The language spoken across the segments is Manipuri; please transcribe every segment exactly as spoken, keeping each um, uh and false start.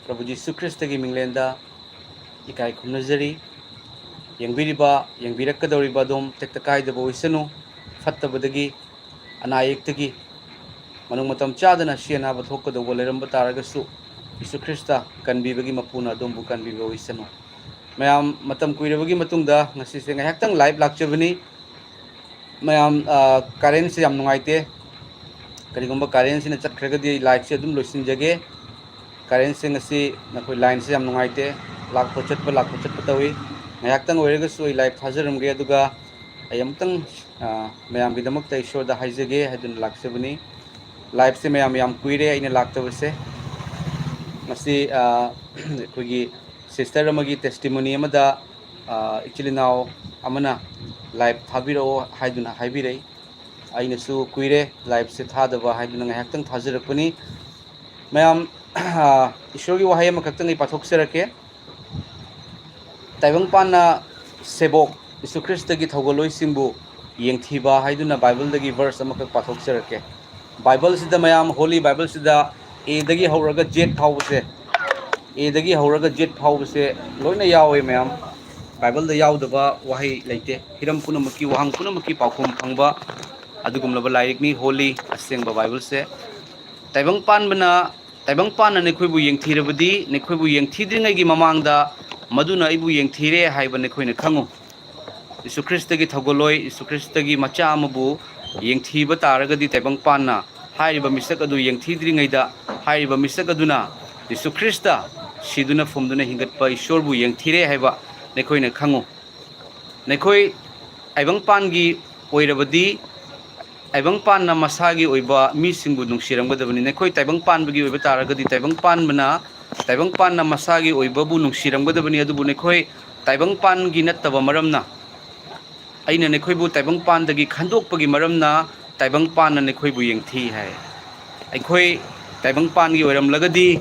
ꯄ꯭ꯔꯚꯨ ꯖꯤꯁꯨ ꯈ꯭ꯔꯤꯁꯇꯒꯤ ꯃꯤꯡꯂꯦꯟꯗ ꯏꯀꯥꯏ ꯈꯨꯝꯅꯖꯔꯤ꯫ ꯌꯦꯡꯕꯤꯔꯤꯕ, ꯌꯦꯡꯕꯤꯔꯛꯀꯗꯧꯔꯤꯕ ꯑꯗꯨꯝ ꯇꯦꯛꯇ ꯀꯥꯏꯗꯕ ꯑꯣꯏꯁꯅꯨ꯫ ꯐꯠꯇꯕꯗꯒꯤ, ꯑꯅꯥ ꯑꯌꯦꯛꯇꯒꯤ, ꯃꯅꯨꯡ ꯃꯇꯝ ꯆꯥꯗꯅ ꯑꯁꯤ ꯑꯅꯥꯕ ꯊꯣꯛꯀꯗꯧꯕ ꯂꯩꯔꯝꯕ ꯇꯥꯔꯒꯁꯨ, ꯖꯤꯁꯨ ꯈ꯭ꯔꯤꯁꯇ ꯀꯟꯕꯤꯕꯒꯤ ꯃꯄꯨꯅ ꯑꯗꯣꯝꯕꯨ ꯀꯟꯕꯤꯕ ꯑꯣꯏꯁꯅꯨ꯫ ꯃꯌꯥꯝ, ꯃꯇꯝ ꯀꯨꯏꯔꯕꯒꯤ ꯃꯇꯨꯡꯗ ꯉꯁꯤꯁꯦ ꯉꯥꯏꯍꯥꯛꯇꯪ live ꯂꯥꯛꯆꯕꯅꯤ꯫ ꯃꯌꯥꯝ, ꯑ, currentꯁꯦ ꯌꯥꯝ ꯅꯨꯡꯉꯥꯏꯇꯦ꯫ ꯀꯔꯤꯒꯨꯝꯕ currentꯁꯤꯅ ꯆꯠꯈ꯭ꯔꯒꯗꯤ ꯑꯩ liveꯁꯦ ꯑꯗꯨꯝ ꯂꯣꯏꯁꯤꯟꯖꯒꯦ꯫ Currentꯁꯦ ꯉꯁꯤ ꯅꯈꯣꯏ lineꯁꯦ ꯌꯥꯝ ꯅꯨꯡꯉꯥꯏꯇꯦ꯫ ꯂꯥꯛꯄ ꯆꯠꯄ, ꯂꯥꯛꯄ ꯆꯠꯄ ꯇꯧꯏ꯫ ꯉꯥꯏꯍꯥꯛꯇꯪ ꯑꯣꯏꯔꯒꯁꯨ ꯑꯩ live ꯊꯥꯖꯔꯝꯒꯦ, ꯑꯗꯨꯒ ꯑꯩ ꯑꯃꯨꯛꯇꯪ, ꯑ, ꯃꯌꯥꯝꯒꯤꯗꯃꯛꯇ ꯏꯁꯣꯔꯗ ꯍꯥꯏꯖꯒꯦ ꯍꯥꯏꯗꯨꯅ ꯂꯥꯛꯆꯕꯅꯤ꯫ Liveꯁꯦ ꯃꯌꯥꯝ ꯌꯥꯝ ꯀꯨꯏꯔꯦ ꯑꯩꯅ ꯂꯥꯛꯇꯕꯁꯦ꯫ ꯃꯁꯤ, ꯑ, ꯑꯩꯈꯣꯏꯒꯤ sister ꯑꯃꯒꯤ testimony ꯑꯃꯗ, ꯑ, ꯏꯆꯤꯜ ꯏꯅꯥꯎ ꯑꯃꯅ live ꯊꯥꯕꯤꯔꯛꯑꯣ ꯍꯥꯏꯗꯨꯅ ꯍꯥꯏꯕꯤꯔꯛꯏ꯫ ꯑꯩꯅꯁꯨ ꯀꯨꯏꯔꯦ liveꯁꯦ ꯊꯥꯗꯕ ꯍꯥꯏꯗꯨꯅ ꯉꯥꯏꯍꯥꯛꯇꯪ ꯊꯥꯖꯔꯛꯄꯅꯤ꯫ ꯃꯌꯥꯝ, ꯑ, ꯏꯁꯣꯔꯒꯤ ꯋꯥꯍꯩ ꯑꯃꯈꯛꯇꯪ ꯑꯩ ꯄꯥꯊꯣꯛꯆꯔꯛꯀꯦ꯫ ꯇꯥꯏꯕꯪꯄꯥꯟꯅ ꯁꯦꯕꯣꯛ ꯖꯤꯁꯨ ꯈ꯭ꯔꯤꯁꯇꯒꯤ ꯊꯧꯒꯜꯂꯣꯏꯁꯤꯡꯕꯨ ꯌꯦꯡꯊꯤꯕ ꯍꯥꯏꯗꯨꯅ Bibleꯗꯒꯤ verse ꯑꯃꯈꯛ ꯄꯥꯊꯣꯛꯆꯔꯛꯀꯦ꯫ Bibleꯁꯤꯗ ꯃꯌꯥꯝ, Holy Bibleꯁꯤꯗ Aꯗꯒꯤ ꯍꯧꯔꯒ Z ꯐꯥꯎꯕꯁꯦ, Aꯗꯒꯤ ꯍꯧꯔꯒ Z ꯐꯥꯎꯕꯁꯦ ꯂꯣꯏꯅ ꯌꯥꯎꯋꯦ ꯃꯌꯥꯝ꯫ Bibleꯗ ꯌꯥꯎꯗꯕ ꯋꯥꯍꯩ ꯂꯩꯇꯦ꯫ ꯍꯤꯔꯝ ꯄꯨꯝꯅꯃꯛꯀꯤ, ꯋꯥꯍꯪ ꯄꯨꯝꯅꯃꯛꯀꯤ ꯄꯥꯎꯈꯨꯝ ꯐꯪꯕ ꯑꯗꯨꯒꯨꯝꯂꯕ ꯂꯥꯏꯔꯤꯛꯅꯤ Holy, ꯑꯁꯦꯡꯕ Bibleꯁꯦ꯫ ꯇꯥꯏꯕꯪꯄꯥꯟꯕꯅ, ꯇꯥꯏꯕꯪꯄꯥꯟꯅ ꯅꯈꯣꯏꯕꯨ ꯌꯦꯡꯊꯤꯔꯕꯗꯤ, ꯅꯈꯣꯏꯕꯨ ꯌꯦꯡꯊꯤꯗ꯭ꯔꯤꯉꯩꯒꯤ ꯃꯃꯥꯡꯗ ꯃꯗꯨꯅ ꯑꯩꯕꯨ ꯌꯦꯡꯊꯤꯔꯦ ꯍꯥꯏꯕ ꯅꯈꯣꯏꯅ ꯈꯪꯉꯨ꯫ ꯖꯤꯁꯨ ꯈ꯭ꯔꯤꯁꯇꯒꯤ ꯊꯧꯒꯜꯂꯣꯏ, ꯖꯤꯁꯨ ꯈ꯭ꯔꯤꯁꯇꯒꯤ ꯃꯆꯥ ꯑꯃꯕꯨ ꯌꯦꯡꯊꯤꯕ ꯇꯥꯔꯒꯗꯤ, ꯇꯥꯏꯕꯪꯄꯥꯟꯅ ꯍꯥꯏꯔꯤꯕ ꯃꯤꯁꯛ ꯑꯗꯨ ꯌꯦꯡꯊꯤꯗ꯭ꯔꯤꯉꯩꯗ, ꯍꯥꯏꯔꯤꯕ ꯃꯤꯁꯛ ꯑꯗꯨꯅ ꯖꯤꯁꯨ ꯈ꯭ꯔꯤꯁꯇ ꯁꯤꯗꯨꯅ ꯐꯨꯝꯗꯨꯅ ꯍꯤꯡꯒꯠꯄ ꯏꯁꯣꯔꯕꯨ ꯌꯦꯡꯊꯤꯔꯦ ꯍꯥꯏꯕ ꯅꯈꯣꯏꯅ ꯈꯪꯉꯨ꯫ ꯅꯈꯣꯏ ꯇꯥꯏꯕꯪꯄꯥꯟꯒꯤ ꯑꯣꯏꯔꯕꯗꯤ, ꯇꯥꯏꯕꯪꯄꯥꯟꯅ ꯃꯁꯥꯒꯤ ꯑꯣꯏꯕ ꯃꯤꯁꯤꯡꯕꯨ ꯅꯨꯡꯁꯤꯔꯝꯒꯗꯕꯅꯤ꯫ ꯅꯈꯣꯏ ꯇꯥꯏꯕꯪꯄꯥꯟꯕꯒꯤ ꯑꯣꯏꯕ ꯇꯥꯔꯒꯗꯤ, ꯇꯥꯏꯕꯪꯄꯥꯟꯕꯅ, ꯇꯥꯏꯕꯪꯄꯥꯟꯅ ꯃꯁꯥꯒꯤ ꯑꯣꯏꯕꯕꯨ ꯅꯨꯡꯁꯤꯔꯝꯒꯗꯕꯅꯤ꯫ ꯑꯗꯨꯕꯨ ꯅꯈꯣꯏ ꯇꯥꯏꯕꯪꯄꯥꯟꯒꯤ ꯅꯠꯇꯕ ꯃꯔꯝꯅ, ꯑꯩꯅ ꯅꯈꯣꯏꯕꯨ ꯇꯥꯏꯕꯪꯄꯥꯟꯗꯒꯤ ꯈꯟꯗꯣꯛꯄꯒꯤ ꯃꯔꯝꯅ, ꯇꯥꯏꯕꯪꯄꯥꯟꯅ ꯅꯈꯣꯏꯕꯨ ꯌꯦꯡꯊꯤ ꯍꯥꯏ꯫ ꯑꯩꯈꯣꯏ ꯇꯥꯏꯕꯪꯄꯥꯟꯒꯤ ꯑꯣꯏꯔꯝꯂꯒꯗꯤ,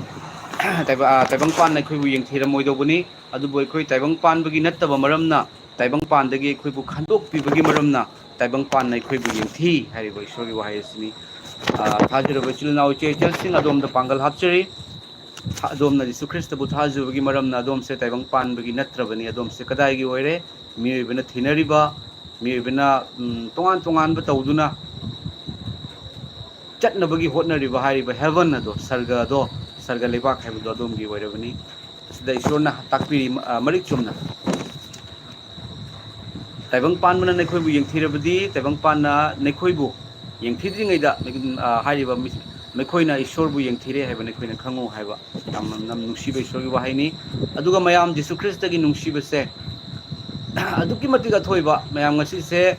ꯇꯥꯏꯕ-, ꯑ, ꯇꯥꯏꯕꯪꯄꯥꯟꯅ ꯑꯩꯈꯣꯏꯕꯨ ꯌꯦꯡꯊꯤꯔꯝꯃꯣꯏꯗꯧꯕꯅꯤ꯫ ꯑꯗꯨꯕꯨ ꯑꯩꯈꯣꯏ ꯇꯥꯏꯕꯪꯄꯥꯟꯕꯒꯤ ꯅꯠꯇꯕ ꯃꯔꯝꯅ, ꯇꯥꯏꯕꯪꯄꯥꯟꯗꯒꯤ ꯑꯩꯈꯣꯏꯕꯨ ꯈꯟꯗꯣꯛꯄꯤꯕꯒꯤ ꯃꯔꯝꯅ, ꯇꯥꯏꯕꯪꯄꯥꯟꯅ ꯑꯩꯈꯣꯏꯕꯨ ꯌꯦꯡꯊꯤ ꯍꯥꯏꯔꯤꯕ ꯏꯁꯣꯔꯒꯤ ꯋꯥꯍꯩ ꯑꯁꯤꯅꯤ꯫ ꯑ, ꯊꯥꯖꯔꯕ ꯏꯆꯤꯜ ꯏꯅꯥꯎ ꯏꯆꯦ ꯏꯆꯜꯁꯤꯡ, ꯑꯗꯣꯝꯗ ꯄꯥꯡꯒꯜ ꯍꯥꯞꯆꯔꯤ꯫ ꯑꯗꯣꯝꯅ ꯖꯤꯁꯨ ꯈ꯭ꯔꯤꯁꯇꯕꯨ ꯊꯥꯖꯕꯒꯤ ꯃꯔꯝꯅ ꯑꯗꯣꯝꯁꯦ ꯇꯥꯏꯕꯪ ꯄꯥꯟꯕꯒꯤ ꯅꯠꯇ꯭ꯔꯕꯅꯤ꯫ ꯑꯗꯣꯝꯁꯦ ꯀꯗꯥꯏꯒꯤ ꯑꯣꯏꯔꯦ? ꯃꯤꯑꯣꯏꯕꯅ ꯊꯤꯅꯔꯤꯕ, ꯃꯤꯑꯣꯏꯕꯅ, ꯎꯝ, ꯇꯣꯉꯥꯟ ꯇꯣꯉꯥꯟꯕ ꯇꯧꯗꯨꯅ ꯆꯠꯅꯕꯒꯤ ꯍꯣꯠꯅꯔꯤꯕ ꯍꯥꯏꯔꯤꯕ heaven ꯑꯗꯣ, ꯁꯔꯒ ꯑꯗꯣ, ꯁꯔꯒ ꯂꯩꯕꯥꯛ ꯍꯥꯏꯕꯗꯣ ꯑꯗꯣꯝꯒꯤ ꯑꯣꯏꯔꯕꯅꯤ꯫ ꯑꯁꯤꯗ ꯏꯁꯣꯔꯅ ꯇꯥꯛꯄꯤꯔꯤ, ꯑ, ꯃꯔꯤꯛ ꯆꯨꯝꯅ꯫ ꯇꯥꯏꯕꯪ ꯄꯥꯟꯕꯅ ꯅꯈꯣꯏꯕꯨ ꯌꯦꯡꯊꯤꯔꯕꯗꯤ, ꯇꯥꯏꯕꯪ ꯄꯥꯟꯅ ꯅꯈꯣꯏꯕꯨ ꯌꯦꯡꯊꯤꯗ꯭ꯔꯤꯉꯩꯗ, ꯑ, ꯍꯥꯏꯔꯤꯕ ꯃꯤ-, ꯃꯈꯣꯏꯅ ꯏꯁꯣꯔꯕꯨ ꯌꯦꯡꯊꯤꯔꯦ ꯍꯥꯏꯕ ꯅꯈꯣꯏꯅ ꯈꯪꯉꯨ ꯍꯥꯏꯕ ꯌꯥꯝꯅ ꯅꯨꯡꯁꯤꯕ ꯏꯁꯣꯔꯒꯤ ꯋꯥꯍꯩꯅꯤ꯫ ꯑꯗꯨꯒ ꯃꯌꯥꯝ ꯖꯤꯁꯨ ꯈ꯭ꯔꯤꯁꯇꯒꯤ ꯅꯨꯡꯁꯤꯕꯁꯦ ꯑꯗꯨꯛꯀꯤ ꯃꯇꯤꯛ ꯑꯊꯣꯏꯕ꯫ ꯃꯌꯥꯝ ꯉꯁꯤꯁꯦ,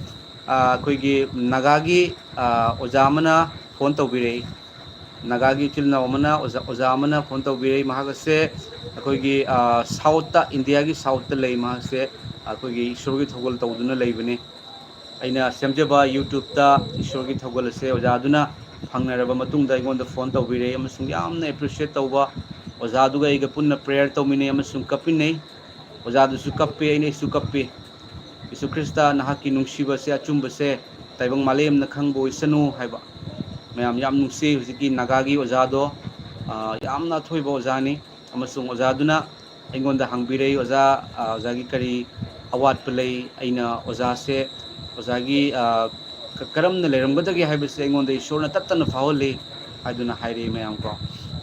ꯑ, ꯑꯩꯈꯣꯏꯒꯤ ꯅꯥꯒꯥꯒꯤ, ꯑ, ꯑꯣꯖꯥ ꯑꯃꯅ ꯐꯣꯟ ꯇꯧꯕꯤꯔꯛꯏ꯫ ꯅꯥꯒꯥꯒꯤ ꯏꯆꯤꯜ ꯏꯅꯥꯎ ꯑꯃꯅ, ꯑꯣꯖꯥ, ꯑꯣꯖꯥ ꯑꯃꯅ ꯐꯣꯟ ꯇꯧꯕꯤꯔꯛꯏ꯫ ꯃꯍꯥꯛ ꯑꯁꯦ ꯑꯩꯈꯣꯏꯒꯤ, ꯑ, ꯁꯥꯎꯠꯇ, ꯏꯟꯗꯤꯌꯥꯒꯤ ꯁꯥꯎꯠꯇ ꯂꯩ꯫ ꯃꯍꯥꯛꯁꯦ ꯑꯩꯈꯣꯏꯒꯤ ꯏꯁꯣꯔꯒꯤ ꯊꯧꯒꯜ ꯇꯧꯗꯨꯅ ꯂꯩꯕꯅꯤ꯫ ꯑꯩꯅ ꯁꯦꯝꯖꯕ YouTube-ꯇ ꯏꯁꯣꯔꯒꯤ ꯊꯧꯒꯜ ꯑꯁꯦ ꯑꯣꯖꯥꯗꯨꯅ ꯐꯪꯅꯔꯕ ꯃꯇꯨꯡꯗ ꯑꯩꯉꯣꯟꯗ ꯐꯣꯟ ꯇꯧꯕꯤꯔꯛꯏ ꯑꯃꯁꯨꯡ ꯌꯥꯝꯅ appreciate ꯇꯧꯕ, ꯑꯣꯖꯥꯗꯨꯒ ꯑꯩꯒ ꯄꯨꯟꯅ prayer ꯇꯧꯃꯤꯟꯅꯩ ꯑꯃꯁꯨꯡ ꯀꯞꯃꯤꯟꯅꯩ꯫ ꯑꯣꯖꯥꯗꯨꯁꯨ ꯀꯞꯄꯤ, ꯑꯩꯅꯁꯨ ꯀꯞꯄꯤ꯫ ꯌꯤꯁꯨ ꯈ꯭ꯔꯤꯁꯇ, ꯅꯍꯥꯛꯀꯤ ꯅꯨꯡꯁꯤꯕꯁꯦ, ꯑꯆꯨꯝꯕꯁꯦ ꯇꯥꯏꯕꯪ ꯃꯥꯂꯦꯝꯅ ꯈꯪꯕ ꯑꯣꯏꯁꯅꯨ ꯍꯥꯏꯕ꯫ ꯃꯌꯥꯝ ꯌꯥꯝ ꯅꯨꯡꯁꯤ꯫ ꯍꯧꯖꯤꯛꯀꯤ ꯅꯥꯒꯥꯒꯤ ꯑꯣꯖꯥꯗꯣ, ꯑ, ꯌꯥꯝꯅ ꯑꯊꯣꯏꯕ ꯑꯣꯖꯥꯅꯤ꯫ ꯑꯃꯁꯨꯡ ꯑꯣꯖꯥꯗꯨꯅ ꯑꯩꯉꯣꯟꯗ ꯍꯪꯕꯤꯔꯛꯏ, "ꯑꯣꯖꯥ, ꯑ, ꯑꯣꯖꯥꯒꯤ ꯀꯔꯤ ꯑꯋꯥꯠꯄ ꯂꯩ?" ꯑꯩꯅ ꯑꯣꯖꯥꯁꯦ, ꯑꯣꯖꯥꯒꯤ, ꯑ, ꯀ-, ꯀꯔꯝꯅ ꯂꯩꯔꯝꯒꯗꯒꯦ ꯍꯥꯏꯕꯁꯦ ꯑꯩꯉꯣꯟꯗ ꯏꯁꯣꯔꯅ ꯇꯠꯇꯅ ꯐꯥꯎꯍꯜꯂꯤ ꯍꯥꯏꯗꯨꯅ ꯍꯥꯏꯔꯛꯏ ꯃꯌꯥꯝ ꯀꯣ꯫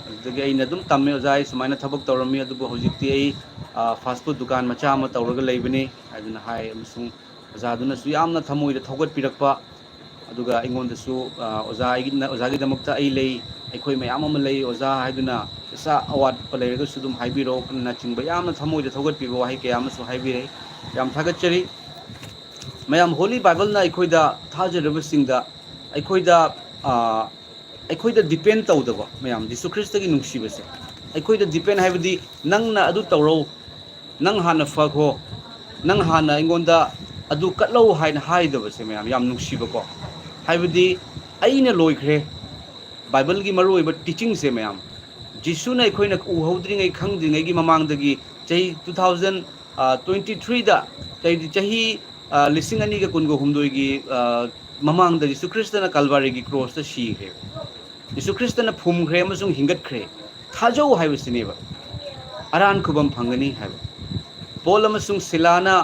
ꯑꯗꯨꯗꯒꯤ ꯑꯩꯅ ꯑꯗꯨꯝ ꯇꯝꯃꯦ, "ꯑꯣꯖꯥ, ꯑꯩ ꯁꯨꯃꯥꯏꯅ ꯊꯕꯛ ꯇꯧꯔꯝꯃꯤ, ꯑꯗꯨꯕꯨ ꯍꯧꯖꯤꯛꯇꯤ ꯑꯩ, ꯑ, fast food ꯗꯨꯀꯥꯟ ꯃꯆꯥ ꯑꯃ ꯇꯧꯔꯒ ꯂꯩꯕꯅꯤ" ꯍꯥꯏꯗꯨꯅ ꯍꯥꯏ꯫ ꯑꯃꯁꯨꯡ ꯑꯣꯖꯥꯗꯨꯅꯁꯨ ꯌꯥꯝꯅ ꯊꯃꯣꯏꯗ ꯊꯧꯒꯠꯄꯤꯔꯛꯄ, ꯑꯗꯨꯒ ꯑꯩꯉꯣꯟꯗꯁꯨ, ꯑ, "ꯑꯣꯖꯥ, ꯑꯩꯒꯤ-, ꯑꯣꯖꯥꯒꯤꯗꯃꯛꯇ ꯑꯩ ꯂꯩ, ꯑꯩꯈꯣꯏ ꯃꯌꯥꯝ ꯑꯃ ꯂꯩ ꯑꯣꯖꯥ" ꯍꯥꯏꯗꯨꯅ, "ꯄꯩꯁꯥ ꯑꯋꯥꯠꯄ ꯂꯩꯔꯒꯁꯨ ꯑꯗꯨꯝ ꯍꯥꯏꯕꯤꯔꯛꯑꯣ" ꯅꯆꯤꯡꯕ ꯌꯥꯝꯅ ꯊꯃꯣꯏꯗ ꯊꯧꯒꯠꯄꯤꯕ ꯋꯥꯍꯩ ꯀꯌꯥ ꯑꯃꯁꯨ ꯍꯥꯏꯕꯤꯔꯛꯏ꯫ ꯌꯥꯝ ꯊꯥꯒꯠꯆꯔꯤ꯫ ꯃꯌꯥꯝ, Holy Bible-ꯅ ꯑꯩꯈꯣꯏꯗ ꯊꯥꯖꯔꯕꯁꯤꯡꯗ, ꯑꯩꯈꯣꯏꯗ, ꯑ, ꯑꯩꯈꯣꯏꯗ depend ꯇꯧꯗꯕ, ꯃꯌꯥꯝ, ꯖꯤꯁꯨ ꯈ꯭ꯔꯤꯁꯇꯒꯤ ꯅꯨꯡꯁꯤꯕꯁꯦ ꯑꯩꯈꯣꯏꯗ depend ꯍꯥꯏꯕꯗꯤ, "ꯅꯪꯅ ꯑꯗꯨ ꯇꯧꯔꯣ, ꯅꯪ ꯍꯥꯟꯅ ꯐꯈꯣ, ꯅꯪ ꯍꯥꯟꯅ ꯑꯩꯉꯣꯟꯗ ꯑꯗꯨ ꯀꯠꯂꯧ" ꯍꯥꯏꯅ ꯍꯥꯏꯗꯕꯁꯦ, ꯃꯌꯥꯝ, ꯌꯥꯝ ꯅꯨꯡꯁꯤꯕꯀꯣ꯫ ꯍꯥꯏꯕꯗꯤ, ꯑꯩꯅ ꯂꯣꯏꯈ꯭ꯔꯦ꯫ ꯕꯥꯏꯕꯜꯒꯤ ꯃꯔꯨꯑꯣꯏꯕ teaching-ꯁꯦ, ꯃꯌꯥꯝ, ꯖꯤꯁꯨꯅ ꯑꯩꯈꯣꯏꯅ ꯎꯍꯧꯗ꯭ꯔꯤꯉꯩ, ꯈꯪꯗ꯭ꯔꯤꯉꯩꯒꯤ ꯃꯃꯥꯡꯗꯒꯤ, ꯆꯍꯤ two thousand, ꯑ, twenty-three-ꯗ, ꯆꯍꯤ, ꯆꯍꯤ, ꯑ, ꯂꯤꯁꯤꯡ ꯑꯅꯤꯒ ꯀꯨꯟꯒ ꯍꯨꯝꯗꯣꯏꯒꯤ, ꯑ, ꯃꯃꯥꯡꯗ ꯖꯤꯁꯨ ꯈ꯭ꯔꯤꯁꯇꯅ ꯀꯜꯕꯥꯔꯤꯒꯤ ꯀ꯭ꯔꯣꯁꯇ ꯁꯤꯈ꯭ꯔꯦ꯫ ꯖꯤꯁꯨ ꯈ꯭ꯔꯤꯁꯇꯅ ꯐꯨꯝꯈ꯭ꯔꯦ ꯑꯃꯁꯨꯡ ꯍꯤꯡꯒꯠꯈ꯭ꯔꯦ꯫ ꯊꯥꯖꯧ ꯍꯥꯏꯕꯁꯤꯅꯦꯕ꯫ ꯑꯔꯥꯟ ꯈꯨꯕꯝ ꯐꯪꯒꯅꯤ ꯍꯥꯏꯕ꯫ ꯄꯣꯜ ꯑꯃꯁꯨꯡ ꯁꯤꯂꯥꯅ,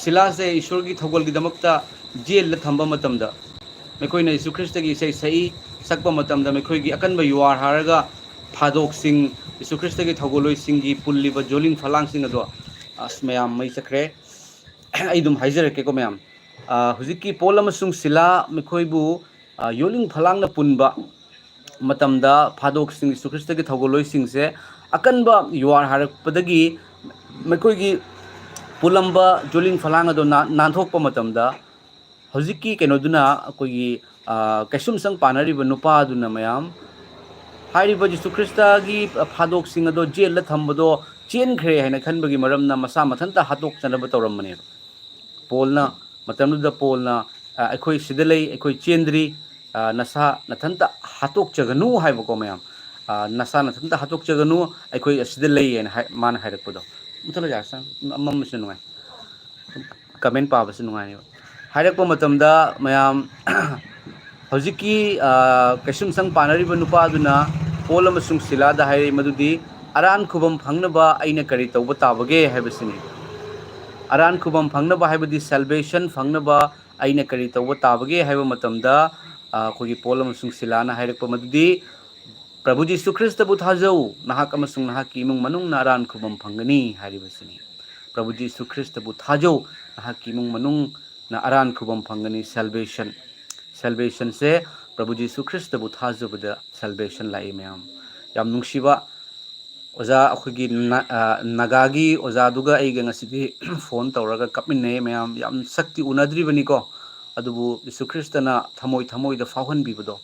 ꯁꯤꯂꯥꯁꯦ ꯏꯁꯣꯔꯒꯤ ꯊꯧꯒꯜꯒꯤꯗꯃꯛꯇ ꯖꯦꯜꯗ ꯊꯝꯕ ꯃꯇꯝꯗ, ꯃꯈꯣꯏꯅ ꯌꯤꯁꯨ ꯈ꯭ꯔꯤꯁꯇꯒꯤ ꯏꯁꯩ ꯁꯛꯏ꯫ ꯁꯛꯄ ꯃꯇꯝꯗ ꯃꯈꯣꯏꯒꯤ ꯑꯀꯟꯕ ꯌꯨꯍꯥꯔ ꯍꯥꯔꯒ ꯐꯥꯗꯣꯛꯁꯤꯡ, ꯌꯤꯁꯨ ꯈ꯭ꯔꯤꯁꯇꯒꯤ ꯊꯧꯒꯜꯂꯣꯏꯁꯤꯡꯒꯤ ꯄꯨꯜꯂꯤꯕ ꯖꯣꯂꯤꯡ ꯐꯂꯥꯡꯁꯤꯡ ꯑꯗꯣ, ꯑꯁ, ꯃꯌꯥꯝ ꯃꯩ ꯆꯠꯈ꯭ꯔꯦ꯫ ꯑꯩ ꯑꯗꯨꯝ ꯍꯥꯏꯖꯔꯛꯀꯦꯀꯣ, ꯃꯌꯥꯝ꯫ ꯑ, ꯍꯧꯖꯤꯛꯀꯤ ꯄꯣꯜ ꯑꯃꯁꯨꯡ ꯁꯤꯂꯥ ꯃꯈꯣꯏꯕꯨ, ꯑ, ꯌꯣꯜꯂꯤꯡ ꯐꯂꯥꯡꯅ ꯄꯨꯟꯕ ꯃꯇꯝꯗ, ꯐꯥꯗꯣꯛꯁꯤꯡ, ꯌꯤꯁꯨ ꯈ꯭ꯔꯤꯁꯇꯒꯤ ꯊꯧꯒꯜꯂꯣꯏꯁꯤꯡꯁꯦ ꯑꯀꯟꯕ ꯌꯨꯍꯥꯔ ꯍꯥꯔꯛꯄꯗꯒꯤ ꯃꯈꯣꯏꯒꯤ ꯄꯨꯜꯂꯝꯕ ꯖꯣꯂꯤꯡ ꯐꯂꯥꯡ ꯑꯗꯣ ꯅꯥ-, ꯅꯥꯟꯊꯣꯛꯄ ꯃꯇꯝꯗ, ꯍꯧꯖꯤꯛꯀꯤ ꯀꯩꯅꯣꯗꯨꯅ, ꯑꯩꯈꯣꯏꯒꯤ, ꯑ, ꯀꯩꯁꯨꯝꯁꯪ ꯄꯥꯟꯅꯔꯤꯕ ꯅꯨꯄꯥꯗꯨꯅ, ꯃꯌꯥꯝ, ꯍꯥꯏꯔꯤꯕ ꯖꯤꯁꯨ ꯈ꯭ꯔꯤꯁꯇꯒꯤ ꯐꯥꯗꯣꯛꯁꯤꯡ ꯑꯗꯣ ꯖꯦꯜꯗ ꯊꯝꯕꯗꯣ ꯆꯦꯟꯈ꯭ꯔꯦ ꯍꯥꯏꯅ ꯈꯟꯕꯒꯤ ꯃꯔꯝꯅ ꯃꯁꯥ ꯃꯊꯟꯇ ꯍꯥꯠꯇꯣꯛꯆꯅꯕ ꯇꯧꯔꯝꯕꯅꯦꯕ꯫ ꯄꯣꯜꯅ, ꯃꯇꯝꯗꯨꯗ ꯄꯣꯜꯅ, "ꯑ, ꯑꯩꯈꯣꯏ ꯁꯤꯗ ꯂꯩ, ꯑꯩꯈꯣꯏ ꯆꯦꯟꯗ꯭ꯔꯤ, ꯑ, ꯅꯁꯥ ꯅꯊꯟꯇ ꯍꯥꯠꯇꯣꯛꯆꯒꯅꯨ" ꯍꯥꯏꯕꯀꯣ, ꯃꯌꯥꯝ꯫ "ꯑ, ꯅꯁꯥ ꯅꯊꯟꯇ ꯍꯥꯠꯇꯣꯛꯆꯒꯅꯨ, ꯑꯩꯈꯣꯏ ꯑꯁꯤꯗ ꯂꯩ" ꯍꯥꯏꯅ ꯍꯥꯏ-, ꯃꯥꯅ ꯍꯥꯏꯔꯛꯄꯗꯣ꯫ ꯃꯨꯊꯠꯂꯣ ꯌꯥꯔꯦ, ꯁꯥꯔ꯫ ꯑꯃꯝꯕꯁꯨ ꯅꯨꯡꯉꯥꯏ꯫ ꯀꯃꯦꯟ ꯄꯥꯕꯁꯨ ꯅꯨꯡꯉꯥꯏꯅꯦꯕ꯫ ꯍꯥꯏꯔꯛꯄ ꯃꯇꯝꯗ, ꯃꯌꯥꯝ, ꯍꯧꯖꯤꯛꯀꯤ, ꯑ, ꯀꯩꯁꯨꯝꯁꯪ ꯄꯥꯟꯅꯔꯤꯕ ꯅꯨꯄꯥꯗꯨꯅ ꯄꯣꯜ ꯑꯃꯁꯨꯡ ꯁꯤꯂꯥꯗ ꯍꯥꯏꯔꯛꯏ ꯃꯗꯨꯗꯤ, "ꯑꯔꯥꯟ ꯈꯨꯕꯝ ꯐꯪꯅꯕ ꯑꯩꯅ ꯀꯔꯤ ꯇꯧꯕ ꯇꯥꯕꯒꯦ?" ꯍꯥꯏꯕꯁꯤꯅꯤ꯫ ꯑꯔꯥꯟ ꯈꯨꯕꯝ ꯐꯪꯅꯕ ꯍꯥꯏꯕꯗꯤ salvation ꯐꯪꯅꯕ ꯑꯩꯅ ꯀꯔꯤ ꯇꯧꯕ ꯇꯥꯕꯒꯦ ꯍꯥꯏꯕ ꯃꯇꯝꯗ, ꯑ, ꯑꯩꯈꯣꯏꯒꯤ ꯄꯣꯜ ꯑꯃꯁꯨꯡ ꯁꯤꯂꯥꯅ ꯍꯥꯏꯔꯛꯄ ꯃꯗꯨꯗꯤ, "ꯄ꯭ꯔꯚꯨ ꯖꯤꯁꯨ ꯈ꯭ꯔꯤꯁꯇꯕꯨ ꯊꯥꯖꯧ, ꯅꯍꯥꯛ ꯑꯃꯁꯨꯡ ꯅꯍꯥꯛꯀꯤ ꯏꯃꯨꯡ ꯃꯅꯨꯡꯅ ꯑꯔꯥꯟ ꯈꯨꯕꯝ ꯐꯪꯒꯅꯤ" ꯍꯥꯏꯔꯤꯕꯁꯤꯅꯤ꯫ ꯄ꯭ꯔꯚꯨ ꯖꯤꯁꯨ ꯈ꯭ꯔꯤꯁꯇꯕꯨ ꯊꯥꯖꯧ, ꯅꯍꯥꯛꯀꯤ ꯏꯃꯨꯡ ꯃꯅꯨꯡꯅ ꯑꯔꯥꯟ ꯈꯨꯕꯝ ꯐꯪꯒꯅꯤ, salvation꯫ Salvationꯁꯦ ꯄ꯭ꯔꯚꯨ ꯖꯤꯁꯨ ꯈ꯭ꯔꯤꯁꯇꯕꯨ ꯊꯥꯖꯕꯗ salvation ꯂꯥꯛꯏ, ꯃꯌꯥꯝ꯫ ꯌꯥꯝ ꯅꯨꯡꯁꯤꯕ ꯑꯣꯖꯥ, ꯑꯩꯈꯣꯏꯒꯤ ꯅ-, ꯑ, ꯅꯥꯒꯥꯒꯤ ꯑꯣꯖꯥꯗꯨꯒ ꯑꯩꯒ ꯉꯁꯤꯗꯤ ꯐꯣꯟ ꯇꯧꯔꯒ ꯀꯞꯃꯤꯟꯅꯩ, ꯃꯌꯥꯝ꯫ ꯌꯥꯝ ꯁꯛꯇꯤ ꯎꯅꯗ꯭ꯔꯤꯕꯅꯤꯀꯣ, ꯑꯗꯨꯕꯨ ꯖꯤꯁꯨ ꯈ꯭ꯔꯤꯁꯇꯅ ꯊꯃꯣꯏ ꯊꯃꯣꯏꯗ ꯐꯥꯎꯍꯟꯕꯤꯕꯗꯣ꯫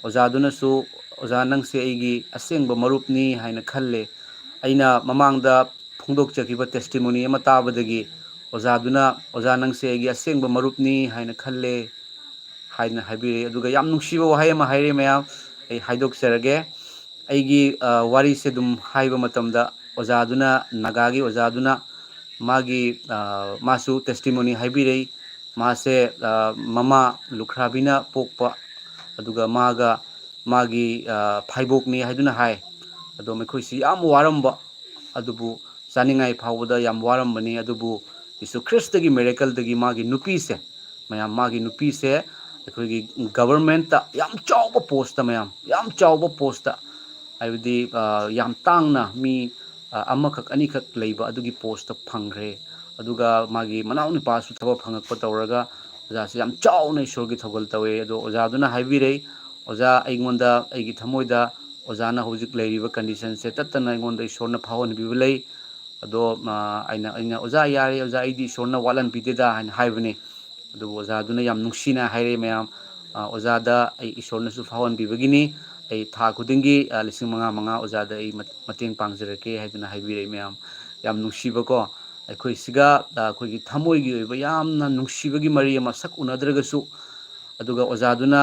ꯑꯣꯖꯥꯗꯨꯅꯁꯨ, "ꯑꯣꯖꯥ, ꯅꯪꯁꯦ ꯑꯩꯒꯤ ꯑꯁꯦꯡꯕ ꯃꯔꯨꯞꯅꯤ ꯍꯥꯏꯅ ꯈꯜꯂꯦ꯫ ꯑꯩꯅ ꯃꯃꯥꯡꯗ ꯐꯣꯡꯗꯣꯛꯆꯈꯤꯕ testimony ꯑꯃ ꯇꯥꯕꯗꯒꯤ ꯑꯣꯖꯥꯗꯨꯅ, 'ꯑꯣꯖꯥ, ꯅꯪꯁꯦ ꯑꯩꯒꯤ ꯑꯁꯦꯡꯕ ꯃꯔꯨꯞꯅꯤ ꯍꯥꯏꯅ ꯈꯜꯂꯦ,' ꯍꯥꯏꯅ ꯍꯥꯏꯕꯤꯔꯛꯏ꯫ ꯑꯗꯨꯒ ꯌꯥꯝ ꯅꯨꯡꯁꯤꯕ ꯋꯥꯍꯩ ꯑꯃ ꯍꯥꯏꯔꯛꯏ, ꯃꯌꯥꯝ꯫ ꯑꯩ ꯍꯥꯏꯗꯣꯛꯆꯔꯒꯦ꯫ ꯑꯩꯒꯤ, ꯑ, ꯋꯥꯔꯤꯁꯦ ꯑꯗꯨꯝ ꯍꯥꯏꯕ ꯃꯇꯝꯗ, ꯑꯣꯖꯥꯗꯨꯅ, ꯅꯥꯒꯥꯒꯤ ꯑꯣꯖꯥꯗꯨꯅ ꯃꯥꯒꯤ, ꯑ, ꯃꯥꯁꯨ testimony ꯍꯥꯏꯕꯤꯔꯛꯏ꯫ ꯃꯥꯁꯦ, ꯑ, ꯃꯃꯥ ꯂꯨꯈ꯭ꯔꯥꯕꯤꯅ ꯄꯣꯛꯄ, ꯑꯗꯨꯒ ꯃꯥꯒ ꯃꯥꯒꯤ ꯐꯥꯏꯕꯣꯛꯅꯤ ꯍꯥꯏꯗꯨꯅ ꯍꯥꯏ꯫ ꯑꯗꯣ ꯃꯈꯣꯏꯁꯤ ꯌꯥꯝ ꯋꯥꯔꯝꯕ, ꯑꯗꯨꯕꯨ ꯆꯥꯅꯤꯡꯉꯥꯏ ꯐꯥꯎꯕꯗ ꯌꯥꯝ ꯋꯥꯔꯝꯕꯅꯤ꯫ ꯑꯗꯨꯕꯨ ꯖꯤꯁꯨ ꯈ꯭ꯔꯤꯁꯇꯒꯤ ꯃꯤꯔꯦꯀꯜꯗꯒꯤ ꯃꯥꯒꯤ ꯅꯨꯄꯤꯁꯦ, ꯃꯌꯥꯝ, ꯃꯥꯒꯤ ꯅꯨꯄꯤꯁꯦ ꯑꯩꯈꯣꯏꯒꯤ ꯒꯕꯔꯃꯦꯟꯠꯇ ꯌꯥꯝ ꯆꯥꯎꯕ ꯄꯣꯁꯇ, ꯃꯌꯥꯝ, ꯌꯥꯝ ꯆꯥꯎꯕ ꯄꯣꯁꯇ, ꯍꯥꯏꯕꯗꯤ ꯌꯥꯝ ꯇꯥꯡꯅ ꯃꯤ ꯑꯃꯈꯛ ꯑꯅꯤꯈꯛ ꯂꯩꯕ ꯑꯗꯨꯒꯤ ꯄꯣꯁꯇ ꯐꯪꯈ꯭ꯔꯦ꯫ ꯑꯗꯨꯒ ꯃꯥꯒꯤ ꯃꯅꯥꯎ ꯅꯨꯄꯥꯁꯨ ꯊꯕꯛ ꯐꯪꯉꯛꯄ ꯇꯧꯔꯒ ꯑꯣꯖꯥꯁꯦ ꯌꯥꯝ ꯆꯥꯎꯅ ꯏꯁꯣꯔꯒꯤ ꯊꯧꯒꯜ ꯇꯧꯋꯦ꯫ ꯑꯗꯣ ꯑꯣꯖꯥꯗꯨꯅ ꯍꯥꯏꯕꯤꯔꯦ, "ꯑꯣꯖꯥ, ꯑꯩꯉꯣꯟꯗ, ꯑꯩꯒꯤ ꯊꯃꯣꯏꯗ ꯑꯣꯖꯥꯅ ꯍꯧꯖꯤꯛ ꯂꯩꯔꯤꯕ ꯀꯟꯗꯤꯁꯟꯁꯦ ꯇꯠꯇꯅ ꯑꯩꯉꯣꯟꯗ ꯏꯁꯣꯔꯅ ꯐꯥꯎꯍꯟꯕꯤꯕ ꯂꯩ꯫ ꯑꯗꯣ ꯑꯩꯅ, ꯑꯩꯅ, 'ꯑꯣꯖꯥ, ꯌꯥꯔꯦ ꯑꯣꯖꯥ, ꯑꯩꯗꯤ ꯏꯁꯣꯔꯅ ꯋꯥꯠꯍꯟꯕꯤꯗꯦꯗ' ꯍꯥꯏꯅ ꯍꯥꯏꯕꯅꯦ꯫ ꯑꯗꯨꯕꯨ ꯑꯣꯖꯥꯗꯨꯅ ꯌꯥꯝ ꯅꯨꯡꯁꯤꯅ ꯍꯥꯏꯔꯛꯑꯦ, "ꯃꯌꯥꯝ, ꯑꯣꯖꯥꯗ ꯑꯩ ꯏꯁꯣꯔꯅꯁꯨ ꯐꯥꯎꯍꯟꯕꯤꯕꯒꯤꯅꯤ꯫ ꯑꯩ ꯊꯥ ꯈꯨꯗꯤꯡꯒꯤ ꯂꯤꯁꯤꯡ ꯃꯉꯥ ꯃꯉꯥ ꯑꯣꯖꯥꯗ ꯑꯩ ꯃꯇꯦꯡ ꯄꯥꯡꯖꯔꯛꯀꯦ" ꯍꯥꯏꯗꯨꯅ ꯍꯥꯏꯕꯤꯔꯛꯏ꯫ ꯃꯌꯥꯝ, ꯌꯥꯝ ꯅꯨꯡꯁꯤꯕꯀꯣ, ꯑꯩꯈꯣꯏꯁꯤꯒ ꯑꯩꯈꯣꯏꯒꯤ ꯊꯃꯣꯏꯒꯤ ꯑꯣꯏꯕ ꯌꯥꯝꯅ ꯅꯨꯡꯁꯤꯕꯒꯤ ꯃꯔꯤ ꯑꯃ ꯁꯛ ꯎꯅꯗ꯭ꯔꯒꯁꯨ, ꯑꯗꯨꯒ ꯑꯣꯖꯥꯗꯨꯅ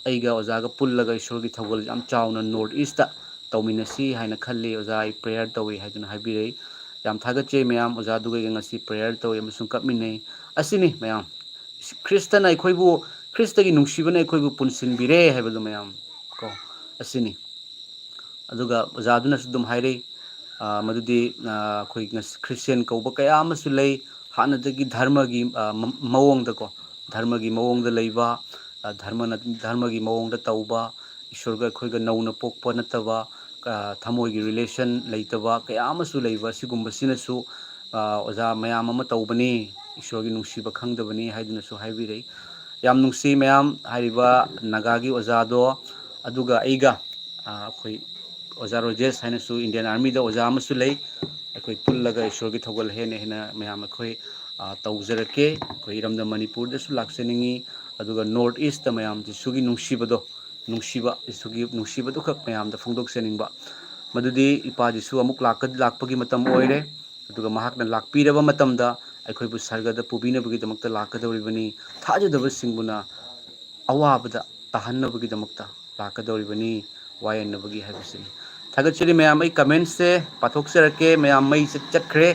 ꯑꯩꯒ ꯑꯣꯖꯥꯒ ꯄꯨꯜꯂꯒ ꯏꯁꯣꯔꯒꯤ ꯊꯧꯒꯜ ꯌꯥꯝ ꯆꯥꯎꯅ ꯅꯣꯔꯠ ꯏꯁꯇ ꯇꯧꯃꯤꯟꯅꯁꯤ ꯍꯥꯏꯅ ꯈꯜꯂꯤ꯫ "ꯑꯣꯖꯥ, ꯑꯩ ꯄ꯭ꯔꯦꯌꯔ ꯇꯧꯏ" ꯍꯥꯏꯗꯨꯅ ꯍꯥꯏꯕꯤꯔꯛꯏ꯫ ꯌꯥꯝ ꯊꯥꯒꯠꯆꯩ ꯃꯌꯥꯝ, ꯑꯣꯖꯥꯗꯨꯒ ꯑꯩꯒ ꯉꯁꯤ ꯄ꯭ꯔꯦꯌꯔ ꯇꯧꯏ ꯑꯃꯁꯨꯡ ꯀꯞꯃꯤꯟꯅꯩ꯫ ꯑꯁꯤꯅꯤ ꯃꯌꯥꯝ, ꯈ꯭ꯔꯤꯁꯇꯅ ꯑꯩꯈꯣꯏꯕꯨ, ꯈ꯭ꯔꯤꯁꯇꯒꯤ ꯅꯨꯡꯁꯤꯕꯅ ꯑꯩꯈꯣꯏꯕꯨ ꯄꯨꯟꯁꯤꯟꯕꯤꯔꯦ ꯍꯥꯏꯕꯗꯨ ꯃꯌꯥꯝ ꯀꯣ, ꯑꯁꯤꯅꯤ꯫ ꯑꯗꯨꯒ ꯑꯣꯖꯥꯗꯨꯅꯁꯨ ꯑꯗꯨꯝ ꯍꯥꯏꯔꯛꯏ, ꯃꯗꯨꯗꯤ ꯑꯩꯈꯣꯏ ꯈ꯭ꯔꯤꯁꯇꯦꯟ ꯀꯧꯕ ꯀꯌꯥ ꯑꯃꯁꯨ ꯂꯩ, ꯍꯥꯟꯅꯗꯒꯤ ꯙꯔꯃꯒꯤ ꯃꯑꯣꯡꯗꯀꯣ, ꯙꯔꯃꯒꯤ ꯃꯑꯣꯡꯗ ꯂꯩꯕ, ꯙꯔꯃꯅ, ꯙꯔꯃꯒꯤ ꯃꯑꯣꯡꯗ ꯇꯧꯕ, ꯏꯁꯣꯔꯒ ꯑꯩꯈꯣꯏꯒ ꯅꯧꯅ ꯄꯣꯛꯄ ꯅꯠꯇꯕ, ꯊꯃꯣꯏꯒꯤ ꯔꯤꯂꯦꯁꯟ ꯂꯩꯇꯕ ꯀꯌꯥ ꯑꯃꯁꯨ ꯂꯩꯕ꯫ ꯑꯁꯤꯒꯨꯝꯕꯁꯤꯅꯁꯨ ꯑꯣꯖꯥ ꯃꯌꯥꯝ ꯑꯃ ꯇꯧꯕꯅꯤ, ꯏꯁꯣꯔꯒꯤ ꯅꯨꯡꯁꯤꯕ ꯈꯪꯗꯕꯅꯤ ꯍꯥꯏꯗꯨꯅꯁꯨ ꯍꯥꯏꯕꯤꯔꯛꯏ꯫ ꯌꯥꯝ ꯅꯨꯡꯁꯤ ꯃꯌꯥꯝ, ꯍꯥꯏꯔꯤꯕ ꯅꯥꯒꯥꯒꯤ ꯑꯣꯖꯥꯗꯣ, ꯑꯗꯨꯒ ꯑꯩꯒ, ꯑꯩꯈꯣꯏ ꯑꯣꯖꯥ ꯔꯣꯖꯦꯁ ꯍꯥꯏꯅꯁꯨ ꯏꯟꯗꯤꯌꯥꯟ ꯑꯥꯔꯃꯤꯗ ꯑꯣꯖꯥ ꯑꯃꯁꯨ ꯂꯩ꯫ ꯑꯩꯈꯣꯏ ꯄꯨꯜꯂꯒ ꯏꯁꯣꯔꯒꯤ ꯊꯧꯒꯜ ꯍꯦꯟꯅ ꯍꯦꯟꯅ ꯃꯌꯥꯝ ꯑꯩꯈꯣꯏ ꯇꯧꯖꯔꯛꯀꯦ꯫ ꯑꯩꯈꯣꯏ ꯏꯔꯝꯗꯝ ꯃꯅꯤꯄꯨꯔꯗꯁꯨ ꯂꯥꯛꯆꯅꯤꯡꯉꯤ꯫ ꯑꯗꯨꯒ ꯅꯣꯔꯠ ꯏꯁꯇ ꯃꯌꯥꯝ ꯖꯤꯁꯨꯒꯤ ꯅꯨꯡꯁꯤꯕꯗꯣ, ꯅꯨꯡꯁꯤꯕ, ꯖꯤꯁꯨꯒꯤ ꯅꯨꯡꯁꯤꯕꯗꯨꯈꯛ ꯃꯌꯥꯝꯗ ꯐꯣꯡꯗꯣꯛꯆꯅꯤꯡꯕ꯫ ꯃꯗꯨꯗꯤ ꯏꯄꯥ ꯖꯤꯁꯨ ꯑꯃꯨꯛ ꯂꯥꯛꯄꯒꯤ ꯃꯇꯝ ꯑꯣꯏꯔꯦ꯫ ꯑꯗꯨꯒ ꯃꯍꯥꯛꯅ ꯂꯥꯛꯄꯤꯔꯕ ꯃꯇꯝꯗ ꯑꯩꯈꯣꯏꯕꯨ ꯁꯔꯒꯗ ꯄꯨꯕꯤꯅꯕꯒꯤꯗꯃꯛꯇ ꯂꯥꯛꯀꯗꯧꯔꯤꯕꯅꯤ꯫ ꯊꯥꯖꯗꯕꯁꯤꯡꯕꯨꯅ ꯑꯋꯥꯕꯗ ꯇꯥꯍꯟꯅꯕꯒꯤꯗꯃꯛꯇ ꯂꯥꯛꯀꯗꯧꯔꯤꯕꯅꯤ, ꯋꯥꯌꯦꯟꯅꯕꯒꯤ ꯍꯥꯏꯕꯁꯤꯅꯤ꯫ ꯊꯥꯒꯠꯆꯔꯤ ꯃꯌꯥꯝ꯫ ꯑꯩ ꯀꯃꯦꯟꯠꯁꯦ ꯄꯥꯊꯣꯛꯆꯔꯛꯀꯦ꯫ ꯃꯌꯥꯝ, ꯃꯩ ꯆꯠ-, ꯆꯠꯈ꯭ꯔꯦ꯫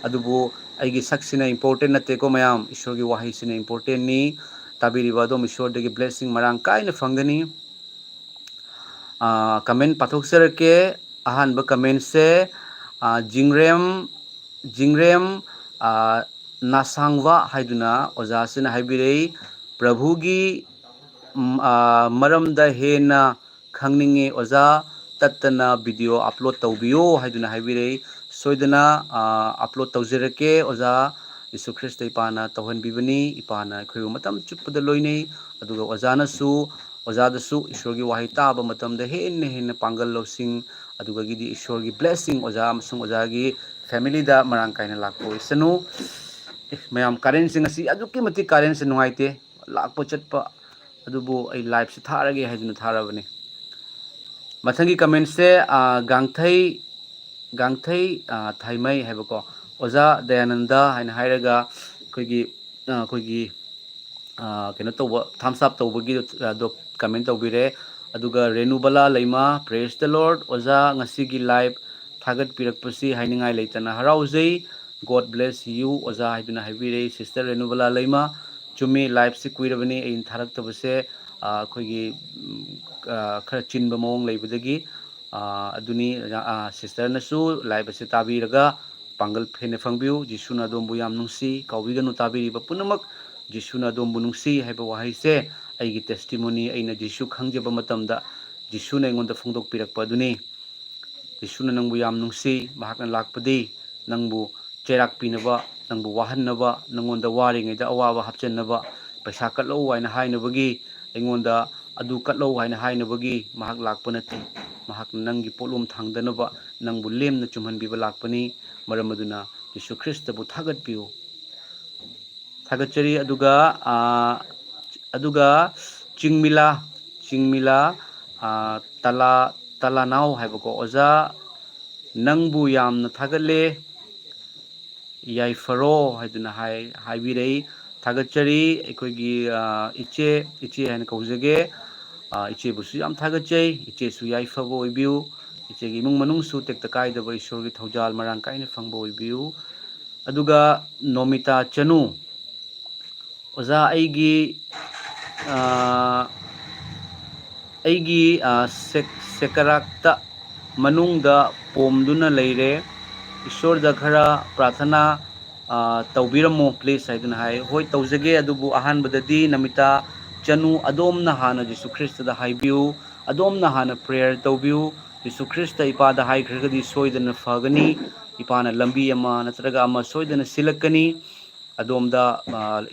ꯑꯗꯨꯕꯨ ꯑꯩꯒꯤ ꯁꯛꯁꯤꯅ ꯏꯝꯄꯣꯔꯇꯦꯟ ꯅꯠꯇꯦꯀꯣ ꯃꯌꯥꯝ, ꯏꯁꯣꯔꯒꯤ ꯋꯥꯍꯩꯁꯤꯅ ꯏꯝꯄꯣꯔꯇꯦꯟꯅꯤ꯫ ꯇꯥꯕꯤꯔꯤꯕ ꯑꯗꯣꯝ ꯏꯁꯣꯔꯗꯒꯤ ꯕ꯭ꯂꯦꯁꯤꯡ ꯃꯔꯥꯡ ꯀꯥꯏꯅ ꯐꯪꯒꯅꯤ꯫ ꯀꯃꯦꯟ ꯄꯥꯊꯣꯛꯆꯔꯛꯀꯦ꯫ ꯑꯍꯥꯟꯕ ꯀꯃꯦꯟꯁꯦ ꯖꯤꯡꯔꯦꯝ, ꯖꯤꯡꯔꯦꯝ ꯅꯥꯁꯥꯡꯕ ꯍꯥꯏꯗꯨꯅ ꯑꯣꯖꯥꯁꯤꯅ ꯍꯥꯏꯕꯤꯔꯛꯏ, "ꯄ꯭ꯔꯚꯨꯒꯤ ꯃꯔꯝꯗ ꯍꯦꯟꯅ ꯈꯪꯅꯤꯡꯉꯦ ꯑꯣꯖꯥ, ꯇꯠꯇꯅ ꯚꯤꯗꯤꯑꯣ ꯑꯞꯂꯣꯗ ꯇꯧꯕꯤꯌꯣ" ꯍꯥꯏꯗꯨꯅ ꯍꯥꯏꯕꯤꯔꯛꯏ꯫ "ꯁꯣꯏꯗꯅ ꯑꯞꯂꯣꯗ ꯇꯧꯖꯔꯛꯀꯦ ꯑꯣꯖꯥ꯫ ꯌꯤꯁꯨ ꯈ꯭ꯔꯤꯁꯇ ꯏꯄꯥꯅ ꯇꯧꯍꯟꯕꯤꯕꯅꯤ꯫ ꯏꯄꯥꯅ ꯑꯩꯈꯣꯏꯕꯨ ꯃꯇꯝ ꯆꯨꯞꯄꯗ ꯂꯣꯏꯅꯩ꯫ ꯑꯗꯨꯒ ꯑꯣꯖꯥꯅꯁꯨ, ꯑꯣꯖꯥꯗꯁꯨ ꯏꯁꯣꯔꯒꯤ ꯋꯥꯍꯩ ꯇꯥꯕ ꯃꯇꯝꯗ ꯍꯦꯟꯅ ꯍꯦꯟꯅ ꯄꯥꯡꯒꯜ ꯂꯧꯁꯤꯡ, ꯑꯗꯨꯗꯒꯤꯗꯤ ꯏꯁꯣꯔꯒꯤ ꯕ꯭ꯂꯦꯁꯤꯡ ꯑꯣꯖꯥ ꯑꯃꯁꯨꯡ ꯑꯣꯖꯥꯒꯤ ꯐꯦꯃꯤꯂꯤꯗ ꯃꯔꯥꯡ ꯀꯥꯏꯅ ꯂꯥꯛꯄ ꯑꯣꯏꯁꯅꯨ"꯫ ꯑꯦ, ꯃꯌꯥꯝ, ꯀꯥꯔꯦꯟꯁꯦ ꯉꯁꯤ ꯑꯗꯨꯛꯀꯤ ꯃꯇꯤꯛ ꯀꯥꯔꯦꯟꯁꯦ ꯅꯨꯡꯉꯥꯏꯇꯦ꯫ ꯂꯥꯛꯄ ꯆꯠꯄ ꯑꯗꯨꯕꯨ ꯑꯩ ꯂꯥꯏꯞꯁꯦ ꯊꯥꯔꯒꯦ ꯍꯥꯏꯗꯨꯅ ꯊꯥꯔꯕꯅꯤ꯫ ꯃꯊꯪꯒꯤ ꯀꯃꯦꯟꯁꯦ ꯒꯥꯡꯊꯩ, ꯒꯥꯡꯊꯩ ꯊꯥꯏꯃꯩ ꯍꯥꯏꯕꯀꯣ, "ꯑꯣꯖꯥ ꯗꯌꯥꯅꯟꯗ" ꯍꯥꯏꯅ ꯍꯥꯏꯔꯒ ꯑꯩꯈꯣꯏꯒꯤ, ꯑꯩꯈꯣꯏꯒꯤ ꯀꯩꯅꯣ ꯇꯧꯕ, ꯊꯥꯝꯁ ꯑꯞ ꯇꯧꯕꯒꯤ ꯑꯗꯣ ꯀꯃꯦꯟ ꯇꯧꯕꯤꯔꯦ꯫ ꯑꯗꯨꯒ ꯔꯦꯅꯨꯕꯂꯥ ꯂꯩꯃ, "Praise the Lord ꯑꯣꯖꯥ, ꯉꯁꯤꯒꯤ ꯂꯥꯏꯚ ꯊꯥꯒꯠꯄꯤꯔꯛꯄꯁꯤ ꯍꯥꯏꯅꯤꯡꯉꯥꯏ ꯂꯩꯇꯅ ꯍꯔꯥꯎꯖꯩ꯫ God bless you ꯑꯣꯖꯥ" ꯍꯥꯏꯗꯨꯅ ꯍꯥꯏꯕꯤꯔꯦ ꯁꯤꯁꯇꯔ ꯔꯦꯅꯨꯕꯂꯥ ꯂꯩꯃ꯫ ꯆꯨꯝꯃꯤ, ꯂꯥꯏꯞꯁꯤ ꯀꯨꯏꯔꯕꯅꯤ ꯑꯩꯅ ꯊꯥꯔꯛꯇꯕꯁꯦ, ꯑꯩꯈꯣꯏꯒꯤ ꯈꯔ ꯆꯤꯟꯕ ꯃꯑꯣꯡ ꯂꯩꯕꯗꯒꯤ꯫ ꯑꯗꯨꯅꯤ, ꯁꯤꯁꯇꯔꯅꯁꯨ ꯂꯥꯏꯞ ꯑꯁꯤ ꯇꯥꯕꯤꯔꯒ ꯄꯥꯡꯒꯜ ꯍꯦꯟꯅ ꯐꯪꯕꯤꯌꯨ꯫ ꯖꯤꯁꯨꯅ ꯑꯗꯣꯝꯕꯨ ꯌꯥꯝ ꯅꯨꯡꯁꯤ꯫ ꯀꯥꯎꯕꯤꯒꯅꯨ, ꯇꯥꯕꯤꯔꯤꯕ ꯄꯨꯝꯅꯃꯛ, ꯖꯤꯁꯨꯅ ꯑꯗꯣꯝꯕꯨ ꯅꯨꯡꯁꯤ ꯍꯥꯏꯕ ꯋꯥꯍꯩꯁꯦ ꯑꯩꯒꯤ ꯇꯦꯁꯇꯤꯃꯣꯅꯤ꯫ ꯑꯩꯅ ꯖꯤꯁꯨ ꯈꯪꯖꯕ ꯃꯇꯝꯗ ꯖꯤꯁꯨꯅ ꯑꯩꯉꯣꯟꯗ ꯐꯣꯡꯗꯣꯛꯄꯤꯔꯛꯄ ꯑꯗꯨꯅꯤ꯫ ꯖꯤꯁꯨꯅ ꯅꯪꯕꯨ ꯌꯥꯝ ꯅꯨꯡꯁꯤ꯫ ꯃꯍꯥꯛꯅ ꯂꯥꯛꯄꯗꯤ ꯅꯪꯕꯨ ꯆꯩꯔꯥꯛ ꯄꯤꯅꯕ, ꯅꯪꯕꯨ ꯋꯥꯍꯟꯅꯕ, ꯅꯪꯉꯣꯟꯗ ꯋꯥꯔꯤꯉꯩꯗ ꯑꯋꯥꯕ ꯍꯥꯞꯆꯤꯟꯅꯕ, "ꯄꯩꯁꯥ ꯀꯠꯂꯛꯎ" ꯍꯥꯏꯅ ꯍꯥꯏꯅꯕꯒꯤ, ꯑꯩꯉꯣꯟꯗ "ꯑꯗꯨ ꯀꯠꯂꯛꯎ" ꯍꯥꯏꯅ ꯍꯥꯏꯅꯕꯒꯤ ꯃꯍꯥꯛ ꯂꯥꯛꯄ ꯅꯠꯇꯦ꯫ ꯃꯍꯥꯛꯅ ꯅꯪꯒꯤ ꯄꯣꯠꯂꯨꯝ ꯊꯥꯡꯗꯅꯕ, ꯅꯪꯕꯨ ꯂꯦꯝꯅ ꯆꯨꯝꯍꯟꯕꯤꯕ ꯂꯥꯛꯄꯅꯤ꯫ ꯃꯔꯝ ꯑꯗꯨꯅ ꯖꯤꯁꯨ ꯈ꯭ꯔꯤꯁꯇꯕꯨ ꯊꯥꯒꯠꯄꯤꯌꯨ꯫ ꯊꯥꯒꯠꯆꯔꯤ꯫ ꯑꯗꯨꯒ, ꯑꯥ, ꯑꯗꯨꯒ ꯆꯤꯡꯃꯤꯂꯥ, ꯆꯤꯡꯃꯤꯂꯥ, ꯑꯥ, ꯇꯂꯥ-, ꯇꯂꯥꯅꯥꯎ ꯍꯥꯏꯕꯀꯣ꯫ "ꯑꯣꯖꯥ, ꯅꯪꯕꯨ ꯌꯥꯝꯅ ꯊꯥꯒꯠꯂꯦ, ꯌꯥꯏꯐꯔꯣ" ꯍꯥꯏꯗꯨꯅ ꯍꯥꯏ-, ꯍꯥꯏꯕꯤꯔꯛꯏ꯫ ꯊꯥꯒꯠꯆꯔꯤ꯫ ꯑꯩꯈꯣꯏꯒꯤ, ꯑꯥ, ꯏꯆꯦ, ꯏꯆꯦ ꯍꯥꯏꯅ ꯀꯧꯖꯒꯦ꯫ ꯑꯥ, ꯏꯆꯦꯕꯨꯁꯨ ꯌꯥꯝ ꯊꯥꯒꯠꯆꯩ꯫ ꯏꯆꯦꯁꯨ ꯌꯥꯏꯐꯕ ꯑꯣꯏꯕꯤꯌꯨ꯫ ꯏꯆꯦꯒꯤ ꯏꯃꯨꯡ ꯃꯅꯨꯡꯁꯨ ꯇꯦꯛꯇ ꯀꯥꯏꯗꯕ ꯏꯁꯣꯔꯒꯤ ꯊꯧꯖꯥꯜ ꯃꯔꯥꯡ ꯀꯥꯏꯅ ꯐꯪꯕ ꯑꯣꯏꯕꯤꯌꯨ꯫ ꯑꯗꯨꯒ ꯅꯣꯃꯤꯇꯥ ꯆꯅꯨ, "ꯑꯣꯖꯥ, ꯑꯩꯒꯤ, ꯑꯥ, ꯑꯩꯒꯤ ꯁꯦꯀꯔꯥꯛꯇ ꯃꯅꯨꯡꯗ ꯄꯣꯝꯗꯨꯅ ꯂꯩꯔꯦ, ꯏꯁꯣꯔꯗ ꯈꯔ ꯄ꯭ꯔꯥꯊꯅꯥ ꯇꯧꯕꯤꯔꯝꯃꯣ please ꯍꯥꯏꯗꯨꯅ ꯍꯥꯏ꯫ ꯍꯣꯏ, ꯇꯧꯖꯒꯦ, ꯑꯗꯨꯕꯨ ꯑꯍꯥꯟꯕꯗꯗꯤ ꯅꯃꯤꯇꯥ ꯆꯅꯨ, ꯑꯗꯣꯝꯅ ꯍꯥꯟꯅ ꯖꯤꯁꯨ ꯈ꯭ꯔꯤꯁꯇꯗ ꯍꯥꯏꯕꯤꯌꯨ, ꯑꯗꯣꯝꯅ ꯍꯥꯟꯅ prayer ꯇꯧꯕꯤꯌꯨ꯫ ꯖꯤꯁꯨ ꯈ꯭ꯔꯤꯁꯇ ꯏꯄꯥꯗ ꯍꯥꯏꯈ꯭ꯔꯒꯗꯤ ꯁꯣꯏꯗꯅ ꯐꯒꯅꯤ, ꯏꯄꯥꯅ ꯂꯝꯕꯤ ꯑꯃ ꯅꯠꯇ꯭ꯔꯒ ꯑꯃ ꯁꯣꯏꯗꯅ ꯁꯤꯜꯂꯛꯀꯅꯤ, ꯑꯗꯣꯝꯗ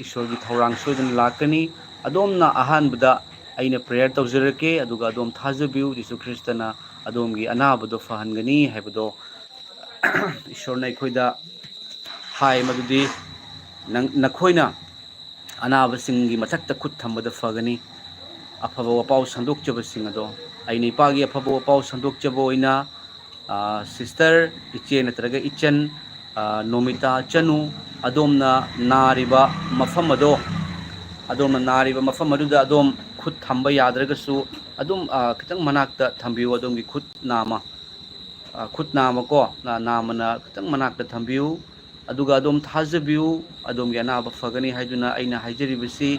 ꯏꯁꯣꯔꯒꯤ ꯊꯧꯔꯥꯡ ꯁꯣꯏꯗꯅ ꯂꯥꯛꯀꯅꯤ꯫ ꯑꯗꯣꯝꯅ ꯑꯍꯥꯟꯕꯗ ꯑꯩꯅ prayer ꯇꯧꯖꯔꯛꯀꯦ, ꯑꯗꯨꯒ ꯑꯗꯣꯝ ꯊꯥꯖꯕꯤꯌꯨ, ꯖꯤꯁꯨ ꯈ꯭ꯔꯤꯁꯇꯅ ꯑꯗꯣꯝꯒꯤ ꯑꯅꯥꯕꯗꯣ ꯐꯍꯟꯒꯅꯤ ꯍꯥꯏꯕꯗꯣ ꯏꯁꯣꯔꯅ ꯑꯩꯈꯣꯏꯗ ꯍꯥꯏ꯫ ꯃꯗꯨꯗꯤ ꯅꯪ, ꯅꯈꯣꯏꯅ ꯑꯅꯥꯕꯁꯤꯡꯒꯤ ꯃꯊꯛꯇ ꯈꯨꯠ ꯊꯝꯕꯗ ꯐꯒꯅꯤ꯫ ꯑꯐꯕ ꯋꯥꯄꯥꯎ ꯁꯟꯗꯣꯛꯆꯕꯁꯤꯡ ꯑꯗꯣ ꯑꯩꯅ ꯏꯄꯥꯒꯤ ꯑꯐꯕ ꯋꯥꯄꯥꯎ ꯁꯟꯗꯣꯛꯆꯕ ꯑꯣꯏꯅ, ꯁꯤꯁꯇꯔ ꯏꯆꯦ ꯅꯠꯇ꯭ꯔꯒ ꯏꯆꯟ ꯅꯣꯃꯤꯇꯥ ꯆꯅꯨ, ꯑꯗꯣꯝꯅ ꯅꯥꯔꯤꯕ ꯃꯐꯝ ꯑꯗꯣ, ꯑꯗꯣꯝꯅ ꯅꯥꯔꯤꯕ ꯃꯐꯝ ꯑꯗꯨꯗ ꯑꯗꯣꯝ ꯈꯨꯠ ꯊꯝꯕ ꯌꯥꯗ꯭ꯔꯒꯁꯨ, ꯑꯗꯨꯝ ꯈꯤꯇꯪ ꯃꯅꯥꯛꯇ ꯊꯝꯕꯤꯌꯨ꯫ ꯑꯗꯣꯝꯒꯤ ꯈꯨꯠ ꯅꯥꯝꯃ, ꯈꯨꯠ ꯅꯥꯝꯃꯀꯣ, ꯅꯥꯝꯃꯅ ꯈꯤꯇꯪ ꯃꯅꯥꯛꯇ ꯊꯝꯕꯤꯌꯨ꯫ ꯑꯗꯨꯒ ꯑꯗꯣꯝ ꯊꯥꯖꯕꯤꯌꯨ, ꯑꯗꯣꯝꯒꯤ ꯑꯅꯥꯕ ꯐꯒꯅꯤ ꯍꯥꯏꯗꯨꯅ ꯑꯩꯅ ꯍꯥꯏꯖꯔꯤꯕꯁꯤ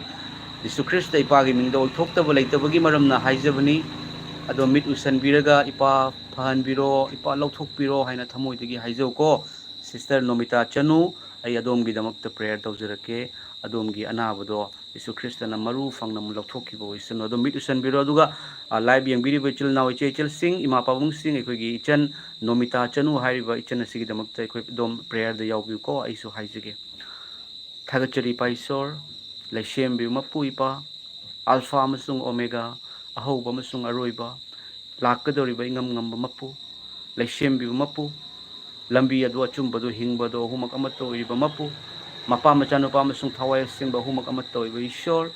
ꯖꯤꯁꯨ ꯈ꯭ꯔꯤꯁꯇ ꯏꯄꯥꯒꯤ ꯃꯤꯡꯗ ꯑꯣꯏꯊꯣꯛꯇꯕ ꯂꯩꯇꯕꯒꯤ ꯃꯔꯝꯅ ꯍꯥꯏꯖꯕꯅꯤ꯫ ꯑꯗꯣ ꯃꯤꯠ ꯎꯁꯟꯕꯤꯔꯒ, "ꯏꯄꯥ ꯐꯍꯟꯕꯤꯔꯣ, ꯏꯄꯥ ꯂꯧꯊꯣꯛꯄꯤꯔꯣ" ꯍꯥꯏꯅ ꯊꯃꯣꯏꯗꯒꯤ ꯍꯥꯏꯖꯧꯀꯣ꯫ ꯁꯤꯁꯇꯔ ꯅꯣꯃꯤꯇꯥ ꯆꯅꯨ, ꯑꯩ ꯑꯗꯣꯝꯒꯤꯗꯃꯛꯇ prayer ꯇꯧꯖꯔꯛꯀꯦ꯫ ꯑꯗꯣꯝꯒꯤ ꯑꯅꯥꯕꯗꯣ ꯖꯤꯁꯨ ꯈ꯭ꯔꯤꯁꯇꯅ ꯃꯔꯨ ꯐꯪꯅ ꯑꯃꯨꯛ ꯂꯧꯊꯣꯛꯈꯤꯕ ꯑꯣꯏꯁꯅꯨ꯫ ꯑꯗꯣ ꯃꯤꯠ ꯎꯁꯟꯕꯤꯔꯣ, ꯑꯗꯨꯒ live ꯌꯦꯡꯕꯤꯔꯤꯕ ꯏꯆꯤꯜ ꯏꯅꯥꯎ, ꯏꯆꯦ ꯏꯆꯜꯁꯤꯡ, ꯏꯃꯥ ꯄꯥꯕꯨꯡꯁꯤꯡ, ꯑꯩꯈꯣꯏꯒꯤ ꯏꯆꯟ ꯅꯣꯃꯤꯇꯥ ꯆꯅꯨ ꯍꯥꯏꯔꯤꯕ ꯏꯆꯟ ꯑꯁꯤꯒꯤꯗꯃꯛꯇ ꯑꯩꯈꯣꯏ ꯑꯗꯣꯝ prayer ꯗ ꯌꯥꯎꯕꯤꯌꯨꯀꯣ꯫ ꯑꯩꯁꯨ ꯍꯥꯏꯖꯒꯦ꯫ ꯊꯥꯒꯠꯆꯔꯤ ꯏꯄꯥ ꯏꯁꯣꯔ, ꯂꯩꯁꯦꯝꯕꯤꯕ ꯃꯄꯨ ꯏꯄꯥ, ꯑꯜꯐꯥ ꯑꯃꯁꯨꯡ ꯑꯣꯃꯦꯒꯥ, ꯑꯍꯧꯕ ꯑꯃꯁꯨꯡ ꯑꯔꯣꯏꯕ, ꯂꯥꯛꯀꯗꯧꯔꯤꯕ ꯏꯉꯝ ꯉꯝꯕ ꯃꯄꯨ, ꯂꯩꯁꯦꯝꯕꯤꯕ ꯃꯄꯨ, ꯂꯝꯕꯤ ꯑꯗꯨ, ꯑꯆꯨꯝꯕꯗꯨ, ꯍꯤꯡꯕꯗꯨ ꯑꯍꯨꯝꯃꯛ ꯑꯃꯠꯇ ꯑꯣꯏꯔꯤꯕ ꯃꯄꯨ, ꯃꯄꯥ, ꯃꯆꯥꯅꯨꯄꯥ ꯑꯃꯁꯨꯡ ꯊꯋꯥꯏ ꯑꯁꯦꯡꯕ ꯑꯍꯨꯝꯃꯛ ꯑꯃꯠꯇ ꯑꯣꯏꯕ ꯏꯁꯣꯔ,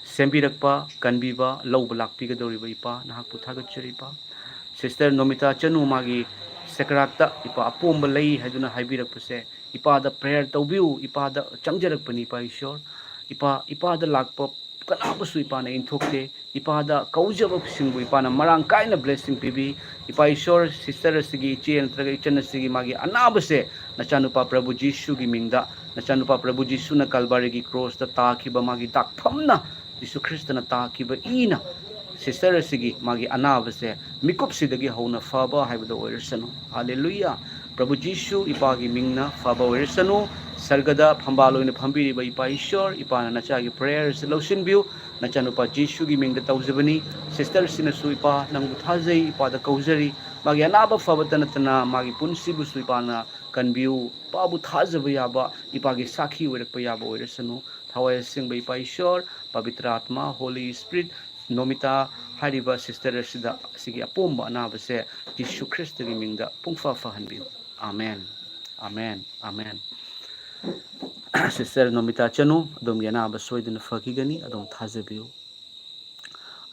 ꯁꯦꯝꯕꯤꯔꯛꯄ, ꯀꯟꯕꯤꯕ, ꯂꯧꯕ ꯂꯥꯛꯄꯤꯒꯗꯧꯔꯤꯕ ꯏꯄꯥ, ꯅꯍꯥꯛꯄꯨ ꯊꯥꯒꯠꯆꯔꯤ ꯏꯄꯥ꯫ ꯁꯤꯁꯇꯔ ꯅꯣꯃꯤꯇꯥ ꯆꯅꯨ ꯃꯥꯒꯤ ꯁꯦꯀ꯭ꯔꯥꯛꯇ ꯏꯄꯥ ꯑꯄꯣꯝꯕ ꯂꯩ ꯍꯥꯏꯗꯨꯅ ꯍꯥꯏꯕꯤꯔꯛꯄꯁꯦ, ꯏꯄꯥꯗ prayer ꯇꯧꯕꯤꯌꯨ, ꯏꯄꯥꯗ ꯆꯪꯖꯔꯛꯄꯅꯤ ꯏꯄꯥ ꯏꯁꯣꯔ꯫ ꯏꯄꯥ, ꯏꯄꯥꯗ ꯂꯥꯛꯄ ꯀꯅꯥꯕꯨꯁꯨ ꯏꯄꯥꯅ ꯏꯟꯊꯣꯛꯇꯦ꯫ ꯏꯄꯥꯗ ꯀꯧꯖꯕꯁꯤꯡꯕꯨ ꯏꯄꯥꯅ ꯃꯔꯥꯡ ꯀꯥꯏꯅ blessing ꯄꯤꯕꯤ꯫ ꯏꯄꯥ ꯏꯁꯣꯔ, ꯁꯤꯁꯇꯔ ꯑꯁꯤꯒꯤ ꯏꯆꯦ ꯅꯠꯇ꯭ꯔꯒ ꯏꯆꯟ ꯑꯁꯤꯒꯤ ꯃꯥꯒꯤ ꯑꯅꯥꯕꯁꯦ ꯅꯆꯥꯅꯨꯄꯥ ꯄ꯭ꯔꯚꯨ ꯖꯤꯁꯨꯒꯤ ꯃꯤꯡꯗ, ꯅꯆꯥꯅꯨꯄꯥ ꯄ꯭ꯔꯚꯨ ꯖꯤꯁꯨꯅ ꯀꯜꯕꯥꯔꯤꯒꯤ ꯀ꯭ꯔꯣꯁꯇ ꯇꯥꯈꯤꯕ ꯃꯥꯒꯤ ꯗꯥꯛꯐꯝꯅ, ꯖꯤꯁꯨ ꯈ꯭ꯔꯤꯁꯇꯅ ꯇꯥꯈꯤꯕ ꯏꯅ ꯁꯤꯁꯇꯔ ꯑꯁꯤꯒꯤ ꯃꯥꯒꯤ ꯑꯅꯥꯕꯁꯦ ꯃꯤꯀꯨꯞꯁꯤꯗꯒꯤ ꯍꯧꯅ ꯐꯕ ꯍꯥꯏꯕꯗꯣ ꯑꯣꯏꯔꯁꯅꯨ꯫ ꯍꯥꯂꯦꯂꯨꯌꯥ꯫ ꯄ꯭ꯔꯚꯨ ꯖꯤꯁꯨ ꯏꯄꯥꯒꯤ ꯃꯤꯡꯅ ꯐꯕ ꯑꯣꯏꯔꯁꯅꯨ꯫ ꯁꯔꯒꯗ ꯐꯝꯕꯥꯜ ꯑꯣꯏꯅ ꯐꯝꯕꯤꯔꯤꯕ ꯏꯄꯥ ꯏꯁꯣꯔ, ꯏꯄꯥꯅ ꯅꯆꯥꯒꯤ prayer ꯑꯁꯤ ꯂꯧꯁꯤꯟꯕꯤꯌꯨ꯫ ꯅꯆꯥꯅꯨꯄꯥ ꯖꯤꯁꯨꯒꯤ ꯃꯤꯡꯗ ꯇꯧꯖꯕꯅꯤ꯫ ꯁꯤꯁꯇꯔꯁꯤꯅꯁꯨ ꯏꯄꯥ ꯅꯪꯕꯨ ꯊꯥꯖꯩ, ꯏꯄꯥꯗ ꯀꯧꯖꯔꯤ꯫ ꯃꯥꯒꯤ ꯑꯅꯥꯕ ꯐꯕꯇ ꯅꯠꯇꯅ ꯃꯥꯒꯤ ꯄꯨꯟꯁꯤꯕꯨꯁꯨ ꯏꯄꯥꯅ ꯀꯟꯕꯤꯌꯨ꯫ ꯏꯄꯥꯕꯨ ꯊꯥꯖꯕ ꯌꯥꯕ, ꯏꯄꯥꯒꯤ ꯁꯥꯈꯤ ꯑꯣꯏꯔꯛꯄ ꯌꯥꯕ ꯑꯣꯏꯔꯁꯅꯨ꯫ ꯊꯋꯥꯏ ꯑꯁꯦꯡꯕ ꯏꯄꯥ ꯏꯁꯣꯔ, ꯄꯕꯤꯇ꯭ꯔ ꯑꯥꯇꯃꯥ, Holy Spirit, ꯅꯣꯃꯤꯇꯥ ꯍꯥꯏꯔꯤꯕ ꯁꯤꯁꯇꯔ ꯑꯁꯤꯗ ꯑꯁꯤꯒꯤ ꯑꯄꯣꯝꯕ ꯑꯅꯥꯕꯁꯦ ꯖꯤꯁꯨ ꯈ꯭ꯔꯤꯁꯇꯒꯤ ꯃꯤꯡꯗ ꯄꯨꯡꯐ ꯐꯍꯟꯕꯤꯌꯨ꯫ Amen, amen, amen. Sister Nomita Chanu, ꯑꯗꯣꯝꯒꯤ ꯑꯅꯥꯕ ꯁꯣꯏꯗꯅ ꯐꯈꯤꯒꯅꯤ, ꯑꯗꯣꯝ ꯊꯥꯖꯕꯤꯌꯨ꯫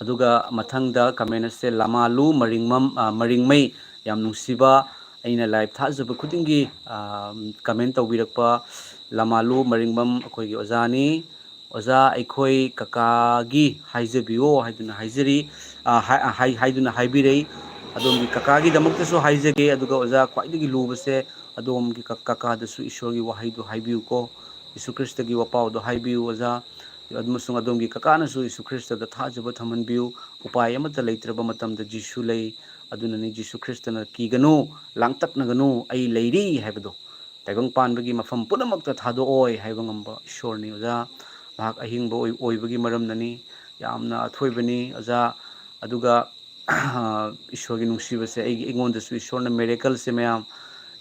ꯑꯗꯨꯒ ꯃꯊꯪꯗ comment ꯑꯁꯦ ꯂꯃꯥꯂꯨ ꯃꯔꯤꯡꯃꯝ-, ꯑ, ꯃꯔꯤꯡꯃꯩ, ꯌꯥꯝ ꯅꯨꯡꯁꯤꯕ, ꯑꯩꯅ live ꯊꯥꯖꯕ ꯈꯨꯗꯤꯡꯒꯤ, ꯑ, comment ꯇꯧꯕꯤꯔꯛꯄ ꯂꯃꯥꯂꯨ ꯃꯔꯤꯡꯃꯝ ꯑꯩꯈꯣꯏꯒꯤ ꯑꯣꯖꯥꯅꯤ꯫ "ꯑꯣꯖꯥ, ꯑꯩꯈꯣꯏ ꯀꯀꯥꯒꯤ ꯍꯥꯏꯖꯕꯤꯌꯣ" ꯍꯥꯏꯗꯨꯅ ꯍꯥꯏꯖꯔꯤ, ꯑ, ꯍꯥꯏ-, ꯍꯥꯏ-, ꯍꯥꯏꯗꯨꯅ ꯍꯥꯏꯕꯤꯔꯛꯏ꯫ ꯑꯗꯣꯝꯒꯤ ꯀꯀꯥꯒꯤꯗꯃꯛꯇꯁꯨ ꯍꯥꯏꯖꯒꯦ, ꯑꯗꯨꯒ ꯑꯣꯖꯥ, ꯈ꯭ꯋꯥꯏꯗꯒꯤ ꯂꯨꯕꯁꯦ ꯑꯗꯣꯝꯒꯤ ꯀ-, ꯀꯀꯥꯗꯁꯨ ꯏꯁꯣꯔꯒꯤ ꯋꯥꯍꯩꯗꯨ ꯍꯥꯏꯕꯤꯌꯨꯀꯣ꯫ ꯌꯤꯁꯨ ꯈ꯭ꯔꯤꯁꯇꯒꯤ ꯋꯥꯄꯥꯎꯗꯣ ꯍꯥꯏꯕꯤꯌꯨ, ꯑꯣꯖꯥ꯫ ꯑꯃꯁꯨꯡ ꯑꯗꯣꯝꯒꯤ ꯀꯀꯥꯅꯁꯨ ꯌꯤꯁꯨ ꯈ꯭ꯔꯤꯁꯇꯗ ꯊꯥꯖꯕ ꯊꯝꯍꯟꯕꯤꯌꯨ꯫ ꯎꯄꯥꯏ ꯑꯃꯠꯇ ꯂꯩꯇ꯭ꯔꯕ ꯃꯇꯝꯗ ꯖꯤꯁꯨ ꯂꯩ꯫ ꯑꯗꯨꯅꯅꯤ ꯖꯤꯁꯨ ꯈ꯭ꯔꯤꯁꯇꯅ "ꯀꯤꯒꯅꯨ, ꯂꯥꯡꯇꯛꯅꯒꯅꯨ, ꯑꯩ ꯂꯩꯔꯤ" ꯍꯥꯏꯕꯗꯣ꯫ ꯇꯥꯏꯕꯪ ꯄꯥꯟꯕꯒꯤ ꯃꯐꯝ ꯄꯨꯝꯅꯃꯛꯇ ꯊꯥꯗꯣꯛꯑꯣꯏ ꯍꯥꯏꯕ ꯉꯝꯕ ꯏꯁꯣꯔꯅꯤ, ꯑꯣꯖꯥ꯫ ꯃꯍꯥꯛ ꯑꯍꯤꯡꯕ ꯑꯣꯏ-, ꯑꯣꯏꯕꯒꯤ ꯃꯔꯝꯅꯅꯤ꯫ ꯌꯥꯝꯅ ꯑꯊꯣꯏꯕꯅꯤ, ꯑꯣꯖꯥ꯫ ꯑꯗꯨꯒ ꯏꯁꯣꯔꯒꯤ ꯅꯨꯡꯁꯤꯕꯁꯦ ꯑꯩꯒꯤ, ꯑꯩꯉꯣꯟꯗꯁꯨ ꯏꯁꯣꯔꯅ miracleꯁꯦ ꯃꯌꯥꯝ,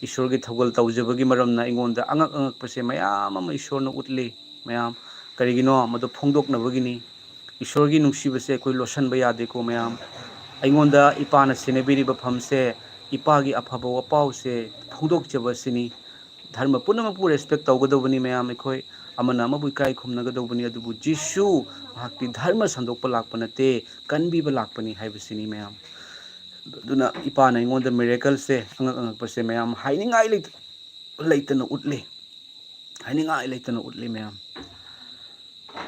ꯏꯁꯣꯔꯒꯤ ꯊꯧꯒꯜ ꯇꯧꯖꯕꯒꯤ ꯃꯔꯝꯅ ꯑꯩꯉꯣꯟꯗ ꯑꯉꯛ ꯑꯉꯛꯄꯁꯦ ꯃꯌꯥꯝ ꯑꯃ ꯏꯁꯣꯔꯅ ꯎꯠꯂꯤ ꯃꯌꯥꯝ꯫ ꯀꯔꯤꯒꯤꯅꯣ? ꯃꯗꯨ ꯐꯣꯡꯗꯣꯛꯅꯕꯒꯤꯅꯤ꯫ ꯏꯁꯣꯔꯒꯤ ꯅꯨꯡꯁꯤꯕꯁꯦ ꯑꯩꯈꯣꯏ ꯂꯣꯠꯁꯟꯕ ꯌꯥꯗꯦꯀꯣ ꯃꯌꯥꯝ꯫ ꯑꯩꯉꯣꯟꯗ ꯏꯄꯥꯅ ꯁꯦꯟꯅꯕꯤꯔꯤꯕ ꯐꯝꯁꯦ, ꯏꯄꯥꯒꯤ ꯑꯐꯕ ꯋꯥꯄꯥꯎꯁꯦ ꯐꯣꯡꯗꯣꯛꯆꯕ ꯑꯁꯤꯅꯤ꯫ ꯙꯔꯃ ꯄꯨꯝꯅꯃꯛꯄꯨ respect ꯇꯧꯒꯗꯧꯕꯅꯤ ꯃꯌꯥꯝ ꯑꯩꯈꯣꯏ꯫ ꯑꯃꯅ ꯑꯃꯕꯨ ꯏꯀꯥꯏ ꯈꯨꯝꯅꯒꯗꯧꯕꯅꯤ, ꯑꯗꯨꯕꯨ ꯖꯤꯁꯨ ꯃꯍꯥꯛꯇꯤ ꯙꯔꯃ ꯁꯟꯗꯣꯛꯄ ꯂꯥꯛꯄ ꯅꯠꯇꯦ, ꯀꯟꯕꯤꯕ ꯂꯥꯛꯄꯅꯤ ꯍꯥꯏꯕꯁꯤꯅꯤ ꯃꯌꯥꯝ꯫ ꯑꯗꯨꯅ ꯏꯄꯥꯅ ꯑꯩꯉꯣꯟꯗ miracleꯁꯦ, ꯑꯉꯛ ꯑꯉꯛꯄꯁꯦ ꯃꯌꯥꯝ ꯍꯥꯏꯅꯤꯡꯉꯥꯏ ꯂꯩꯇ-, ꯂꯩꯇꯅ ꯎꯠꯂꯤ, ꯍꯥꯏꯅꯤꯡꯉꯥꯏ ꯂꯩꯇꯅ ꯎꯠꯂꯤ ꯃꯌꯥꯝ꯫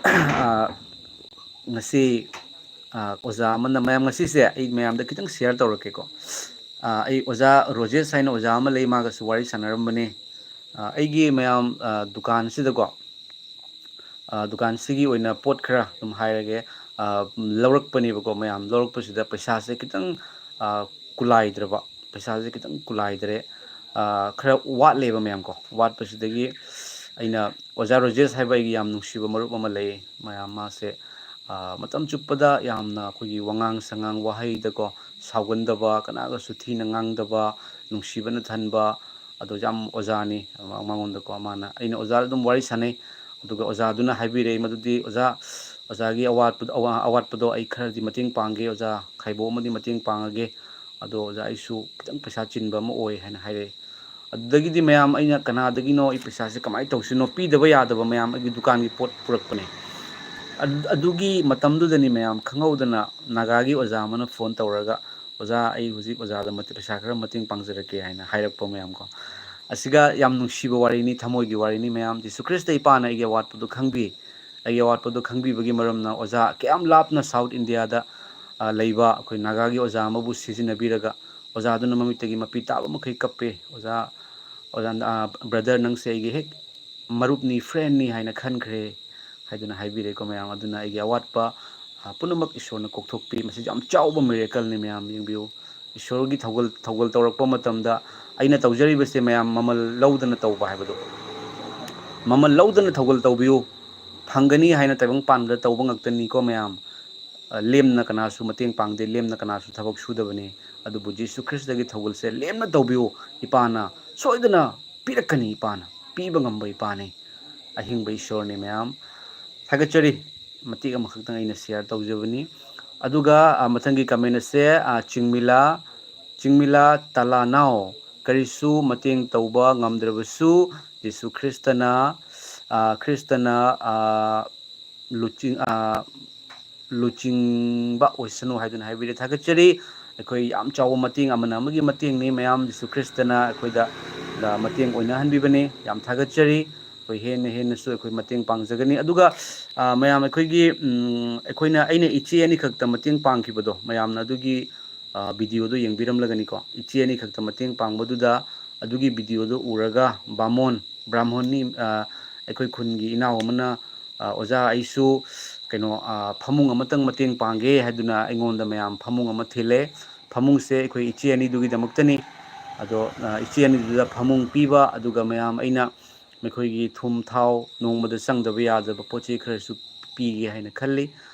ꯑꯥ, ꯉꯁꯤ, ꯑꯥ, ꯑꯣꯖꯥ ꯑꯃꯅ, ꯃꯌꯥꯝ, ꯉꯁꯤꯁꯦ ꯑꯩ ꯃꯌꯥꯝꯗ ꯈꯤꯇꯪ share ꯇꯧꯔꯛꯀꯦꯀꯣ꯫ ꯑꯥ, ꯑꯩ ꯑꯣꯖꯥ ꯔꯣꯖꯦꯁ ꯍꯥꯏꯅ ꯑꯣꯖꯥ ꯑꯃ ꯂꯩ, ꯃꯥꯒꯁꯨ ꯋꯥꯔꯤ ꯁꯥꯟꯅꯔꯝꯕꯅꯦ꯫ ꯑꯥ, ꯑꯩꯒꯤ ꯃꯌꯥꯝ, ꯑꯥ, ꯗꯨꯀꯥꯟꯁꯤꯗꯀꯣ, ꯑꯥ, ꯗꯨꯀꯥꯟꯁꯤꯒꯤ ꯑꯣꯏꯅ ꯄꯣꯠ ꯈꯔ ꯑꯗꯨꯝ ꯍꯥꯏꯔꯒꯦ꯫ ꯂꯧꯔꯛꯄꯅꯦꯕꯀꯣ ꯃꯌꯥꯝ꯫ ꯂꯧꯔꯛꯄꯁꯤꯗ ꯄꯩꯁꯥꯁꯦ ꯈꯤꯇꯪ ꯀꯨꯂꯥꯏꯗ꯭ꯔꯕ, ꯄꯩꯁꯥꯁꯦ ꯈꯤꯇꯪ ꯀꯨꯂꯥꯏꯗ꯭ꯔꯦ, ꯈꯔ ꯋꯥꯠꯂꯦꯕ ꯃꯌꯥꯝ ꯀꯣ꯫ ꯋꯥꯠꯄꯁꯤꯗꯒꯤ ꯑꯩꯅ ꯑꯣꯖꯥ ꯔꯣꯖꯦꯁ ꯍꯥꯏꯕ ꯑꯩꯒꯤ ꯌꯥꯝ ꯅꯨꯡꯁꯤꯕ ꯃꯔꯨꯞ ꯑꯃ ꯂꯩ꯫ ꯃꯌꯥꯝ ꯃꯥꯁꯦ ꯃꯇꯝ ꯆꯨꯞꯄꯗ ꯌꯥꯝꯅ ꯑꯩꯈꯣꯏꯒꯤ ꯋꯥꯉꯥꯡ ꯁꯉꯥꯡ ꯋꯥꯍꯩꯗꯀꯣ ꯁꯥꯎꯒꯟꯗꯕ, ꯀꯅꯥꯒꯁꯨ ꯊꯤꯅ ꯉꯥꯡꯗꯕ, ꯅꯨꯡꯁꯤꯕꯅ ꯊꯟꯕ, ꯑꯗꯣ ꯌꯥꯝ ꯑꯣꯖꯥꯅꯤ꯫ ꯃꯉꯣꯟꯗꯀꯣ ꯃꯥꯅ, ꯑꯩꯅ ꯑꯣꯖꯥꯗ ꯑꯗꯨꯝ ꯋꯥꯔꯤ ꯁꯥꯟꯅꯩ꯫ ꯑꯗꯨꯒ ꯑꯣꯖꯥꯗꯨꯅ ꯍꯥꯏꯕꯤꯔꯛꯏ ꯃꯗꯨꯗꯤ, "ꯑꯣꯖꯥ, ꯑꯣꯖꯥꯒꯤ ꯑꯋꯥꯠꯄꯗꯣ, ꯑꯋꯥ-, ꯑꯋꯥꯠꯄꯗꯣ ꯑꯩ ꯈꯔꯗꯤ ꯃꯇꯦꯡ ꯄꯥꯡꯒꯦ ꯑꯣꯖꯥ, ꯈꯥꯏꯕꯣꯛ ꯑꯃꯗꯤ ꯃꯇꯦꯡ ꯄꯥꯡꯉꯒꯦ꯫ ꯑꯗꯣ ꯑꯣꯖꯥ, ꯑꯩꯁꯨ ꯈꯤꯇꯪ ꯄꯩꯁꯥ ꯆꯤꯟꯕ ꯑꯃ ꯑꯣꯏ" ꯍꯥꯏꯅ ꯍꯥꯏꯔꯛꯑꯦ꯫ ꯑꯗꯨꯗꯒꯤꯗꯤ ꯃꯌꯥꯝ ꯑꯩꯅ ꯀꯅꯥꯗꯒꯤꯅꯣ ꯑꯩ ꯄꯩꯁꯥꯁꯦ ꯀꯃꯥꯏꯅ ꯇꯧꯁꯤꯅꯣ, ꯄꯤꯗꯕ ꯌꯥꯗꯕ ꯃꯌꯥꯝ ꯑꯩꯒꯤ ꯗꯨꯀꯥꯟꯒꯤ ꯄꯣꯠ ꯄꯨꯔꯛꯄꯅꯦ꯫ ꯑꯗꯨ-, ꯑꯗꯨꯒꯤ ꯃꯇꯝꯗꯨꯗꯅꯤ ꯃꯌꯥꯝ ꯈꯪꯍꯧꯗꯅ ꯅꯥꯒꯥꯒꯤ ꯑꯣꯖꯥ ꯑꯃꯅ ꯐꯣꯟ ꯇꯧꯔꯒ, "ꯑꯣꯖꯥ, ꯑꯩ ꯍꯧꯖꯤꯛ ꯑꯣꯖꯥꯗ ꯃꯇꯦ-, ꯄꯩꯁꯥ ꯈꯔ ꯃꯇꯦꯡ ꯄꯥꯡꯖꯔꯛꯀꯦ" ꯍꯥꯏꯅ ꯍꯥꯏꯔꯛꯄ ꯃꯌꯥꯝ ꯀꯣ꯫ ꯑꯁꯤꯒ ꯌꯥꯝ ꯅꯨꯡꯁꯤꯕ ꯋꯥꯔꯤꯅꯤ, ꯊꯃꯣꯏꯒꯤ ꯋꯥꯔꯤꯅꯤ ꯃꯌꯥꯝ꯫ ꯖꯤꯁꯨ ꯈ꯭ꯔꯤꯁꯇ ꯏꯄꯥꯅ ꯑꯩꯒꯤ ꯑꯋꯥꯠꯄꯗꯨ ꯈꯪꯕꯤ꯫ ꯑꯩꯒꯤ ꯑꯋꯥꯠꯄꯗꯨ ꯈꯪꯕꯤꯕꯒꯤ ꯃꯔꯝꯅ ꯑꯣꯖꯥ ꯀꯌꯥꯝ ꯂꯥꯞꯅ ꯁꯥꯎꯠ ꯏꯟꯗꯤꯌꯥꯗ, ꯑ, ꯂꯩꯕ ꯑꯩꯈꯣꯏ ꯅꯥꯒꯥꯒꯤ ꯑꯣꯖꯥ ꯑꯃꯕꯨ ꯁꯤꯖꯤꯟꯅꯕꯤꯔꯒ ꯑꯣꯖꯥꯗꯨꯅ ꯃꯃꯤꯠꯇꯒꯤ ꯃꯄꯤ ꯇꯥꯕ ꯃꯈꯩ ꯀꯞꯄꯦ꯫ "ꯑꯣꯖꯥ, ꯑꯣꯖꯥ, ꯑ, ꯕ꯭ꯔꯗꯔ, ꯅꯪꯁꯦ ꯑꯩꯒꯤ ꯍꯦꯛ ꯃꯔꯨꯞꯅꯤ, ꯐ꯭ꯔꯦꯟꯅꯤ ꯍꯥꯏꯅ ꯈꯟꯈ꯭ꯔꯦ" ꯍꯥꯏꯗꯨꯅ ꯍꯥꯏꯕꯤꯔꯦꯀꯣ ꯃꯌꯥꯝ꯫ ꯑꯗꯨꯅ ꯑꯩꯒꯤ ꯑꯋꯥꯠꯄ, ꯑ, ꯄꯨꯝꯅꯃꯛ ꯏꯁꯣꯔꯅ ꯀꯣꯛꯊꯣꯛꯄꯤ꯫ ꯃꯁꯤ ꯌꯥꯝ ꯆꯥꯎꯕ ꯃꯤꯔꯦꯀꯜꯅꯤ ꯃꯌꯥꯝ, ꯌꯦꯡꯕꯤꯌꯨ꯫ ꯏꯁꯣꯔꯒꯤ ꯊꯧꯒꯜ, ꯊꯧꯒꯜ ꯇꯧꯔꯛꯄ ꯃꯇꯝꯗ ꯑꯩꯅ ꯇꯧꯖꯔꯤꯕꯁꯦ ꯃꯌꯥꯝ ꯃꯃꯜ ꯂꯧꯗꯅ ꯇꯧꯕ ꯍꯥꯏꯕꯗꯣ, ꯃꯃꯜ ꯂꯧꯗꯅ ꯊꯧꯒꯜ ꯇꯧꯕꯤꯌꯨ꯫ ꯐꯪꯒꯅꯤ ꯍꯥꯏꯅ ꯇꯥꯏꯕꯪ ꯄꯥꯟꯕꯗ ꯇꯧꯕ ꯉꯥꯛꯇꯅꯤꯀꯣ ꯃꯌꯥꯝ꯫ ꯑ, ꯂꯦꯝꯅ ꯀꯅꯥꯁꯨ ꯃꯇꯦꯡ ꯄꯥꯡꯗꯦ, ꯂꯦꯝꯅ ꯀꯅꯥꯁꯨ ꯊꯕꯛ ꯁꯨꯗꯕꯅꯤ꯫ ꯑꯗꯨꯕꯨ ꯖꯤꯁꯨ ꯈ꯭ꯔꯤꯁꯇꯒꯤ ꯊꯧꯒꯜꯁꯦ ꯂꯦꯝꯅ ꯇꯧꯕꯤꯌꯨ꯫ ꯏꯄꯥꯅ ꯁꯣꯏꯗꯅ ꯄꯤꯔꯛꯀꯅꯤ, ꯏꯄꯥꯅ ꯄꯤꯕ ꯉꯝꯕ ꯏꯄꯥꯅꯤ, ꯑꯍꯤꯡꯕ ꯏꯁꯣꯔꯅꯤ ꯃꯌꯥꯝ꯫ ꯊꯥꯒꯠꯆꯔꯤ꯫ ꯃꯇꯦꯛ ꯑꯃꯈꯛꯇꯪ ꯑꯩꯅ ꯁꯤꯌꯥꯔ ꯇꯧꯖꯕꯅꯤ꯫ ꯑꯗꯨꯒ, ꯑ, ꯃꯊꯪꯒꯤ ꯀꯃꯦꯟ ꯑꯁꯦ, ꯑ, ꯆꯤꯡꯃꯤꯂꯥ, ꯆꯤꯡꯃꯤꯂꯥ ꯇꯂꯥꯅꯥꯎ, ꯀꯔꯤꯁꯨ ꯃꯇꯦꯡ ꯇꯧꯕ ꯉꯝꯗ꯭ꯔꯕꯁꯨ ꯖꯤꯁꯨ ꯈ꯭ꯔꯤꯁꯇꯅ, ꯑ, ꯈ꯭ꯔꯤꯁꯇꯅ, ꯑ, ꯂꯨꯆꯤꯡ-, ꯑ, ꯂꯨꯆꯤꯡꯕ ꯑꯣꯏꯁꯅꯨ ꯍꯥꯏꯗꯨꯅ ꯍꯥꯏꯕꯤꯔꯦ꯫ ꯊꯥꯒꯠꯆꯔꯤ꯫ ꯑꯩꯈꯣꯏ ꯌꯥꯝ ꯆꯥꯎꯕ ꯃꯇꯦꯡ, ꯑꯃꯅ ꯑꯃꯒꯤ ꯃꯇꯦꯡꯅꯤ ꯃꯌꯥꯝ꯫ ꯖꯤꯁꯨ ꯈ꯭ꯔꯤꯁꯇꯅ ꯑꯩꯈꯣꯏꯗ, ꯑ, ꯃꯇꯦꯡ ꯑꯣꯏꯅꯍꯟꯕꯤꯕꯅꯤ꯫ ꯌꯥꯝ ꯊꯥꯒꯠꯆꯔꯤ꯫ ꯑꯩꯈꯣꯏ ꯍꯦꯟꯅ ꯍꯦꯟꯅꯁꯨ ꯑꯩꯈꯣꯏ ꯃꯇꯦꯡ ꯄꯥꯡꯖꯒꯅꯤ꯫ ꯑꯗꯨꯒ, ꯑ, ꯃꯌꯥꯝ ꯑꯩꯈꯣꯏꯒꯤ, ꯎꯝ, ꯑꯩꯈꯣꯏꯅ, ꯑꯩꯅ ꯏꯆꯦ ꯑꯅꯤꯈꯛꯇ ꯃꯇꯦꯡ ꯄꯥꯡꯈꯤꯕꯗꯣ, ꯃꯌꯥꯝꯅ ꯑꯗꯨꯒꯤ, ꯑ, ꯚꯤꯗꯤꯑꯣꯗꯣ ꯌꯦꯡꯕꯤꯔꯝꯂꯒꯅꯤꯀꯣ꯫ ꯏꯆꯦ ꯑꯅꯤꯈꯛꯇ ꯃꯇꯦꯡ ꯄꯥꯡꯕꯗꯨꯗ ꯑꯗꯨꯒꯤ ꯚꯤꯗꯤꯑꯣꯗꯣ ꯎꯔꯒ ꯕꯥꯃꯣꯟ, ꯕ꯭ꯔꯥꯍꯃꯣꯟꯅꯤ, ꯑ, ꯑꯩꯈꯣꯏ ꯈꯨꯟꯒꯤ ꯏꯅꯥꯎ ꯑꯃꯅ, "ꯑ, ꯑꯣꯖꯥ, ꯑꯩꯁꯨ, ꯀꯩꯅꯣ, ꯑ, ꯐꯃꯨꯡ ꯑꯃꯇꯪ ꯃꯇꯦꯡ ꯄꯥꯡꯒꯦ ꯍꯥꯏꯗꯨꯅ ꯑꯩꯉꯣꯟꯗ ꯃꯌꯥꯝ ꯐꯃꯨꯡ ꯑꯃ ꯊꯤꯜꯂꯦ꯫ ꯐꯃꯨꯡꯁꯦ ꯑꯩꯈꯣꯏ ꯏꯆꯦ ꯑꯅꯤꯗꯨꯒꯤꯗꯃꯛꯇꯅꯤ꯫ ꯑꯗꯣ, ꯑ, ꯏꯆꯦ ꯑꯅꯤꯗꯨꯗ ꯐꯃꯨꯡ ꯄꯤꯕ, ꯑꯗꯨꯒ ꯃꯌꯥꯝ ꯑꯩꯅ ꯃꯈꯣꯏꯒꯤ ꯊꯨꯝ, ꯊꯥꯎ, ꯅꯣꯡꯃꯗ ꯆꯪꯗꯕ ꯌꯥꯗꯕ ꯄꯣꯠ ꯆꯩ ꯈꯔꯁꯨ ꯄꯤꯒꯦ ꯍꯥꯏꯅ ꯈꯜꯂꯤ꯫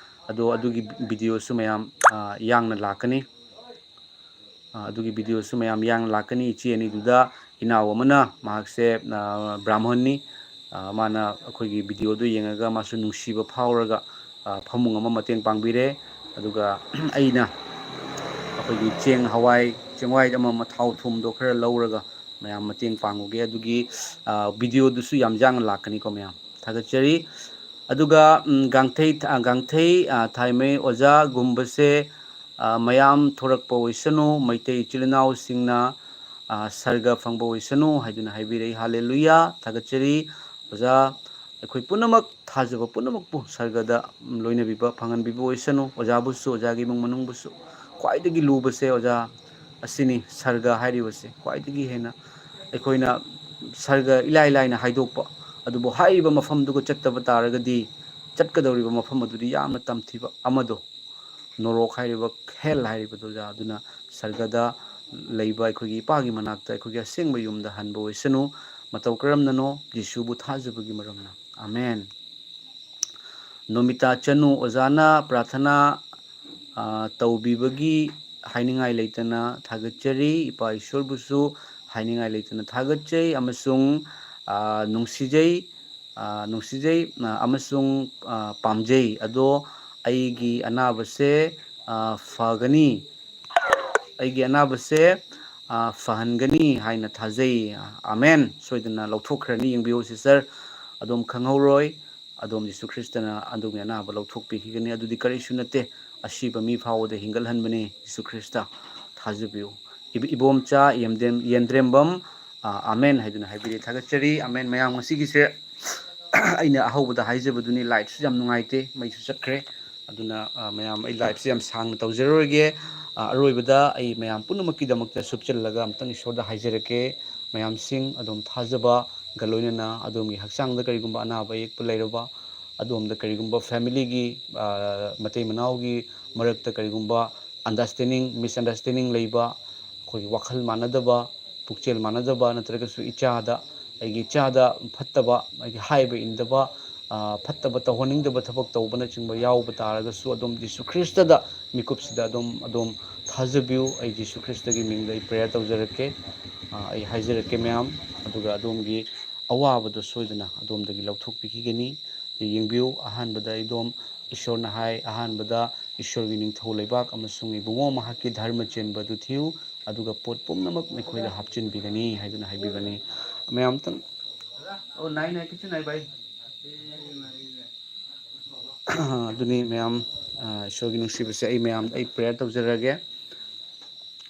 ꯑꯗꯣ ꯑꯗꯨꯒꯤ ꯚꯤꯗꯤꯑꯣꯁꯨ ꯃꯌꯥꯝ, ꯑ, ꯌꯥꯡꯅ ꯂꯥꯛꯀꯅꯤ꯫ ꯑ, ꯑꯗꯨꯒꯤ ꯚꯤꯗꯤꯑꯣꯁꯨ ꯃꯌꯥꯝ ꯌꯥꯡꯅ ꯂꯥꯛꯀꯅꯤ꯫ ꯏꯆꯦ ꯑꯅꯤꯗꯨꯗ ꯏꯅꯥꯎ ꯑꯃꯅ, ꯃꯍꯥꯛꯁꯦ, ꯑ, ꯕ꯭ꯔꯥꯍꯃꯟꯅꯤ꯫ ꯑ, ꯃꯥꯅ ꯑꯩꯈꯣꯏꯒꯤ ꯚꯤꯗꯤꯑꯣꯗꯨ ꯌꯦꯡꯉꯒ ꯃꯥꯁꯨ ꯅꯨꯡꯁꯤꯕ ꯐꯥꯎꯔꯒ, ꯑ, ꯐꯃꯨꯡ ꯑꯃ ꯃꯇꯦꯡ ꯄꯥꯡꯕꯤꯔꯦ꯫ ꯑꯗꯨꯒ ꯑꯩꯅ ꯑꯩꯈꯣꯏꯒꯤ ꯆꯦꯡ, ꯍꯋꯥꯏ ꯆꯦꯡꯋꯥꯏ ꯑꯃ, ꯊꯥꯎ ꯊꯨꯝꯗꯣ ꯈꯔ ꯂꯧꯔꯒ ꯃꯌꯥꯝ ꯃꯇꯦꯡ ꯄꯥꯡꯉꯨꯒꯦ꯫ ꯑꯗꯨꯒꯤ, ꯑ, ꯚꯤꯗꯤꯑꯣꯗꯨꯁꯨ ꯌꯥꯝ ꯌꯥꯡꯅ ꯂꯥꯛꯀꯅꯤꯀꯣ ꯃꯌꯥꯝ꯫ ꯊꯥꯒꯠꯆꯔꯤ꯫ ꯑꯗꯨꯒ, ꯎꯝ, ꯒꯥꯡꯊꯩ, ꯑ, ꯒꯥꯡꯊꯩ, ꯑ, ꯊꯥꯏꯃꯩ ꯑꯣꯖꯥꯒꯨꯝꯕꯁꯦ, ꯑ, ꯃꯌꯥꯝ ꯊꯣꯔꯛꯄ ꯑꯣꯏꯁꯅꯨ, ꯃꯩꯇꯩ ꯏꯆꯤꯜ ꯏꯅꯥꯎꯁꯤꯡꯅ, ꯑ, ꯁꯔꯒ ꯐꯪꯕ ꯑꯣꯏꯁꯅꯨ ꯍꯥꯏꯗꯨꯅ ꯍꯥꯏꯕꯤꯔꯛꯏ꯫ ꯍꯥꯂꯦꯂꯨꯌꯥ! ꯊꯥꯒꯠꯆꯔꯤ꯫ ꯑꯣꯖꯥ, ꯑꯩꯈꯣꯏ ꯄꯨꯝꯅꯃꯛ ꯊꯥꯖꯕ ꯄꯨꯝꯅꯃꯛꯄꯨ ꯁꯔꯒꯗ ꯂꯣꯏꯅꯕꯤꯕ, ꯐꯪꯍꯟꯕꯤꯕ ꯑꯣꯏꯁꯅꯨ꯫ ꯑꯣꯖꯥꯕꯨꯁꯨ, ꯑꯣꯖꯥꯒꯤ ꯏꯃꯨꯡ ꯃꯅꯨꯡꯕꯨꯁꯨ꯫ ꯈ꯭ꯋꯥꯏꯗꯒꯤ ꯂꯨꯕꯁꯦ, ꯑꯣꯖꯥ, ꯑꯁꯤꯅꯤ, ꯁꯔꯒ ꯍꯥꯏꯔꯤꯕꯁꯦ꯫ ꯈ꯭ꯋꯥꯏꯗꯒꯤ ꯍꯦꯟꯅ ꯑꯩꯈꯣꯏꯅ ꯁꯔꯒ ꯏꯂꯥꯏ ꯂꯥꯏꯅ ꯍꯥꯏꯗꯣꯛꯄ, ꯑꯗꯨꯕꯨ ꯍꯥꯏꯔꯤꯕ ꯃꯐꯝꯗꯨꯒ ꯆꯠꯇꯕ ꯇꯥꯔꯒꯗꯤ, ꯆꯠꯀꯗꯧꯔꯤꯕ ꯃꯐꯝ ꯑꯗꯨꯗꯤ ꯌꯥꯝꯅ ꯇꯝꯊꯤꯕ ꯑꯃꯗꯣ, ꯅꯣꯔꯣꯛ ꯍꯥꯏꯔꯤꯕ, ꯍꯦꯜ ꯍꯥꯏꯔꯤꯕꯗꯨꯗ꯫ ꯑꯗꯨꯅ ꯁꯔꯒꯗ ꯂꯩꯕ ꯑꯩꯈꯣꯏꯒꯤ ꯏꯄꯥꯒꯤ ꯃꯅꯥꯛꯇ, ꯑꯩꯈꯣꯏꯒꯤ ꯑꯁꯦꯡꯕ ꯌꯨꯝꯗ ꯍꯟꯕ ꯑꯣꯏꯁꯅꯨ꯫ ꯃꯇꯧ ꯀꯔꯝꯅꯅꯣ? ꯖꯤꯁꯨꯕꯨ ꯊꯥꯖꯕꯒꯤ ꯃꯔꯝꯅ꯫ ꯑꯃꯦꯟ꯫ ꯅꯣꯃꯤꯇꯥ ꯆꯅꯨ ꯑꯣꯖꯥꯅ ꯄ꯭ꯔꯥꯊꯅꯥ, ꯑ, ꯇꯧꯕꯤꯕꯒꯤ ꯍꯥꯏꯅꯤꯡꯉꯥꯏ ꯂꯩꯇꯅ ꯊꯥꯒꯠꯆꯔꯤ꯫ ꯏꯄꯥ ꯏꯁꯣꯔꯕꯨꯁꯨ ꯍꯥꯏꯅꯤꯡꯉꯥꯏ ꯂꯩꯇꯅ ꯊꯥꯒꯠꯆꯩ ꯑꯃꯁꯨꯡ, ꯑ, ꯅꯨꯡꯁꯤꯖꯩ꯫ ꯑ, ꯅꯨꯡꯁꯤꯖꯩ, ꯑ, ꯑꯃꯁꯨꯡ, ꯑ, ꯄꯥꯝꯖꯩ꯫ ꯑꯗꯣ ꯑꯩꯒꯤ ꯑꯅꯥꯕꯁꯦ, ꯑ, ꯐꯒꯅꯤ, ꯑꯩꯒꯤ ꯑꯅꯥꯕꯁꯦ, ꯑ, ꯐꯍꯟꯒꯅꯤ ꯍꯥꯏꯅ ꯊꯥꯖꯩ꯫ ꯑꯃꯦꯟ꯫ ꯁꯣꯏꯗꯅ ꯂꯧꯊꯣꯛꯈ꯭ꯔꯅꯤ꯫ ꯌꯦꯡꯕꯤꯌꯨ, ꯁꯤꯁꯇꯔ, ꯑꯗꯣꯝ ꯈꯪꯍꯧꯔꯣꯏ꯫ ꯑꯗꯣꯝ ꯖꯤꯁꯨ ꯈ꯭ꯔꯤꯁꯇꯅ ꯑꯗꯣꯝꯒꯤ ꯑꯅꯥꯕ ꯂꯧꯊꯣꯛꯄꯤꯈꯤꯒꯅꯤ꯫ ꯑꯗꯨꯗꯤ ꯀꯔꯤꯁꯨ ꯅꯠꯇꯦ, ꯑꯁꯤꯕ ꯃꯤ ꯐꯥꯎꯕꯗ ꯍꯤꯡꯒꯠꯍꯟꯕꯅꯤ ꯖꯤꯁꯨ ꯈ꯭ꯔꯤꯁꯇ꯫ ꯊꯥꯖꯕꯤꯌꯨ꯫ ꯏꯕ-, ꯏꯕꯣꯝꯆꯥ ꯌꯦꯝꯗꯦꯝ-, ꯌꯦꯟꯗ꯭ꯔꯦꯝꯕꯝ, ꯑ, ꯑꯃꯦꯟ ꯍꯥꯏꯗꯨꯅ ꯍꯥꯏꯕꯤꯔꯦ꯫ ꯊꯥꯒꯠꯆꯔꯤ꯫ ꯑꯃꯦꯟ꯫ ꯃꯌꯥꯝ, ꯉꯁꯤꯒꯤꯁꯦ ꯑꯩꯅ ꯑꯍꯧꯕꯗ ꯍꯥꯏꯖꯕꯗꯨꯅꯤ, ꯂꯥꯏꯠꯁꯨ ꯌꯥꯝ ꯅꯨꯡꯉꯥꯏꯇꯦ, ꯃꯩꯁꯨ ꯆꯠꯈ꯭ꯔꯦ꯫ ꯑꯗꯨꯅ, ꯑ, ꯃꯌꯥꯝ, ꯑꯩ ꯂꯥꯏꯐꯁꯦ ꯌꯥꯝ ꯁꯥꯡꯅ ꯇꯧꯖꯔꯔꯣꯏꯒꯦ꯫ ꯑ, ꯑꯔꯣꯏꯕꯗ ꯑꯩ ꯃꯌꯥꯝ ꯄꯨꯝꯅꯃꯛꯀꯤꯗꯃꯛꯇ ꯁꯨꯞꯆꯜꯂꯒ ꯑꯝꯇꯪ ꯏꯁꯣꯔꯗ ꯍꯥꯏꯖꯔꯛꯀꯦ꯫ ꯃꯌꯥꯝꯁꯤꯡ, ꯑꯗꯣꯝ ꯊꯥꯖꯕꯒ ꯂꯣꯏꯅꯅ ꯑꯗꯣꯝꯒꯤ ꯍꯛꯆꯥꯡꯗ ꯀꯔꯤꯒꯨꯝꯕ ꯑꯅꯥꯕ ꯑꯌꯦꯛꯄ ꯂꯩꯔꯕ, ꯑꯗꯣꯝꯗ ꯀꯔꯤꯒꯨꯝꯕ ꯐꯦꯃꯤꯂꯤꯒꯤ, ꯑ, ꯃꯇꯩ ꯃꯅꯥꯎꯒꯤ ꯃꯔꯛꯇ ꯀꯔꯤꯒꯨꯝꯕ ꯑꯟꯗꯔꯁ꯭ꯇꯦꯟꯗꯤꯡ, ꯃꯤꯁꯑꯟꯗꯔꯁ꯭ꯇꯦꯟꯗꯤꯡ ꯂꯩꯕ, ꯑꯩꯈꯣꯏꯒꯤ ꯋꯥꯈꯜ ꯃꯥꯟꯅꯗꯕ, ꯄꯨꯛꯆꯦꯜ ꯃꯥꯟꯅꯗꯕ, ꯅꯠꯇ꯭ꯔꯒꯁꯨ ꯏꯆꯥꯗ, ꯑꯩꯒꯤ ꯏꯆꯥꯗ ꯐꯠꯇꯕ, ꯑꯩꯒꯤ ꯍꯥꯏꯕ ꯏꯟꯗꯕ, ꯑ, ꯐꯠꯇꯕ ꯇꯧꯍꯟꯅꯤꯡꯗꯕ ꯊꯕꯛ ꯇꯧꯕꯅꯆꯤꯡꯕ ꯌꯥꯎꯕ ꯇꯥꯔꯒꯁꯨ, ꯑꯗꯣꯝ ꯖꯤꯁꯨ ꯈ꯭ꯔꯤꯁꯇꯗ ꯃꯤꯀꯨꯞꯁꯤꯗ ꯑꯗꯨꯝ, ꯑꯗꯣꯝ ꯊꯥꯖꯕꯤꯌꯨ꯫ ꯑꯩ ꯖꯤꯁꯨ ꯈ꯭ꯔꯤꯁꯇꯒꯤ ꯃꯤꯡꯗ ꯑꯩ ꯄ꯭ꯔꯦꯌꯔ ꯇꯧꯖꯔꯛꯀꯦ꯫ ꯑ, ꯑꯩ ꯍꯥꯏꯖꯔꯛꯀꯦ ꯃꯌꯥꯝ, ꯑꯗꯨꯒ ꯑꯗꯣꯝꯒꯤ ꯑꯋꯥꯕꯗꯣ ꯁꯣꯏꯗꯅ ꯑꯗꯣꯝꯗꯒꯤ ꯂꯧꯊꯣꯛꯄꯤꯈꯤꯒꯅꯤ꯫ ꯌꯦꯡꯕꯤꯌꯨ, ꯑꯍꯥꯟꯕꯗ ꯑꯩꯗꯣꯝ ꯏꯁꯣꯔꯅ ꯍꯥꯏ, "ꯑꯍꯥꯟꯕꯗ ꯏꯁꯣꯔꯒꯤ ꯅꯤꯡꯊꯧ ꯂꯩꯕꯥꯛ ꯑꯃꯁꯨꯡ ꯏꯕꯨꯡꯉꯣ ꯃꯍꯥꯛꯀꯤ ꯙꯔꯃ ꯆꯦꯟꯕ ꯑꯗꯨ ꯊꯤꯌꯨ, ꯑꯗꯨꯒ ꯄꯣꯠ ꯄꯨꯝꯅꯃꯛ ꯅꯈꯣꯏꯗ ꯍꯥꯞꯆꯤꯟꯕꯤꯒꯅꯤ" ꯍꯥꯏꯗꯨꯅ ꯍꯥꯏꯕꯤꯕꯅꯤ꯫ ꯃꯌꯥꯝꯇꯪ, ꯑꯣ, ꯅꯥꯏ, ꯅꯥꯏ, ꯀꯩꯁꯨ ꯅꯥꯏ, ꯚꯥꯏ꯫ ꯑꯗꯨꯅꯤ ꯃꯌꯥꯝ, ꯑ, ꯏꯁꯣꯔꯒꯤ ꯅꯨꯡꯁꯤꯕꯁꯦ ꯑꯩ ꯃꯌꯥꯝꯗ ꯑꯩ ꯄ꯭ꯔꯦꯌꯔ ꯇꯧꯖꯔꯒꯦ꯫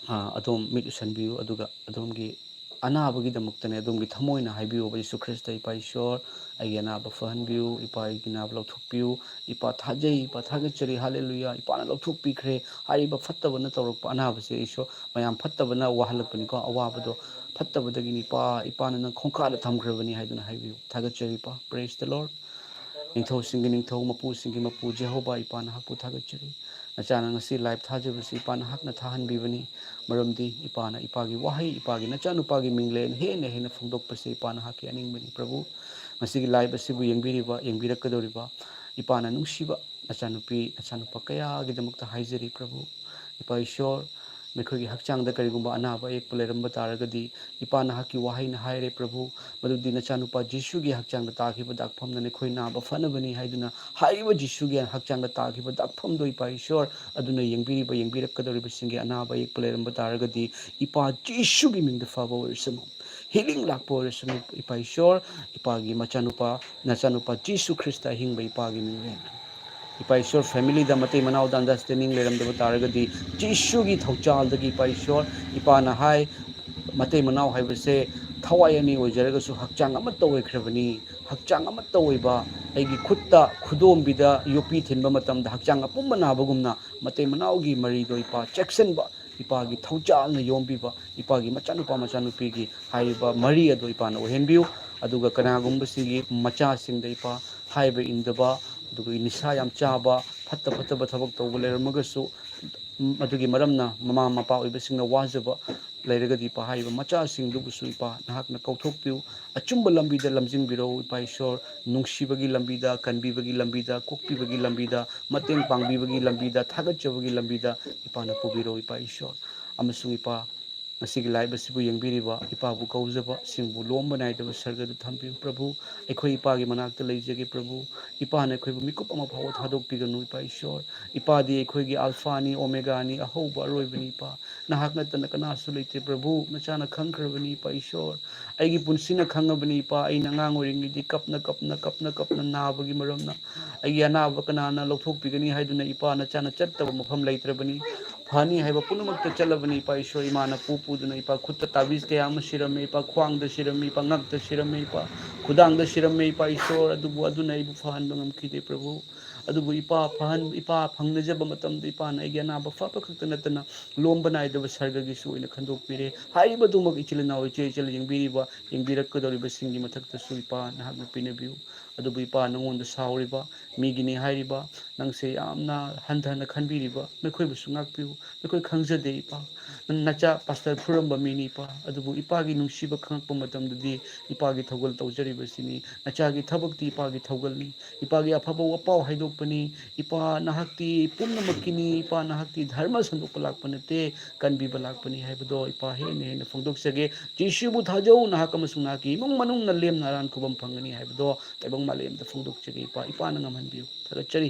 ꯑ, ꯑꯗꯣꯝ ꯃꯤꯠ ꯎꯏꯁꯟꯕꯤꯌꯨ, ꯑꯗꯨꯒ ꯑꯗꯣꯝꯒꯤ ꯑꯅꯥꯕꯒꯤꯗꯃꯛꯇꯅꯦ, ꯑꯗꯣꯝꯒꯤ ꯊꯃꯣꯏꯅ ꯍꯥꯏꯕꯤꯌꯣꯕ, "ꯖꯤꯁꯨ ꯈ꯭ꯔꯤꯁꯇ, ꯏꯄꯥ ꯏꯁꯣꯔ, ꯑꯩꯒꯤ ꯑꯅꯥꯕ ꯐꯍꯟꯕꯤꯌꯨ, ꯏꯄꯥ ꯑꯩꯒꯤ ꯑꯅꯥꯕ ꯂꯧꯊꯣꯛꯄꯤꯌꯨ, ꯏꯄꯥ ꯊꯥꯖꯩ, ꯏꯄꯥ ꯊꯥꯒꯠꯆꯔꯤ, ꯍꯥꯂꯦꯂꯨꯌꯥ, ꯏꯄꯥꯅ ꯂꯧꯊꯣꯛꯄꯤꯈ꯭ꯔꯦ, ꯍꯥꯏꯔꯤꯕ ꯐꯠꯇꯕꯅ ꯇꯧꯔꯛꯄ ꯑꯅꯥꯕꯁꯦ ꯏꯁꯣꯔ", ꯃꯌꯥꯝ ꯐꯠꯇꯕꯅ ꯋꯥꯍꯜꯂꯛꯄꯅꯤꯀꯣ, ꯑꯋꯥꯕꯗꯣ ꯐꯠꯇꯕꯗꯒꯤꯅꯤ, "ꯏꯄꯥ, ꯏꯄꯥꯅ ꯅꯪ ꯈꯣꯡꯀꯥꯞꯗ ꯊꯝꯈ꯭ꯔꯕꯅꯤ" ꯍꯥꯏꯗꯨꯅ ꯍꯥꯏꯕꯤꯌꯨ꯫ ꯊꯥꯒꯠꯆꯔꯤ, ꯏꯄꯥ, praise the Lord꯫ ꯅꯤꯡꯊꯧꯁꯤꯡꯒꯤ ꯅꯤꯡꯊꯧ, ꯃꯄꯨꯁꯤꯡꯒꯤ ꯃꯄꯨ ꯖꯦꯍꯣꯚꯥ, ꯏꯄꯥ ꯅꯍꯥꯛꯄꯨ ꯊꯥꯒꯠꯆꯔꯤ꯫ ꯅꯆꯥꯅ ꯉꯁꯤ ꯂꯥꯏꯚ ꯊꯥꯖꯕꯁꯤ ꯏꯄꯥ ꯅꯍꯥꯛꯅ ꯊꯥꯍꯟꯕꯤꯕꯅꯤ꯫ ꯃꯔꯝꯗꯤ ꯏꯄꯥꯅ ꯏꯄꯥꯒꯤ ꯋꯥꯍꯩ, ꯏꯄꯥꯒꯤ ꯅꯆꯥꯅꯨꯄꯥꯒꯤ ꯃꯤꯡꯂꯦꯟ ꯍꯦꯟꯅ ꯍꯦꯟꯅ ꯐꯣꯡꯗꯣꯛꯄꯁꯤ ꯏꯄꯥ ꯅꯍꯥꯛꯀꯤ ꯑꯅꯤꯡꯕꯅꯤ꯫ ꯄ꯭ꯔꯚꯨ, ꯉꯁꯤꯒꯤ ꯂꯥꯏꯚ ꯑꯁꯤꯕꯨ ꯌꯦꯡꯕꯤꯔꯤꯕ, ꯌꯦꯡꯕꯤꯔꯛꯀꯗꯧꯔꯤꯕ ꯏꯄꯥꯅ ꯅꯨꯡꯁꯤꯕ ꯅꯆꯥꯅꯨꯄꯤ, ꯅꯆꯥꯅꯨꯄꯥ ꯀꯌꯥꯒꯤꯗꯃꯛꯇ ꯍꯥꯏꯖꯔꯤ ꯄ꯭ꯔꯚꯨ꯫ ꯏꯄꯥ ꯏꯁꯣꯔ, ꯃꯈꯣꯏꯒꯤ ꯍꯛꯆꯥꯡꯗ ꯀꯔꯤꯒꯨꯝꯕ ꯑꯅꯥꯕ ꯑꯌꯦꯛꯄ ꯂꯩꯔꯝꯕ ꯇꯥꯔꯒꯗꯤ, ꯏꯄꯥ ꯅꯍꯥꯛꯀꯤ ꯋꯥꯍꯩꯅ ꯍꯥꯏꯔꯦ ꯄ꯭ꯔꯚꯨ, ꯃꯗꯨꯗꯤ ꯅꯆꯥꯅꯨꯄꯥ ꯖꯤꯁꯨꯒꯤ ꯍꯛꯆꯥꯡꯗ ꯇꯥꯈꯤꯕ ꯗꯥꯛꯐꯝꯅ ꯅꯈꯣꯏ ꯅꯥꯕ ꯐꯅꯕꯅꯤ ꯍꯥꯏꯗꯨꯅ, ꯍꯥꯏꯔꯤꯕ ꯖꯤꯁꯨꯒꯤ ꯍꯛꯆꯥꯡꯗ ꯇꯥꯈꯤꯕ ꯗꯥꯛꯐꯝꯗꯣ ꯏꯄꯥ ꯏꯁꯣꯔ, ꯑꯗꯨꯅ ꯌꯦꯡꯕꯤꯔꯤꯕ, ꯌꯦꯡꯕꯤꯔꯛꯀꯗꯧꯔꯤꯕꯁꯤꯡꯒꯤ ꯑꯅꯥꯕ ꯑꯌꯦꯛꯄ ꯂꯩꯔꯝꯕ ꯇꯥꯔꯒꯗꯤ, ꯏꯄꯥ ꯖꯤꯁꯨꯒꯤ ꯃꯤꯡꯗ ꯐꯕ ꯑꯣꯏꯔꯁꯅꯨ, ꯍꯤꯂꯤꯡ ꯂꯥꯛꯄ ꯑꯣꯏꯔꯁꯅꯨ꯫ ꯏꯄꯥ ꯏꯁꯣꯔ, ꯏꯄꯥꯒꯤ ꯃꯆꯥꯅꯨꯄꯥ, ꯅꯆꯥꯅꯨꯄꯥ ꯖꯤꯁꯨ ꯈ꯭ꯔꯤꯁꯇ ꯑꯍꯤꯡꯕ ꯏꯄꯥꯒꯤ ꯃꯤꯡꯂꯦꯟ꯫ ꯏꯄꯥ ꯏꯁꯣꯔ, ꯐꯦꯃꯤꯂꯤꯗ ꯃꯇꯩ ꯃꯅꯥꯎꯗ ꯑꯟꯗꯔꯁ꯭ꯇꯦꯟꯗꯤꯡ ꯂꯩꯔꯝꯗꯕ ꯇꯥꯔꯒꯗꯤ, ꯖꯤꯁꯨꯒꯤ ꯊꯧꯖꯥꯜꯗꯒꯤ ꯏꯄꯥ ꯏꯁꯣꯔ, ꯏꯄꯥꯅ ꯍꯥꯏ, ꯃꯇꯩ ꯃꯅꯥꯎ ꯍꯥꯏꯕꯁꯦ ꯊꯋꯥꯏ ꯑꯅꯤ ꯑꯣꯏꯖꯔꯒꯁꯨ ꯍꯛꯆꯥꯡ ꯑꯃꯠꯇ ꯑꯣꯏꯈ꯭ꯔꯕꯅꯤ꯫ ꯍꯛꯆꯥꯡ ꯑꯃꯠꯇ ꯑꯣꯏꯕ, ꯑꯩꯒꯤ ꯈꯨꯠꯇ ꯈꯨꯗꯣꯝꯕꯤꯗ ꯌꯣꯠꯄꯤ ꯊꯤꯟꯕ ꯃꯇꯝꯗ ꯍꯛꯆꯥꯡ ꯑꯄꯨꯝꯕ ꯅꯥꯕꯒꯨꯝꯅ, ꯃꯇꯩ ꯃꯅꯥꯎꯒꯤ ꯃꯔꯤꯗꯣ ꯏꯄꯥ ꯆꯦꯛꯁꯤꯟꯕ, ꯏꯄꯥꯒꯤ ꯊꯧꯖꯥꯜꯅ ꯌꯣꯝꯕꯤꯕ, ꯏꯄꯥꯒꯤ ꯃꯆꯥꯅꯨꯄꯥ ꯃꯆꯥꯅꯨꯄꯤꯒꯤ ꯍꯥꯏꯔꯤꯕ ꯃꯔꯤ ꯑꯗꯣ ꯏꯄꯥꯅ ꯑꯣꯏꯍꯟꯕꯤꯌꯨ꯫ ꯑꯗꯨꯒ ꯀꯅꯥꯒꯨꯝꯕꯁꯤꯡꯒꯤ ꯃꯆꯥꯁꯤꯡꯗ ꯏꯄꯥ ꯍꯥꯏꯕ ꯏꯟꯗꯕ, ꯑꯗꯨꯒ ꯅꯤꯁꯥ ꯌꯥꯝ ꯆꯥꯕ, ꯐꯠꯇ ꯐꯠꯇꯕ ꯊꯕꯛ ꯇꯧꯕ ꯂꯩꯔꯝꯃꯒꯁꯨ, ꯃꯗꯨꯒꯤ ꯃꯔꯝꯅ ꯃꯃꯥ ꯃꯄꯥ ꯑꯣꯏꯕꯁꯤꯡꯅ ꯋꯥꯖꯕ ꯂꯩꯔꯒꯗꯤ ꯏꯄꯥ ꯍꯥꯏꯔꯤꯕ ꯃꯆꯥꯁꯤꯡꯗꯨꯕꯨꯁꯨ ꯏꯄꯥ ꯅꯍꯥꯛꯅ ꯀꯧꯊꯣꯛꯄꯤꯌꯨ, ꯑꯆꯨꯝꯕ ꯂꯝꯕꯤꯗ ꯂꯝꯖꯤꯡꯕꯤꯔꯛꯎ ꯏꯄꯥ ꯏꯁꯣꯔ, ꯅꯨꯡꯁꯤꯕꯒꯤ ꯂꯝꯕꯤꯗ, ꯀꯟꯕꯤꯕꯒꯤ ꯂꯝꯕꯤꯗ, ꯀꯣꯛꯄꯤꯕꯒꯤ ꯂꯝꯕꯤꯗ, ꯃꯇꯦꯡ ꯄꯥꯡꯕꯤꯕꯒꯤ ꯂꯝꯕꯤꯗ, ꯊꯥꯒꯠꯆꯕꯒꯤ ꯂꯝꯕꯤꯗ ꯏꯄꯥꯅ ꯄꯨꯕꯤꯔꯛꯎ ꯏꯄꯥ ꯏꯁꯣꯔ꯫ ꯑꯃꯁꯨꯡ ꯏꯄꯥ ꯉꯁꯤꯒꯤ live ꯑꯁꯤꯕꯨ ꯌꯦꯡꯕꯤꯔꯤꯕ ꯏꯄꯥꯕꯨ ꯀꯧꯖꯕ ꯁꯤꯡꯕꯨ ꯂꯣꯝꯕ ꯅꯥꯏꯗꯕ ꯁꯔꯒꯗ ꯊꯝꯕꯤꯌꯨ ꯄ꯭ꯔꯚꯨ꯫ ꯑꯩꯈꯣꯏ ꯏꯄꯥꯒꯤ ꯃꯅꯥꯛꯇ ꯂꯩꯖꯒꯦ ꯄ꯭ꯔꯚꯨ꯫ ꯏꯄꯥꯅ ꯑꯩꯈꯣꯏꯕꯨ ꯃꯤꯀꯨꯞ ꯑꯃ ꯐꯥꯎꯕ ꯊꯥꯗꯣꯛꯄꯤꯒꯅꯨ ꯏꯄꯥ ꯏꯁꯣꯔ꯫ ꯏꯄꯥꯗꯤ ꯑꯩꯈꯣꯏꯒꯤ ꯑꯜꯐꯥꯅꯤ, ꯑꯣꯃꯦꯒꯥꯅꯤ, ꯑꯍꯧꯕ ꯑꯔꯣꯏꯕꯅꯤ ꯏꯄꯥ꯫ ꯅꯍꯥꯛ ꯅꯠꯇꯅ ꯀꯅꯥꯁꯨ ꯂꯩꯇꯦ ꯄ꯭ꯔꯚꯨ꯫ ꯅꯆꯥꯅ ꯈꯪꯈ꯭ꯔꯕꯅꯤ ꯏꯄꯥ ꯏꯁꯣꯔ꯫ ꯑꯩꯒꯤ ꯄꯨꯟꯁꯤꯅ ꯈꯪꯉꯕꯅꯤ ꯏꯄꯥ꯫ ꯑꯩꯅ ꯑꯉꯥꯡ ꯑꯣꯏꯔꯤꯉꯩꯗꯤ ꯀꯞꯅ ꯀꯞꯅ ꯀꯞꯅ ꯀꯞꯅ ꯅꯥꯕꯒꯤ ꯃꯔꯝꯅ ꯑꯩꯒꯤ ꯑꯅꯥꯕ ꯀꯅꯥꯅ ꯂꯧꯊꯣꯛꯄꯤꯒꯅꯤ ꯍꯥꯏꯗꯨꯅ ꯏꯄꯥ ꯅꯆꯥꯅ ꯆꯠꯇꯕ ꯃꯐꯝ ꯂꯩꯇ꯭ꯔꯕꯅꯤ꯫ ꯐꯅꯤ ꯍꯥꯏꯕ ꯄꯨꯝꯅꯃꯛꯇ ꯆꯠꯂꯕꯅꯤ ꯏꯄꯥ ꯏꯁꯣꯔ꯫ ꯏꯃꯥꯅ ꯄꯨ ꯄꯨꯗꯨꯅ ꯏꯄꯥ ꯈꯨꯠꯇ ꯇꯥꯕꯤꯁ ꯀꯌꯥ ꯑꯃ ꯁꯤꯔꯝꯃꯤ ꯏꯄꯥ, ꯈ꯭ꯋꯥꯡꯗ ꯁꯤꯔꯝꯃꯤ ꯏꯄꯥ, ꯉꯛꯇ ꯁꯤꯔꯝꯃꯤ ꯏꯄꯥ, ꯈꯨꯗꯥꯡꯗ ꯁꯤꯔꯝꯃꯤ ꯏꯄꯥ ꯏꯁꯣꯔ꯫ ꯑꯗꯨꯕꯨ ꯑꯗꯨꯅ ꯑꯩꯕꯨ ꯐꯍꯟꯕ ꯉꯝꯈꯤꯗꯦ ꯄ꯭ꯔꯚꯨ꯫ ꯑꯗꯨꯕꯨ ꯏꯄꯥ ꯐꯍꯟ ꯏꯄꯥ ꯐꯪꯅꯖꯕ ꯃꯇꯝꯗ ꯏꯄꯥꯅ ꯑꯩꯒꯤ ꯑꯅꯥꯕ ꯐꯕ ꯈꯛꯇ ꯅꯠꯇꯅ ꯂꯣꯝꯕ ꯅꯥꯏꯗꯕ ꯁꯔꯒꯒꯤꯁꯨ ꯑꯣꯏꯅ ꯈꯟꯗꯣꯛꯄꯤꯔꯦ꯫ ꯍꯥꯏꯔꯤꯕ ꯑꯗꯨꯃꯛ ꯏꯆꯤꯜ ꯏꯅꯥꯎ ꯏꯆꯦ ꯏꯆꯜ ꯌꯦꯡꯕꯤꯔꯤꯕ ꯌꯦꯡꯕꯤꯔꯛꯀꯗꯧꯔꯤꯕꯁꯤꯡꯒꯤ ꯃꯊꯛꯇꯁꯨ ꯏꯄꯥ ꯅꯍꯥꯛꯅ ꯄꯤꯅꯕꯤꯌꯨ꯫ ꯑꯗꯨꯕꯨ ꯏꯄꯥ ꯅꯉꯣꯟꯗ ꯁꯥꯎꯔꯤꯕ ꯃꯤꯒꯤꯅꯤ ꯍꯥꯏꯔꯤꯕ ꯅꯪꯁꯦ ꯌꯥꯝꯅ ꯍꯟꯊꯅ ꯈꯟꯕꯤꯔꯤꯕ ꯃꯈꯣꯏꯕꯨꯁꯨ ꯉꯥꯛꯄꯤꯌꯨ꯫ ꯃꯈꯣꯏ ꯈꯪꯖꯗꯦ ꯏꯄꯥ꯫ ꯅꯪ ꯅꯆꯥ ꯄꯥꯁꯇꯔ ꯐꯨꯔꯝꯕ ꯃꯤꯅꯤ ꯏꯄꯥ꯫ ꯑꯗꯨꯕꯨ ꯏꯄꯥꯒꯤ ꯅꯨꯡꯁꯤꯕ ꯈꯪꯉꯛꯄ ꯃꯇꯝꯗꯗꯤ ꯏꯄꯥꯒꯤ ꯊꯧꯒꯜ ꯇꯧꯖꯔꯤꯕꯁꯤꯅꯤ꯫ ꯅꯆꯥꯒꯤ ꯊꯕꯛꯇꯤ ꯏꯄꯥꯒꯤ ꯊꯧꯒꯜꯅꯤ꯫ ꯏꯄꯥꯒꯤ ꯑꯐꯕ ꯋꯥꯄꯥꯎ ꯍꯥꯏꯗꯣꯛꯄꯅꯤ꯫ ꯏꯄꯥ ꯅꯍꯥꯛꯇꯤ ꯄꯨꯝꯅꯃꯛꯀꯤꯅꯤ꯫ ꯏꯄꯥ ꯅꯍꯥꯛꯇꯤ ꯙꯔꯃ ꯁꯟꯗꯣꯛꯄ ꯂꯥꯛꯄ ꯅꯠꯇꯦ, ꯀꯟꯕꯤꯕ ꯂꯥꯛꯄꯅꯤ ꯍꯥꯏꯕꯗꯣ ꯏꯄꯥ ꯍꯦꯟꯅ ꯍꯦꯟꯅ ꯐꯣꯡꯗꯣꯛꯆꯒꯦ꯫ ꯖꯤꯁꯨꯕꯨ ꯊꯥꯖꯧ, ꯅꯍꯥꯛ ꯑꯃꯁꯨꯡ ꯅꯍꯥꯛꯀꯤ ꯏꯃꯨꯡ ꯃꯅꯨꯡꯅ ꯂꯦꯝꯅ ꯑꯔꯥꯟ ꯈꯨꯕꯝ ꯐꯪꯒꯅꯤ ꯍꯥꯏꯕꯗꯣ ꯇꯥꯏꯕꯪ ꯃꯥꯂꯦꯝꯗ ꯐꯣꯡꯗꯣꯛꯆꯒꯦ ꯏꯄꯥ꯫ ꯏꯄꯥꯅ ꯉꯝꯍꯟꯕꯤꯌꯨ꯫ ꯊꯥꯒꯠꯆꯔꯤ꯫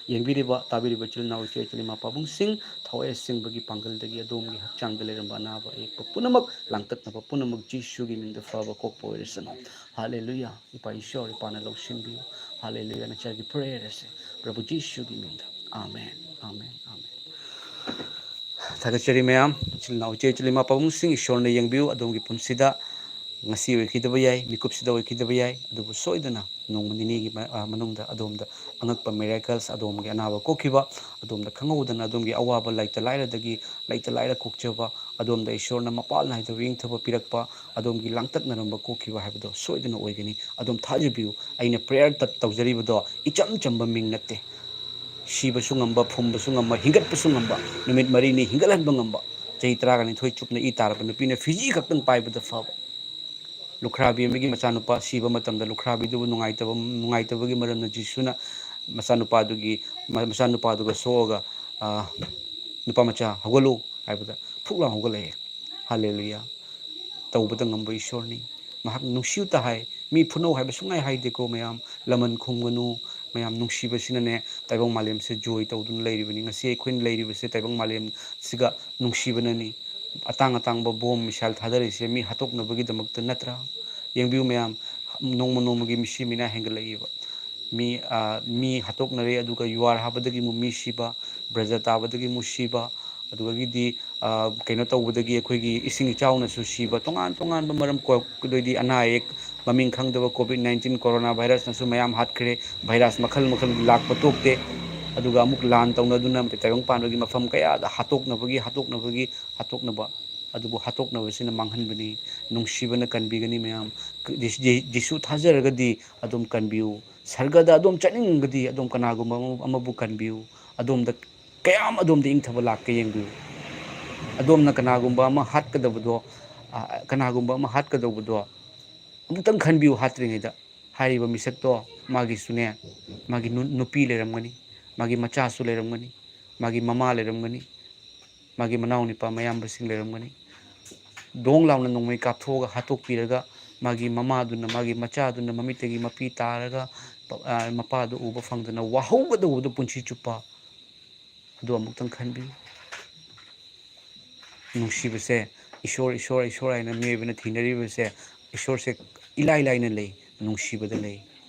ꯌꯦꯡꯕꯤꯔꯤꯕ ꯇꯥꯕꯤꯔꯤꯕ ꯏꯆꯤꯜ ꯏꯅꯥꯎ ꯏꯆꯦ ꯏꯆꯤꯜ ꯏꯃꯥ ꯄꯥꯕꯨꯡꯁꯤꯡ, ꯊꯋꯥꯏ ꯑꯁꯦꯡꯕꯒꯤ ꯄꯥꯡꯒꯜꯗꯒꯤ ꯑꯗꯣꯝꯒꯤ ꯍꯛꯆꯥꯡꯗ ꯂꯩꯔꯝꯕ ꯑꯅꯥꯕ ꯑꯌꯦꯛꯄ ꯄꯨꯝꯅꯃꯛ ꯂꯥꯡꯇꯛꯅꯕ ꯄꯨꯝꯅꯃꯛ ꯖꯤꯁꯨꯒꯤ ꯃꯤꯡꯗ ꯐꯕ ꯀꯣꯛꯄ ꯑꯣꯏꯔꯁꯅꯨ꯫ ꯍꯥꯂꯦꯂꯨꯌꯥ꯫ ꯏꯄꯥ ꯏꯁꯣꯔ ꯏꯄꯥꯅ ꯂꯧꯁꯤꯟꯕꯤꯌꯨ꯫ ꯍꯥꯂꯦꯂꯨꯌꯥ꯫ ꯅꯆꯥꯒꯤ prayer ꯑꯁꯦ ꯄ꯭ꯔꯚꯨ ꯖꯤꯁꯨꯒꯤ ꯃꯤꯡꯗ꯫ Amen, amen, amen. ꯊꯥꯒꯠꯆꯔꯤ ꯃꯌꯥꯝ, ꯏꯆꯤꯜ ꯏꯅꯥꯎ ꯏꯆꯦ ꯏꯆꯤꯜ ꯏꯃꯥ ꯄꯥꯕꯨꯡꯁꯤꯡ, ꯏꯁꯣꯔꯅ ꯌꯦꯡꯕꯤꯌꯨ꯫ ꯑꯗꯣꯝꯒꯤ ꯄꯨꯟꯁꯤꯗ ꯉꯁꯤ ꯑꯣꯏꯈꯤꯗꯕ ꯌꯥꯏ, ꯃꯤꯀꯨꯞꯁꯤꯗ ꯑꯣꯏꯈꯤꯗꯕ ꯌꯥꯏ, ꯑꯗꯨꯕꯨ ꯁꯣꯏꯗꯅ ꯅꯣꯡꯃ ꯅꯤꯅꯤꯒꯤ ꯃ-, ꯑ, ꯃꯅꯨꯡꯗ ꯑꯗꯣꯝꯗ ꯑꯉꯛꯄ miracles, ꯑꯗꯣꯝꯒꯤ ꯑꯅꯥꯕ ꯀꯣꯛꯈꯤꯕ, ꯑꯗꯣꯝꯗ ꯈꯪꯍꯧꯗꯅ ꯑꯗꯣꯝꯒꯤ ꯑꯋꯥꯕ ꯂꯩꯇ ꯂꯥꯏꯔꯗꯒꯤ ꯂꯩꯇ ꯂꯥꯏꯔ ꯀꯣꯛꯆꯕ, ꯑꯗꯣꯝꯗ ꯏꯁꯣꯔꯅ ꯃꯄꯥꯜ ꯅꯥꯏꯗꯕ ꯏꯪꯊꯕ ꯄꯤꯔꯛꯄ, ꯑꯗꯣꯝꯒꯤ ꯂꯥꯡꯇꯛꯅꯔꯝꯕ ꯀꯣꯛꯈꯤꯕ ꯍꯥꯏꯕꯗꯣ ꯁꯣꯏꯗꯅ ꯑꯣꯏꯒꯅꯤ꯫ ꯑꯗꯣꯝ ꯊꯥꯖꯕꯤꯌꯨ, ꯑꯩꯅ ꯄ꯭ꯔꯦꯌꯔ ꯇꯧꯖꯔꯤꯕꯗꯣ ꯏꯆꯝ ꯆꯝꯕ ꯃꯤꯡ ꯅꯠꯇꯦ꯫ ꯁꯤꯕꯁꯨ ꯉꯝꯕ, ꯐꯨꯝꯕꯁꯨ ꯉꯝꯕ, ꯍꯤꯡꯒꯠꯄꯁꯨ ꯉꯝꯕ, ꯅꯨꯃꯤꯠ ꯃꯔꯤꯅꯤ ꯍꯤꯡꯒꯠꯍꯟꯕ ꯉꯝꯕ, ꯆꯍꯤ ꯇꯔꯥꯒ ꯅꯤꯊꯣꯏ ꯆꯨꯞꯅ ꯏ ꯇꯥꯔꯕ ꯅꯨꯄꯤꯅ ꯐꯤꯖꯤ ꯈꯛꯇꯪ ꯄꯥꯏꯕꯗ ꯐꯕ, ꯂꯨꯈ꯭ꯔꯥꯕꯤ ꯑꯃꯒꯤ ꯃꯆꯥꯅꯨꯄꯥ ꯁꯤꯕ ꯃꯇꯝꯗ ꯂꯨꯈ꯭ꯔꯥꯕꯤꯗꯨꯕꯨ ꯅꯨꯡꯉꯥꯏꯇꯕ, ꯅꯨꯡꯉꯥꯏꯇꯕꯒꯤ ꯃꯔꯝꯅ ꯖꯤꯁꯨꯅ ꯃꯆꯥꯅꯨꯄꯥꯗꯨꯒꯤ, ꯃ-, ꯃꯆꯥꯅꯨꯄꯥꯗꯨꯒ ꯁꯣꯛꯑꯒ, "ꯑ, ꯅꯨꯄꯥ ꯃꯆꯥ ꯍꯧꯒꯠꯂꯨ" ꯍꯥꯏꯕꯗ ꯐꯨꯛ ꯂꯥꯎ ꯍꯧꯒꯠꯂꯛꯑꯦ꯫ ꯍꯜꯂꯦꯂꯨꯌꯥ! ꯇꯧꯕꯗ ꯉꯝꯕ ꯏꯁꯣꯔꯅꯤ꯫ ꯃꯍꯥꯛ ꯅꯨꯡꯁꯤꯌꯨꯇ ꯍꯥꯏ꯫ ꯃꯤ ꯐꯨꯅꯧ ꯍꯥꯏꯕ ꯁꯨꯡꯍꯥꯏ ꯍꯥꯏꯗꯦꯀꯣ ꯃꯌꯥꯝ꯫ ꯂꯃꯟ ꯈꯨꯝꯒꯅꯨ꯫ ꯃꯌꯥꯝ ꯅꯨꯡꯁꯤꯕꯁꯤꯅꯅꯦ, ꯇꯥꯏꯕꯪ ꯃꯥꯂꯦꯝꯁꯦ ꯖꯣꯏ ꯇꯧꯗꯨꯅ ꯂꯩꯔꯤꯕꯅꯤ꯫ ꯉꯁꯤ ꯑꯩꯈꯣꯏꯅ ꯂꯩꯔꯤꯕꯁꯦ ꯇꯥꯏꯕꯪ ꯃꯥꯂꯦꯝꯁꯤꯒ ꯅꯨꯡꯁꯤꯕꯅꯅꯤ꯫ ꯑꯇꯥꯡ ꯑꯇꯥꯡꯕ ꯕꯣꯝ ꯃꯤꯁꯥꯏꯜ ꯊꯥꯗꯔꯤꯁꯦ ꯃꯤ ꯍꯥꯠꯇꯣꯛꯅꯕꯒꯤꯗꯃꯛꯇ ꯅꯠꯇ꯭ꯔꯥ? ꯌꯦꯡꯕꯤꯌꯨ ꯃꯌꯥꯝ, ꯅꯣꯡꯃ ꯅꯣꯡꯃꯒꯤ ꯃꯤꯁꯤ ꯃꯤꯅꯥ ꯍꯦꯟꯒꯠꯂꯛꯏꯕ꯫ ꯃꯤ, ꯑ, ꯃꯤ ꯍꯥꯠꯇꯣꯛꯅꯔꯦ, ꯑꯗꯨꯒ ꯌꯨ ꯑꯥꯔ ꯍꯥꯕꯗꯒꯤ ꯑꯃꯨꯛ ꯃꯤ ꯁꯤꯕ, ꯕ꯭ꯔꯖꯥ ꯇꯥꯕꯗꯒꯤ ꯑꯃꯨꯛ ꯁꯤꯕ, ꯑꯗꯨꯗꯒꯤꯗꯤ, ꯑ, ꯀꯩꯅꯣ ꯇꯧꯕꯗꯒꯤ ꯑꯩꯈꯣꯏꯒꯤ ꯏꯁꯤꯡ ꯏꯆꯥꯎꯅꯁꯨ ꯁꯤꯕ, ꯇꯣꯉꯥꯟ ꯇꯣꯉꯥꯟꯕ ꯃꯔꯝ ꯀꯣ-, ꯑꯗꯩꯗꯤ ꯑꯅꯥ ꯑꯌꯦꯛ ꯃꯃꯤꯡ ꯈꯪꯗꯕ ꯀꯣꯚꯤꯗ ꯅꯥꯏꯟꯇꯤꯟ ꯀꯣꯔꯣꯅꯥ ꯚꯥꯏꯔꯁꯅꯁꯨ ꯃꯌꯥꯝ ꯍꯥꯠꯈ꯭ꯔꯦ꯫ ꯚꯥꯏꯔꯁ ꯃꯈꯜ ꯃꯈꯜ ꯂꯥꯛꯄ ꯇꯣꯛꯇꯦ꯫ ꯑꯗꯨꯒ ꯑꯃꯨꯛ ꯂꯥꯟ ꯇꯧꯅꯗꯨꯅ ꯇꯥꯏꯕꯪ ꯄꯥꯟꯕꯒꯤ ꯃꯐꯝ ꯀꯌꯥꯗ ꯍꯥꯠꯇꯣꯛꯅꯕꯒꯤ, ꯍꯥꯠꯇꯣꯛꯅꯕꯒꯤ, ꯍꯥꯠꯇꯣꯛꯅꯕ꯫ ꯑꯗꯨꯕꯨ ꯍꯥꯠꯇꯣꯛꯅꯕꯁꯤꯅ ꯃꯥꯡꯍꯟꯕꯅꯤ꯫ ꯅꯨꯡꯁꯤꯕꯅ ꯀꯟꯕꯤꯒꯅꯤ ꯃꯌꯥꯝ꯫ ꯖꯤ-, ꯖꯤ-, ꯖꯤꯁꯨ ꯊꯥꯖꯔꯒꯗꯤ ꯑꯗꯨꯝ ꯀꯟꯕꯤꯌꯨ꯫ ꯁꯔꯒꯗ ꯑꯗꯨꯝ ꯆꯠꯅꯤꯡꯉꯒꯗꯤ ꯑꯗꯨꯝ ꯀꯅꯥꯒꯨꯝꯕ ꯑꯃ-, ꯑꯃꯕꯨ ꯀꯟꯕꯤꯌꯨ꯫ ꯑꯗꯣꯝꯗ ꯀꯌꯥꯝ ꯑꯗꯣꯝꯗ ꯏꯪꯊꯕ ꯂꯥꯛꯀꯦ ꯌꯦꯡꯕꯤꯌꯨ꯫ ꯑꯗꯣꯝꯅ ꯀꯅꯥꯒꯨꯝꯕ ꯑꯃ ꯍꯥꯠꯀꯗꯕꯗꯣ, ꯑ, ꯀꯅꯥꯒꯨꯝꯕ ꯑꯃ ꯍꯥꯠꯀꯗꯧꯕꯗꯣ ꯑꯃꯨꯛꯇꯪ ꯈꯟꯕꯤꯌꯨ ꯍꯥꯠꯇ꯭ꯔꯤꯉꯩꯗ꯫ ꯍꯥꯏꯔꯤꯕ ꯃꯤꯁꯛꯇꯣ ꯃꯥꯒꯤꯁꯨꯅꯦ, ꯃꯥꯒꯤ ꯅꯨ-, ꯅꯨꯄꯤ ꯂꯩꯔꯝꯒꯅꯤ, ꯃꯥꯒꯤ ꯃꯆꯥꯁꯨ ꯂꯩꯔꯝꯒꯅꯤ, ꯃꯥꯒꯤ ꯃꯃꯥ ꯂꯩꯔꯝꯒꯅꯤ, ꯃꯥꯒꯤ ꯃꯅꯥꯎ ꯅꯨꯄꯥ ꯃꯌꯥꯝꯕꯁꯤꯡ ꯂꯩꯔꯝꯒꯅꯤ꯫ ꯗꯣꯡ ꯂꯥꯎꯅ ꯅꯣꯡꯃꯩ ꯀꯥꯞꯊꯣꯛꯑꯒ ꯍꯥꯠꯇꯣꯛꯄꯤꯔꯒ ꯃꯥꯒꯤ ꯃꯃꯥꯗꯨꯅ, ꯃꯥꯒꯤ ꯃꯆꯥꯗꯨꯅ ꯃꯃꯤꯠꯇꯒꯤ ꯃꯄꯤ ꯇꯥꯔꯒ ꯄ-, ꯑ, ꯃꯄꯥꯗꯨ ꯎꯕ ꯐꯪꯗꯅ ꯋꯥꯍꯧꯒꯗꯧꯕꯗꯨ ꯄꯨꯟꯁꯤ ꯆꯨꯞꯄ꯫ ꯑꯗꯨ ꯑꯃꯨꯛꯇꯪ ꯈꯟꯕꯤꯌꯨ꯫ ꯅꯨꯡꯁꯤꯕꯁꯦ, ꯏꯁꯣꯔ, ꯏꯁꯣꯔ, ꯏꯁꯣꯔ ꯍꯥꯏꯅ ꯃꯤꯑꯣꯏꯕꯅ ꯊꯤꯅꯔꯤꯕꯁꯦ, ꯏꯁꯣꯔꯁꯦ ꯏꯂꯥꯏ ꯂꯥꯏꯅ ꯂꯩ, ꯅꯨꯡꯁꯤꯕꯗ ꯂꯩ꯫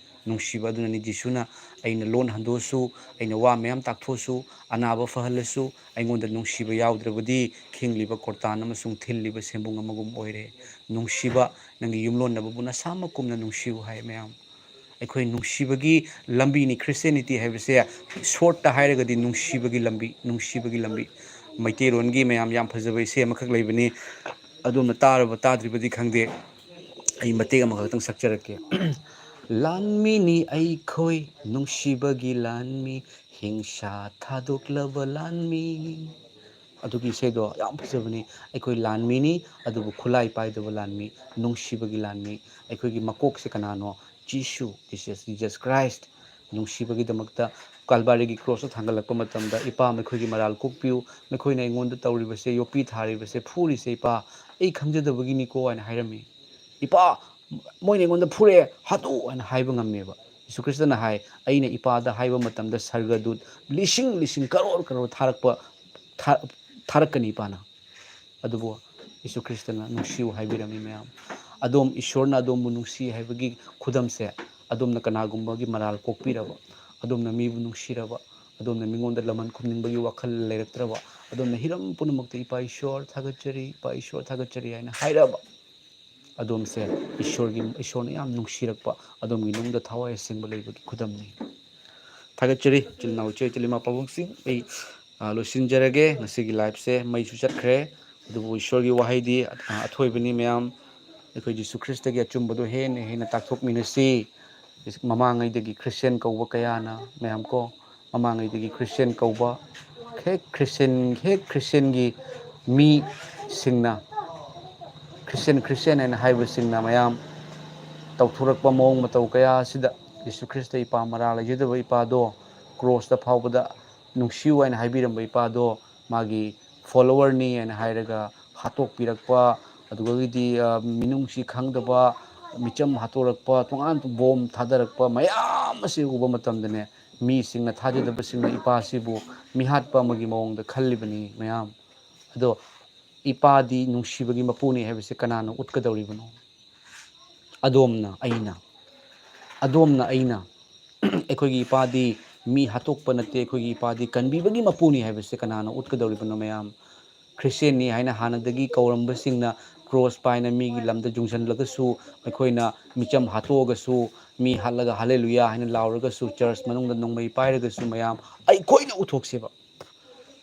ꯅꯨꯡꯁꯤꯕ ꯑꯗꯨꯅꯅꯤ ꯖꯤꯁꯨꯅ, "ꯑꯩꯅ ꯂꯣꯟ ꯍꯟꯗꯣꯛꯑꯁꯨ, ꯑꯩꯅ ꯋꯥ ꯃꯌꯥꯝ ꯇꯥꯛꯊꯣꯛꯑꯁꯨ, ꯑꯅꯥꯕ ꯐꯍꯜꯂꯁꯨ, ꯑꯩꯉꯣꯟꯗ ꯅꯨꯡꯁꯤꯕ ꯌꯥꯎꯗ꯭ꯔꯕꯗꯤ ꯈꯤꯡꯂꯤꯕ ꯀꯣꯔꯇꯥꯟ ꯑꯃꯁꯨꯡ ꯊꯤꯜꯂꯤꯕ ꯁꯦꯝꯕꯨꯡ ꯑꯃꯒꯨꯝ ꯑꯣꯏꯔꯦ꯫" ꯅꯨꯡꯁꯤꯕ, ꯅꯪꯒꯤ ꯌꯨꯝꯂꯣꯟꯅꯕꯕꯨ ꯅꯁꯥꯃꯛ ꯀꯨꯝꯅ ꯅꯨꯡꯁꯤꯌꯨ ꯍꯥꯏ ꯃꯌꯥꯝ꯫ ꯑꯩꯈꯣꯏ ꯅꯨꯡꯁꯤꯕꯒꯤ ꯂꯝꯕꯤꯅꯤ꯫ ꯈ꯭ꯔꯤꯁꯇꯤꯌꯥꯅꯤꯇꯤ ꯍꯥꯏꯕꯁꯦ ꯁꯣꯔꯠꯇ ꯍꯥꯏꯔꯒꯗꯤ ꯅꯨꯡꯁꯤꯕꯒꯤ ꯂꯝꯕꯤ, ꯅꯨꯡꯁꯤꯕꯒꯤ ꯂꯝꯕꯤ꯫ ꯃꯩꯇꯩꯔꯣꯟꯒꯤ ꯃꯌꯥꯝ ꯌꯥꯝ ꯐꯖꯕ ꯏꯁꯩ ꯑꯃꯈꯛ ꯂꯩꯕꯅꯤ꯫ ꯑꯗꯣꯝꯅ ꯇꯥꯔꯕ ꯇꯥꯗ꯭ꯔꯤꯕꯗꯤ ꯈꯪꯗꯦ꯫ ꯑꯩ ꯃꯇꯦꯛ ꯑꯃꯈꯛꯇꯪ ꯁꯛꯆꯔꯛꯀꯦ꯫ ꯂꯥꯟꯃꯤꯅꯤ ꯑꯩꯈꯣꯏ, ꯅꯨꯡꯁꯤꯕꯒꯤ ꯂꯥꯟꯃꯤ, ꯍꯤꯡꯁꯥ ꯊꯥꯗꯣꯛꯂꯕ ꯂꯥꯟꯃꯤ꯫ ꯑꯗꯨꯒꯤ ꯏꯁꯩꯗꯣ ꯌꯥꯝ ꯐꯖꯕꯅꯤ꯫ ꯑꯩꯈꯣꯏ ꯂꯥꯟꯃꯤꯅꯤ, ꯑꯗꯨꯕꯨ ꯈꯨꯠꯂꯥꯏ ꯄꯥꯏꯗꯕ ꯂꯥꯟꯃꯤ, ꯅꯨꯡꯁꯤꯕꯒꯤ ꯂꯥꯟꯃꯤ꯫ ꯑꯩꯈꯣꯏꯒꯤ ꯃꯀꯣꯛꯁꯦ ꯀꯅꯥꯅꯣ? ꯖꯤꯁꯨ, Jesus, Jesus Christ꯫ ꯅꯨꯡꯁꯤꯕꯒꯤꯗꯃꯛꯇ ꯀꯥꯜꯕꯥꯔꯤꯒꯤ ꯀ꯭ꯔꯣꯁꯇ ꯊꯥꯡꯒꯠꯂꯛꯄ ꯃꯇꯝꯗ, "ꯏꯄꯥ, ꯃꯈꯣꯏꯒꯤ ꯃꯔꯥꯜ ꯀꯣꯛꯄꯤꯌꯨ, ꯃꯈꯣꯏꯅ ꯑꯩꯉꯣꯟꯗ ꯇꯧꯔꯤꯕꯁꯦ, ꯌꯣꯠꯄꯤ ꯊꯥꯔꯤꯕꯁꯦ, ꯐꯨꯔꯤꯁꯦ, ꯏꯄꯥ, ꯑꯩ ꯈꯪꯖꯗꯕꯒꯤꯅꯤꯀꯣ" ꯍꯥꯏꯅ ꯍꯥꯏꯔꯝꯃꯤ꯫ "ꯏꯄꯥ, ꯃꯣꯏꯅ ꯑꯩꯉꯣꯟꯗ ꯐꯨꯔꯛꯑꯦ, ꯍꯥꯠꯇꯣꯛꯎ" ꯍꯥꯏꯅ ꯍꯥꯏꯕ ꯉꯝꯃꯦꯕ꯫ ꯌꯦꯁꯨ ꯈ꯭ꯔꯤꯁꯇꯅ ꯍꯥꯏ, "ꯑꯩꯅ ꯏꯄꯥꯗ ꯍꯥꯏꯕ ꯃꯇꯝꯗ ꯁꯔꯒꯗꯨꯠ ꯂꯤꯁꯤꯡ ꯂꯤꯁꯤꯡ, ꯀꯔꯣꯔ ꯀꯔꯣꯔ ꯊꯥꯔꯛꯄ, ꯊꯥ-, ꯊꯥꯔꯛꯀꯅꯤ ꯏꯄꯥꯅ"꯫ ꯑꯗꯨꯕꯨ ꯌꯦꯁꯨ ꯈ꯭ꯔꯤꯁꯇꯅ ꯅꯨꯡꯁꯤꯌꯨ ꯍꯥꯏꯕꯤꯔꯝꯃꯤ ꯃꯌꯥꯝ꯫ ꯑꯗꯣꯝ, ꯏꯁꯣꯔꯅ ꯑꯗꯣꯝꯕꯨ ꯅꯨꯡꯁꯤ ꯍꯥꯏꯕꯒꯤ ꯈꯨꯗꯝꯁꯦ, ꯑꯗꯣꯝꯅ ꯀꯅꯥꯒꯨꯝꯕꯒꯤ ꯃꯔꯥꯜ ꯀꯣꯛꯄꯤꯔꯕ, ꯑꯗꯣꯝꯅ ꯃꯤꯕꯨ ꯅꯨꯡꯁꯤꯔꯕ, ꯑꯗꯣꯝꯅ ꯃꯤꯉꯣꯟꯗ ꯂꯃꯟ ꯈꯨꯝꯅꯤꯡꯕꯒꯤ ꯋꯥꯈꯜ ꯂꯩꯔꯛꯇ꯭ꯔꯕ, ꯑꯗꯣꯝꯅ ꯍꯤꯔꯝ ꯄꯨꯝꯅꯃꯛꯇ "ꯏꯄꯥ ꯏꯁꯣꯔ ꯊꯥꯒꯠꯆꯔꯤ, ꯏꯄꯥ ꯏꯁꯣꯔ ꯊꯥꯒꯠꯆꯔꯤ" ꯍꯥꯏꯅ ꯍꯥꯏꯔꯕ, ꯑꯗꯣꯝꯁꯦ ꯏꯁꯣꯔꯒꯤ, ꯏꯁꯣꯔꯅ ꯌꯥꯝ ꯅꯨꯡꯁꯤꯔꯛꯄ, ꯑꯗꯣꯝꯒꯤ ꯅꯨꯡꯗ ꯊꯋꯥꯏ ꯑꯁꯦꯡꯕ ꯂꯩꯕꯒꯤ ꯈꯨꯗꯝꯅꯤ꯫ ꯊꯥꯒꯠꯆꯔꯤ, ꯏꯆꯤꯜ ꯏꯅꯥꯎ, ꯏꯆꯦ, ꯏꯆꯤꯜ ꯏꯃꯥ ꯄꯥꯕꯨꯡꯁꯤꯡ꯫ ꯑꯩ, ꯑ, ꯂꯣꯏꯁꯤꯟꯖꯔꯒꯦ꯫ ꯉꯁꯤꯒꯤ liveꯁꯦ ꯃꯩꯁꯨ ꯆꯠꯈ꯭ꯔꯦ, ꯑꯗꯨꯕꯨ ꯏꯁꯣꯔꯒꯤ ꯋꯥꯍꯩꯗꯤ, ꯑ, ꯑꯊꯣꯏꯕꯅꯤ ꯃꯌꯥꯝ꯫ ꯑꯩꯈꯣꯏ ꯖꯤꯁꯨ ꯈ꯭ꯔꯤꯁꯇꯒꯤ ꯑꯆꯨꯝꯕꯗꯣ ꯍꯦꯟꯅ ꯍꯦꯟꯅ ꯇꯥꯛꯊꯣꯛꯃꯤꯟꯅꯁꯤ꯫ ꯃꯃꯥꯡꯉꯩꯗꯒꯤ ꯈ꯭ꯔꯤꯁꯇꯤꯌꯥꯟ ꯀꯧꯕ ꯀꯌꯥꯅ, ꯃꯌꯥꯝ ꯀꯣ, ꯃꯃꯥꯡꯉꯩꯗꯒꯤ ꯈ꯭ꯔꯤꯁꯇꯤꯌꯥꯟ ꯀꯧꯕ, ꯍꯦꯛ ꯈ꯭ꯔꯤꯁꯇꯤꯌꯥꯟ, ꯍꯦꯛ ꯈ꯭ꯔꯤꯁꯇꯤꯌꯥꯟꯒꯤ ꯃꯤꯁꯤꯡꯅ, ꯈ꯭ꯔꯤꯁꯇꯤꯌꯥꯟ, ꯈ꯭ꯔꯤꯁꯇꯤꯌꯥꯟ ꯍꯥꯏꯅ ꯍꯥꯏꯕꯁꯤꯡꯅ ꯃꯌꯥꯝ ꯇꯧꯊꯣꯔꯛꯄ ꯃꯑꯣꯡ ꯃꯇꯧ ꯀꯌꯥ ꯑꯁꯤꯗ, ꯖꯤꯁꯨ ꯈ꯭ꯔꯤꯁꯇ ꯏꯄꯥ ꯃꯔꯥ ꯂꯩꯖꯗꯕ ꯏꯄꯥꯗꯣ, ꯀ꯭ꯔꯣꯁꯇ ꯐꯥꯎꯕꯗ ꯅꯨꯡꯁꯤꯌꯨ ꯍꯥꯏꯅ ꯍꯥꯏꯕꯤꯔꯝꯕ ꯏꯄꯥꯗꯣ, ꯃꯥꯒꯤ followerꯅꯤ ꯍꯥꯏꯅ ꯍꯥꯏꯔꯒ ꯍꯥꯠꯇꯣꯛꯄꯤꯔꯛꯄ, ꯑꯗꯨꯗꯒꯤꯗꯤ, ꯑ, ꯃꯤꯅꯨꯡꯁꯤ ꯈꯪꯗꯕ, ꯃꯤꯆꯝ ꯍꯥꯠꯇꯣꯔꯛꯄ, ꯇꯣꯉꯥꯟ ꯕꯣꯝ ꯊꯥꯗꯔꯛꯄ ꯃꯌꯥꯝ ꯑꯁꯤ ꯎꯕ ꯃꯇꯝꯗꯅꯦ, ꯃꯤꯁꯤꯡꯅ, ꯊꯥꯖꯗꯕꯁꯤꯡꯅ ꯏꯄꯥꯁꯤꯕꯨ ꯃꯤꯍꯥꯠꯄ ꯑꯃꯒꯤ ꯃꯑꯣꯡꯗ ꯈꯜꯂꯤꯕꯅꯤ ꯃꯌꯥꯝ꯫ ꯑꯗꯣ ꯏꯄꯥꯗꯤ ꯅꯨꯡꯁꯤꯕꯒꯤ ꯃꯄꯨꯅꯤ ꯍꯥꯏꯕꯁꯦ ꯀꯅꯥꯅ ꯎꯠꯀꯗꯧꯔꯤꯕꯅꯣ? ꯑꯗꯣꯝꯅ, ꯑꯩꯅ, ꯑꯗꯣꯝꯅ, ꯑꯩꯅ꯫ ꯑꯩꯈꯣꯏꯒꯤ ꯏꯄꯥꯗꯤ ꯃꯤ ꯍꯥꯠꯇꯣꯛꯄ ꯅꯠꯇꯦ, ꯑꯩꯈꯣꯏꯒꯤ ꯏꯄꯥꯗꯤ ꯀꯟꯕꯤꯕꯒꯤ ꯃꯄꯨꯅꯤ ꯍꯥꯏꯕꯁꯦ ꯀꯅꯥꯅ ꯎꯠꯀꯗꯧꯔꯤꯕꯅꯣ ꯃꯌꯥꯝ? ꯈ꯭ꯔꯤꯁꯇꯤꯌꯥꯟꯅꯤ ꯍꯥꯏꯅ ꯍꯥꯟꯅꯗꯒꯤ ꯀꯧꯔꯝꯕꯁꯤꯡꯅ ꯀ꯭ꯔꯣꯁ ꯄꯥꯏꯅ ꯃꯤꯒꯤ ꯂꯝꯗ ꯌꯨꯡꯁꯤꯜꯂꯒꯁꯨ, ꯑꯩꯈꯣꯏꯅ ꯃꯤꯆꯝ ꯍꯥꯠꯇꯣꯛꯑꯒꯁꯨ, ꯃꯤ ꯍꯥꯠꯂꯒ ꯍꯜꯂꯦꯂꯨꯌꯥ ꯍꯥꯏꯅ ꯂꯥꯎꯔꯒꯁꯨ, ꯆꯔꯆ ꯃꯅꯨꯡꯗ ꯅꯣꯡꯃꯩ ꯄꯥꯏꯔꯒꯁꯨ ꯃꯌꯥꯝ ꯑꯩꯈꯣꯏꯅ ꯎꯠꯊꯣꯛꯁꯦꯕ꯫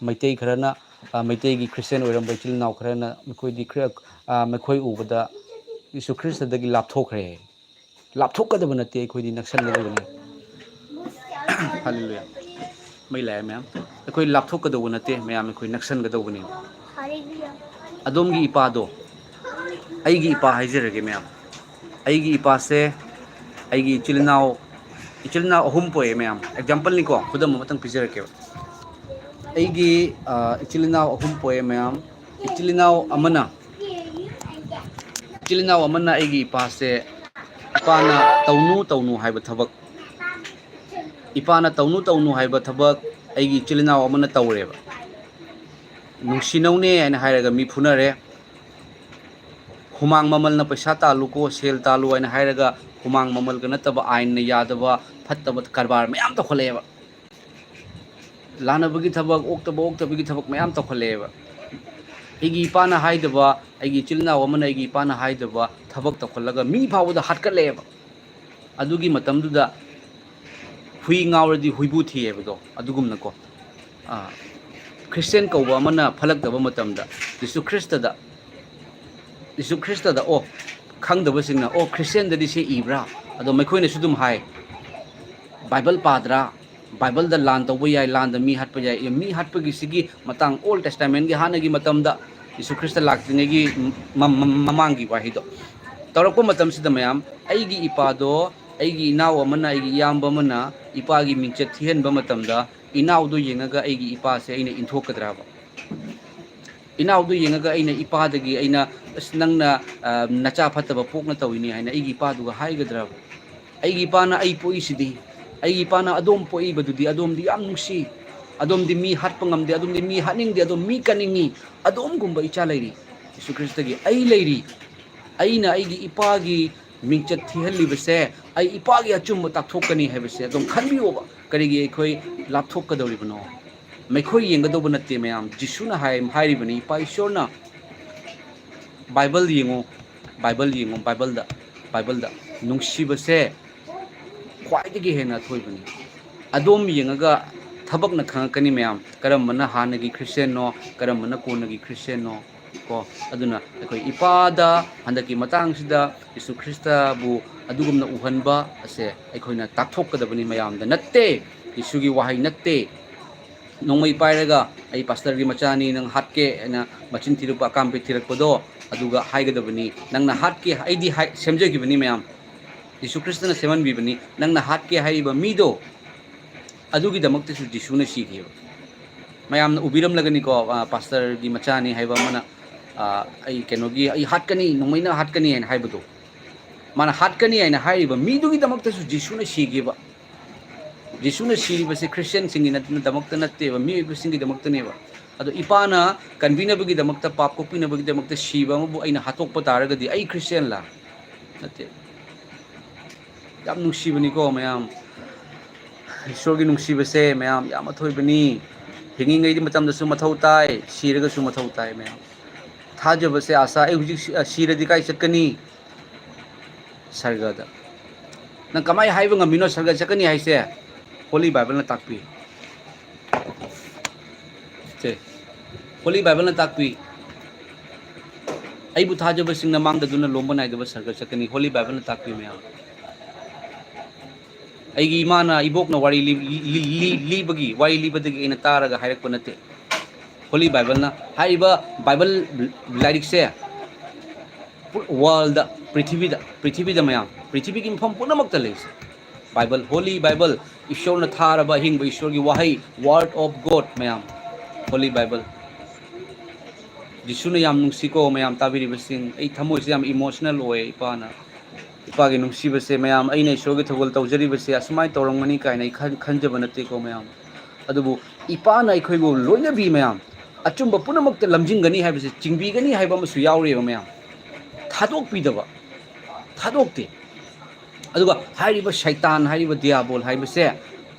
ꯃꯩꯇꯩ ꯈꯔꯅ ꯑ, ꯃꯩꯇꯩꯒꯤ ꯈ꯭ꯔꯤꯁꯇꯤꯌꯥꯟ ꯑꯣꯏꯔꯝꯕ ꯏꯆꯤꯜ ꯏꯅꯥꯎ ꯈꯔꯅ ꯃꯈꯣꯏꯗꯤ ꯈꯔ, ꯑ, ꯃꯈꯣꯏ ꯎꯕꯗ ꯌꯤꯁꯨ ꯈ꯭ꯔꯤꯁꯇꯗꯒꯤ ꯂꯥꯞꯊꯣꯛꯈ꯭ꯔꯦ꯫ ꯂꯥꯞꯊꯣꯛꯀꯗꯕ ꯅꯠꯇꯦ, ꯑꯩꯈꯣꯏꯗꯤ ꯅꯛꯁꯟꯒꯗꯕꯅꯤ꯫ ꯍꯜꯂꯦꯂꯨꯌꯥ꯫ ꯃꯩ ꯂꯥꯛꯑꯦ ꯃꯌꯥꯝ꯫ ꯑꯩꯈꯣꯏ ꯂꯥꯞꯊꯣꯛꯀꯗꯧꯕ ꯅꯠꯇꯦ ꯃꯌꯥꯝ, ꯑꯩꯈꯣꯏ ꯅꯛꯁꯟꯒꯗꯧꯕꯅꯤ꯫ ꯑꯗꯣꯝꯒꯤ ꯏꯄꯥꯗꯣ, ꯑꯩꯒꯤ ꯏꯄꯥ ꯍꯥꯏꯖꯔꯒꯦ ꯃꯌꯥꯝ꯫ ꯑꯩꯒꯤ ꯏꯄꯥꯁꯦ, ꯑꯩꯒꯤ ꯏꯆꯤꯜ ꯏꯅꯥꯎ, ꯏꯆꯤꯜ ꯏꯅꯥꯎ ꯑꯍꯨꯝ ꯄꯣꯛꯑꯦ ꯃꯌꯥꯝ꯫ ꯑꯦꯛꯖꯥꯝꯄꯜꯅꯤꯀꯣ, ꯈꯨꯗꯝ ꯑꯃꯇꯪ ꯄꯤꯖꯔꯛꯀꯦꯕ꯫ ꯑꯩꯒꯤ, ꯑ, ꯏꯆꯤꯜ ꯏꯅꯥꯎ ꯑꯍꯨꯝ ꯄꯣꯛꯑꯦ ꯃꯌꯥꯝ꯫ ꯏꯆꯤꯜ ꯏꯅꯥꯎ ꯑꯃꯅ, ꯏꯆꯤꯜ ꯏꯅꯥꯎ ꯑꯃꯅ ꯑꯩꯒꯤ ꯏꯄꯥꯁꯦ, ꯏꯄꯥꯅ ꯇꯧꯅꯨ ꯇꯧꯅꯨ ꯍꯥꯏꯕ ꯊꯕꯛ, ꯏꯄꯥꯅ ꯇꯧꯅꯨ ꯇꯧꯅꯨ ꯍꯥꯏꯕ ꯊꯕꯛ ꯑꯩꯒꯤ ꯏꯆꯤꯜ ꯏꯅꯥꯎ ꯑꯃꯅ ꯇꯧꯔꯦꯕ꯫ ꯅꯨꯡꯁꯤꯅꯧꯅꯦ ꯍꯥꯏꯅ ꯍꯥꯏꯔꯒ ꯃꯤ ꯐꯨꯅꯔꯦ꯫ ꯍꯨꯃꯥꯡ ꯃꯃꯜꯅ ꯄꯩꯁꯥ ꯇꯥꯜꯂꯨꯀꯣ, ꯁꯦꯜ ꯇꯥꯜꯂꯨ ꯍꯥꯏꯅ ꯍꯥꯏꯔꯒ ꯍꯨꯃꯥꯡ ꯃꯃꯜꯒ ꯅꯠꯇꯕ, ꯑꯥꯏꯟꯅ ꯌꯥꯗꯕ ꯐꯠꯇꯕ ꯀꯔꯕꯥꯔ ꯃꯌꯥꯝ ꯇꯧꯈꯠꯂꯛꯑꯦꯕ꯫ ꯂꯥꯟꯅꯕꯒꯤ ꯊꯕꯛ, ꯑꯣꯛꯇꯕ ꯑꯣꯛꯇꯕꯒꯤ ꯊꯕꯛ ꯃꯌꯥꯝ ꯇꯧꯈꯠꯂꯛꯑꯦꯕ꯫ ꯑꯩꯒꯤ ꯏꯄꯥꯅ ꯍꯥꯏꯗꯕ, ꯑꯩꯒꯤ ꯏꯆꯤꯜ ꯏꯅꯥꯎ ꯑꯃꯅ ꯑꯩꯒꯤ ꯏꯄꯥꯅ ꯍꯥꯏꯗꯕ ꯊꯕꯛ ꯇꯧꯈꯠꯂꯒ ꯃꯤ ꯐꯥꯎꯕꯗ ꯍꯥꯠꯀꯠꯂꯛꯑꯦꯕ꯫ ꯑꯗꯨꯒꯤ ꯃꯇꯝꯗꯨꯗ ꯍꯨꯏ ꯉꯥꯎꯔꯗꯤ ꯍꯨꯏꯕꯨ ꯊꯤꯑꯕꯗꯣ, ꯑꯗꯨꯒꯨꯝꯅꯀꯣ, ꯑ, ꯈ꯭ꯔꯤꯁꯇꯤꯌꯥꯟ ꯀꯧꯕ ꯑꯃꯅ ꯐꯠꯂꯛꯇꯕ ꯃꯇꯝꯗ ꯌꯤꯁꯨ ꯈ꯭ꯔꯤꯁꯇꯗ, ꯌꯤꯁꯨ ꯈ꯭ꯔꯤꯁꯇꯗ, ꯑꯣ, ꯈꯪꯗꯕꯁꯤꯡꯅ, "ꯑꯣ, ꯈ꯭ꯔꯤꯁꯇꯤꯌꯥꯟꯗꯗꯤ ꯁꯤ ꯏꯕ꯭ꯔꯥ?" ꯑꯗꯣ ꯃꯈꯣꯏꯅꯁꯨ ꯑꯗꯨꯝ ꯍꯥꯏ, "ꯕꯥꯏꯕꯜ ꯄꯥꯗ꯭ꯔꯥ? ꯕꯥꯏꯕꯜꯗ ꯂꯥꯟ ꯇꯧꯕ ꯌꯥꯏ, ꯂꯥꯟꯗ ꯃꯤ ꯍꯥꯠꯄ ꯌꯥꯏ"꯫ ꯃꯤ ꯍꯥꯠꯄꯒꯤ ꯁꯤꯒꯤ ꯃꯇꯥꯡ, Old Testament ꯀꯤ ꯍꯥꯟꯅꯒꯤ ꯃꯇꯝꯗ, ꯌꯤꯁꯨ ꯈ꯭ꯔꯤꯁꯇ ꯂꯥꯛꯇ꯭ꯔꯤꯉꯩꯒꯤ ꯃ-, ꯃ-, ꯃꯃꯥꯡꯒꯤ ꯋꯥꯍꯩꯗꯣ ꯇꯧꯔꯛꯄ ꯃꯇꯝꯁꯤꯗ, ꯃꯌꯥꯝ, ꯑꯩꯒꯤ ꯏꯄꯥꯗꯣ, ꯑꯩꯒꯤ ꯏꯅꯥꯎ ꯑꯃꯅ, ꯑꯩꯒꯤ ꯏꯌꯥꯝꯕ ꯑꯃꯅ ꯏꯄꯥꯒꯤ ꯃꯤꯡꯆꯠ ꯊꯤꯍꯟꯕ ꯃꯇꯝꯗ, ꯏꯅꯥꯎꯗꯣ ꯌꯦꯡꯉꯒ ꯑꯩꯒꯤ ꯏꯄꯥꯁꯦ ꯑꯩꯅ ꯏꯟꯊꯣꯛꯀꯗ꯭ꯔꯕ? ꯏꯅꯥꯎꯗꯣ ꯌꯦꯡꯉꯒ ꯑꯩꯅ ꯏꯄꯥꯗꯒꯤ ꯑꯩꯅ, "ꯑꯁ, ꯅꯪꯅ, ꯑ, ꯅꯆꯥ ꯐꯠꯇꯕ ꯄꯣꯛꯅ ꯇꯧꯏꯅꯤ" ꯍꯥꯏꯅ ꯑꯩꯒꯤ ꯏꯄꯥꯗꯨꯒ ꯍꯥꯏꯒꯗ꯭ꯔꯕ? ꯑꯩꯒꯤ ꯏꯄꯥꯅ ꯑꯩ ꯄꯣꯛꯏꯁꯤꯗꯤ, ꯑꯩꯒꯤ ꯏꯄꯥꯅ ꯑꯗꯣꯝ ꯄꯣꯛꯏꯕꯗꯨꯗꯤ, ꯑꯗꯣꯝꯗꯤ ꯌꯥꯝ ꯅꯨꯡꯁꯤ, ꯑꯗꯣꯝꯗꯤ ꯃꯤ ꯍꯥꯠꯄ ꯉꯝꯗꯦ, ꯑꯗꯣꯝꯗꯤ ꯃꯤ ꯍꯥꯠꯅꯤꯡꯗꯦ, ꯑꯗꯣꯝ ꯃꯤ ꯀꯟꯅꯤꯡꯉꯤ, ꯑꯗꯣꯝꯒꯨꯝꯕ ꯏꯆꯥ ꯂꯩꯔꯤ꯫ ꯌꯤꯁꯨ ꯈ꯭ꯔꯤꯁꯇꯒꯤ ꯑꯩ ꯂꯩꯔꯤ꯫ ꯑꯩꯅ ꯑꯩꯒꯤ ꯏꯄꯥꯒꯤ ꯃꯤꯡꯆꯠ ꯊꯤꯍꯜꯂꯤꯕꯁꯦ, ꯑꯩ ꯏꯄꯥꯒꯤ ꯑꯆꯨꯝꯕ ꯇꯥꯛꯊꯣꯛꯀꯅꯤ ꯍꯥꯏꯕꯁꯦ ꯑꯗꯨꯝ ꯈꯟꯕꯤꯌꯣꯕ꯫ ꯀꯔꯤꯒꯤ ꯑꯩꯈꯣꯏ ꯂꯥꯞꯊꯣꯛꯀꯗꯧꯔꯤꯕꯅꯣ? ꯃꯩꯈꯣꯏ ꯌꯦꯡꯒꯗꯧꯕ ꯅꯠꯇꯦ, ꯃꯌꯥꯝ꯫ ꯖꯤꯁꯨꯅ ꯍꯥꯏ-, ꯍꯥꯏꯔꯤꯕꯅꯤ, ꯏꯄꯥ ꯏꯁꯣꯔꯅ, "ꯕꯥꯏꯕꯜ ꯌꯦꯡꯉꯨ, ꯕꯥꯏꯕꯜ ꯌꯦꯡꯉꯨ, ꯕꯥꯏꯕꯜꯗ, ꯕꯥꯏꯕꯜꯗ ꯅꯨꯡꯁꯤꯕꯁꯦ ꯈ꯭ꯋꯥꯏꯗꯒꯤ ꯍꯦꯟꯅ ꯑꯊꯣꯏꯕꯅꯤ꯫ ꯑꯗꯣꯝ ꯌꯦꯡꯉꯒ ꯊꯕꯛꯅ ꯈꯪꯉꯛꯀꯅꯤ ꯃꯌꯥꯝ, ꯀꯔꯝꯕꯅ ꯍꯥꯟꯅꯒꯤ ꯈ꯭ꯔꯤꯁꯇꯤꯌꯥꯟꯅꯣ, ꯀꯔꯝꯕꯅ ꯀꯣꯟꯅꯒꯤ ꯈ꯭ꯔꯤꯁꯇꯤꯌꯥꯟꯅꯣ꯫ ꯀꯣ, ꯑꯗꯨꯅ ꯑꯩꯈꯣꯏ ꯏꯄꯥꯗ ꯍꯟꯗꯛꯀꯤ ꯃꯇꯥꯡꯁꯤꯗ ꯌꯤꯁꯨ ꯈ꯭ꯔꯤꯁꯇꯕꯨ ꯑꯗꯨꯒꯨꯝꯅ ꯎꯍꯟꯕ ꯑꯁꯦ ꯑꯩꯈꯣꯏꯅ ꯇꯥꯛꯊꯣꯛꯀꯗꯕꯅꯤ, ꯃꯌꯥꯝꯗ ꯅꯠꯇꯦ꯫ ꯌꯤꯁꯨꯒꯤ ꯋꯥꯍꯩ ꯅꯠꯇꯦ꯫ ꯅꯣꯡꯃꯩ ꯄꯥꯏꯔꯒ "ꯑꯩ ꯄꯥꯁꯇꯔꯒꯤ ꯃꯆꯥꯅꯤ, ꯅꯪ ꯍꯥꯠꯀꯦ" ꯍꯥꯏꯅ ꯃꯆꯤꯟ ꯊꯤꯔꯛꯄ, ꯑꯀꯥꯝꯄꯩ ꯊꯤꯔꯛꯄꯗꯣ, ꯑꯗꯨꯒ ꯍꯥꯏꯒꯗꯕꯅꯤ, "ꯅꯪꯅ ꯍꯥꯠꯀꯦ, ꯑꯩꯗꯤ ꯍꯥꯏ-, ꯁꯦꯝꯖꯈꯤꯕꯅꯤ ꯃꯌꯥꯝ, ꯌꯤꯁꯨ ꯈ꯭ꯔꯤꯁꯇꯅ ꯁꯦꯝꯍꯟꯕꯤꯕꯅꯤ, ꯅꯪꯅ ꯍꯥꯠꯀꯦ ꯍꯥꯏꯔꯤꯕ ꯃꯤꯗꯣ, ꯑꯗꯨꯒꯤꯗꯃꯛꯇꯁꯨ ꯖꯤꯁꯨꯅ ꯁꯤꯈꯤꯑꯕ"꯫ ꯃꯌꯥꯝꯅ ꯎꯕꯤꯔꯝꯂꯒꯅꯤꯀꯣ, ꯑ, ꯄꯥꯁꯇꯔꯒꯤ ꯃꯆꯥꯅꯤ ꯍꯥꯏꯕ ꯑꯃꯅ, ꯑ, "ꯑꯩ ꯀꯩꯅꯣꯒꯤ, ꯑꯩ ꯍꯥꯠꯀꯅꯤ, ꯅꯣꯡꯃꯩꯅ ꯍꯥꯠꯀꯅꯤ" ꯍꯥꯏꯅ ꯍꯥꯏꯕꯗꯣ꯫ ꯃꯥꯅ ꯍꯥꯠꯀꯅꯤ ꯍꯥꯏꯅ ꯍꯥꯏꯔꯤꯕ ꯃꯤꯗꯨꯒꯤꯗꯃꯛꯇꯁꯨ ꯖꯤꯁꯨꯅ ꯁꯤꯈꯤꯕ꯫ ꯖꯤꯁꯨꯅ ꯁꯤꯔꯤꯕꯁꯦ ꯈ꯭ꯔꯤꯁꯇꯤꯌꯥꯟꯁꯤꯡꯒꯤꯗꯃꯛꯇ ꯅꯠꯇꯦꯕ, ꯃꯤꯑꯣꯏꯕꯁꯤꯡꯒꯤꯗꯃꯛꯇꯅꯦꯕ꯫ ꯑꯗꯣ ꯏꯄꯥꯅ ꯀꯟꯕꯤꯅꯕꯒꯤꯗꯃꯛꯇ, ꯄꯥꯞ ꯀꯣꯛꯄꯤꯅꯕꯒꯤꯗꯃꯛꯇ ꯁꯤꯕ ꯑꯃꯕꯨ ꯑꯩꯅ ꯍꯥꯠꯇꯣꯛꯄ ꯇꯥꯔꯒꯗꯤ ꯑꯩ ꯈ꯭ꯔꯤꯁꯇꯤꯌꯥꯟꯂꯥ? ꯅꯠꯇꯦ꯫ ꯌꯥꯝ ꯅꯨꯡꯁꯤꯕꯅꯤꯀꯣ ꯃꯌꯥꯝ꯫ ꯏꯁꯣꯔꯒꯤ ꯅꯨꯡꯁꯤꯕꯁꯦ ꯃꯌꯥꯝ ꯌꯥꯝ ꯑꯊꯣꯏꯕꯅꯤ꯫ ꯍꯤꯡꯉꯤꯉꯩꯒꯤ ꯃꯇꯝꯗꯁꯨ ꯃꯊꯧ ꯇꯥꯏ, ꯁꯤꯔꯒꯁꯨ ꯃꯊꯧ ꯇꯥꯏ ꯃꯌꯥꯝ꯫ ꯊꯥꯖꯕꯁꯦ, ꯑꯥꯁꯥ, ꯑꯩ ꯍꯧꯖꯤꯛ ꯁꯤ-, ꯁꯤꯔꯗꯤ ꯀꯥꯏ ꯆꯠꯀꯅꯤ? ꯁꯔꯒꯗ꯫ ꯅꯪ ꯀꯃꯥꯏꯅ ꯍꯥꯏꯕ ꯉꯝꯃꯤꯅꯣ ꯁꯔꯒ ꯆꯠꯀꯅꯤ ꯍꯥꯏꯁꯦ? ꯍꯣꯂꯤ ꯕꯥꯏꯕꯜꯅ ꯇꯥꯛꯄꯤ꯫ ꯁꯦ, ꯍꯣꯂꯤ ꯕꯥꯏꯕꯜꯅ ꯇꯥꯛꯄꯤ꯫ "ꯑꯩꯕꯨ ꯊꯥꯖꯕꯁꯤꯡꯅ ꯃꯥꯡꯗꯗꯨꯅ ꯂꯣꯝꯕ ꯅꯥꯏꯗꯕ ꯁꯔꯒ ꯆꯠꯀꯅꯤ", ꯍꯣꯂꯤ ꯕꯥꯏꯕꯜꯅ ꯇꯥꯛꯄꯤ ꯃꯌꯥꯝ꯫ ꯑꯩꯒꯤ ꯏꯃꯥꯅ, ꯏꯕꯣꯛꯅ ꯋꯥꯔꯤ ꯂꯤ-, ꯂꯤ-, ꯂꯤ-, ꯂꯤꯕꯒꯤ, ꯋꯥꯔꯤ ꯂꯤꯕꯗꯒꯤ ꯑꯩꯅ ꯇꯥꯔꯒ ꯍꯥꯏꯔꯛꯄ ꯅꯠꯇꯦ꯫ ꯍꯣꯂꯤ ꯕꯥꯏꯕꯜꯅ, ꯍꯥꯏꯔꯤꯕ ꯕꯥꯏꯕꯜ ꯂꯥꯏꯔꯤꯛꯁꯦ ꯄꯨ-, ꯋꯥꯔꯜꯗ, ꯄ꯭ꯔꯤꯊꯤꯕꯤꯗ, ꯄ꯭ꯔꯤꯊꯤꯕꯤꯗ ꯃꯌꯥꯝ, ꯄ꯭ꯔꯤꯊꯤꯕꯤꯒꯤ ꯃꯐꯝ ꯄꯨꯝꯅꯃꯛꯇ ꯂꯩꯁꯦ꯫ ꯕꯥꯏꯕꯜ, ꯍꯣꯂꯤ ꯕꯥꯏꯕꯜ, ꯏꯁꯣꯔꯅ ꯊꯥꯔꯕ ꯑꯍꯤꯡꯕ ꯏꯁꯣꯔꯒꯤ ꯋꯥꯍꯩ, Word of God ꯃꯌꯥꯝ, ꯍꯣꯂꯤ ꯕꯥꯏꯕꯜ꯫ ꯖꯤꯁꯨꯅ ꯌꯥꯝ ꯅꯨꯡꯁꯤꯀꯣ ꯃꯌꯥꯝ ꯇꯥꯕꯤꯔꯤꯕꯁꯤꯡ꯫ ꯑꯩ ꯊꯃꯣꯏꯁꯦ ꯌꯥꯝ ꯏꯃꯣꯁꯅꯦꯜ ꯑꯣꯏ ꯏꯄꯥꯅ꯫ ꯏꯄꯥꯒꯤ ꯅꯨꯡꯁꯤꯕꯁꯦ ꯃꯌꯥꯝ, ꯑꯩꯅ ꯏꯁꯣꯔꯒꯤ ꯊꯧꯒꯜ ꯇꯧꯖꯔꯤꯕꯁꯦ ꯑꯁꯨꯃꯥꯏꯅ ꯇꯧꯔꯝꯒꯅꯤ ꯀꯥꯏꯅ ꯑꯩ ꯈꯟ-, ꯈꯟꯖꯕ ꯅꯠꯇꯦꯀꯣ ꯃꯌꯥꯝ꯫ ꯑꯗꯨꯕꯨ ꯏꯄꯥꯅ ꯑꯩꯈꯣꯏꯕꯨ ꯂꯣꯏꯅꯕꯤ ꯃꯌꯥꯝ, ꯑꯆꯨꯝꯕ ꯄꯨꯝꯅꯃꯛꯇ ꯂꯝꯖꯤꯡꯒꯅꯤ ꯍꯥꯏꯕꯁꯦ, ꯆꯤꯡꯕꯤꯒꯅꯤ ꯍꯥꯏꯕ ꯑꯃꯁꯨ ꯌꯥꯎꯔꯤꯕ ꯃꯌꯥꯝ꯫ ꯊꯥꯗꯣꯛꯄꯤꯗꯕ, ꯊꯥꯗꯣꯛꯇꯦ꯫ ꯑꯗꯨꯒ ꯍꯥꯏꯔꯤꯕ ꯁꯩꯇꯥꯟ ꯍꯥꯏꯔꯤꯕ ꯗꯤꯌꯥꯕꯣꯜ ꯍꯥꯏꯕꯁꯦ,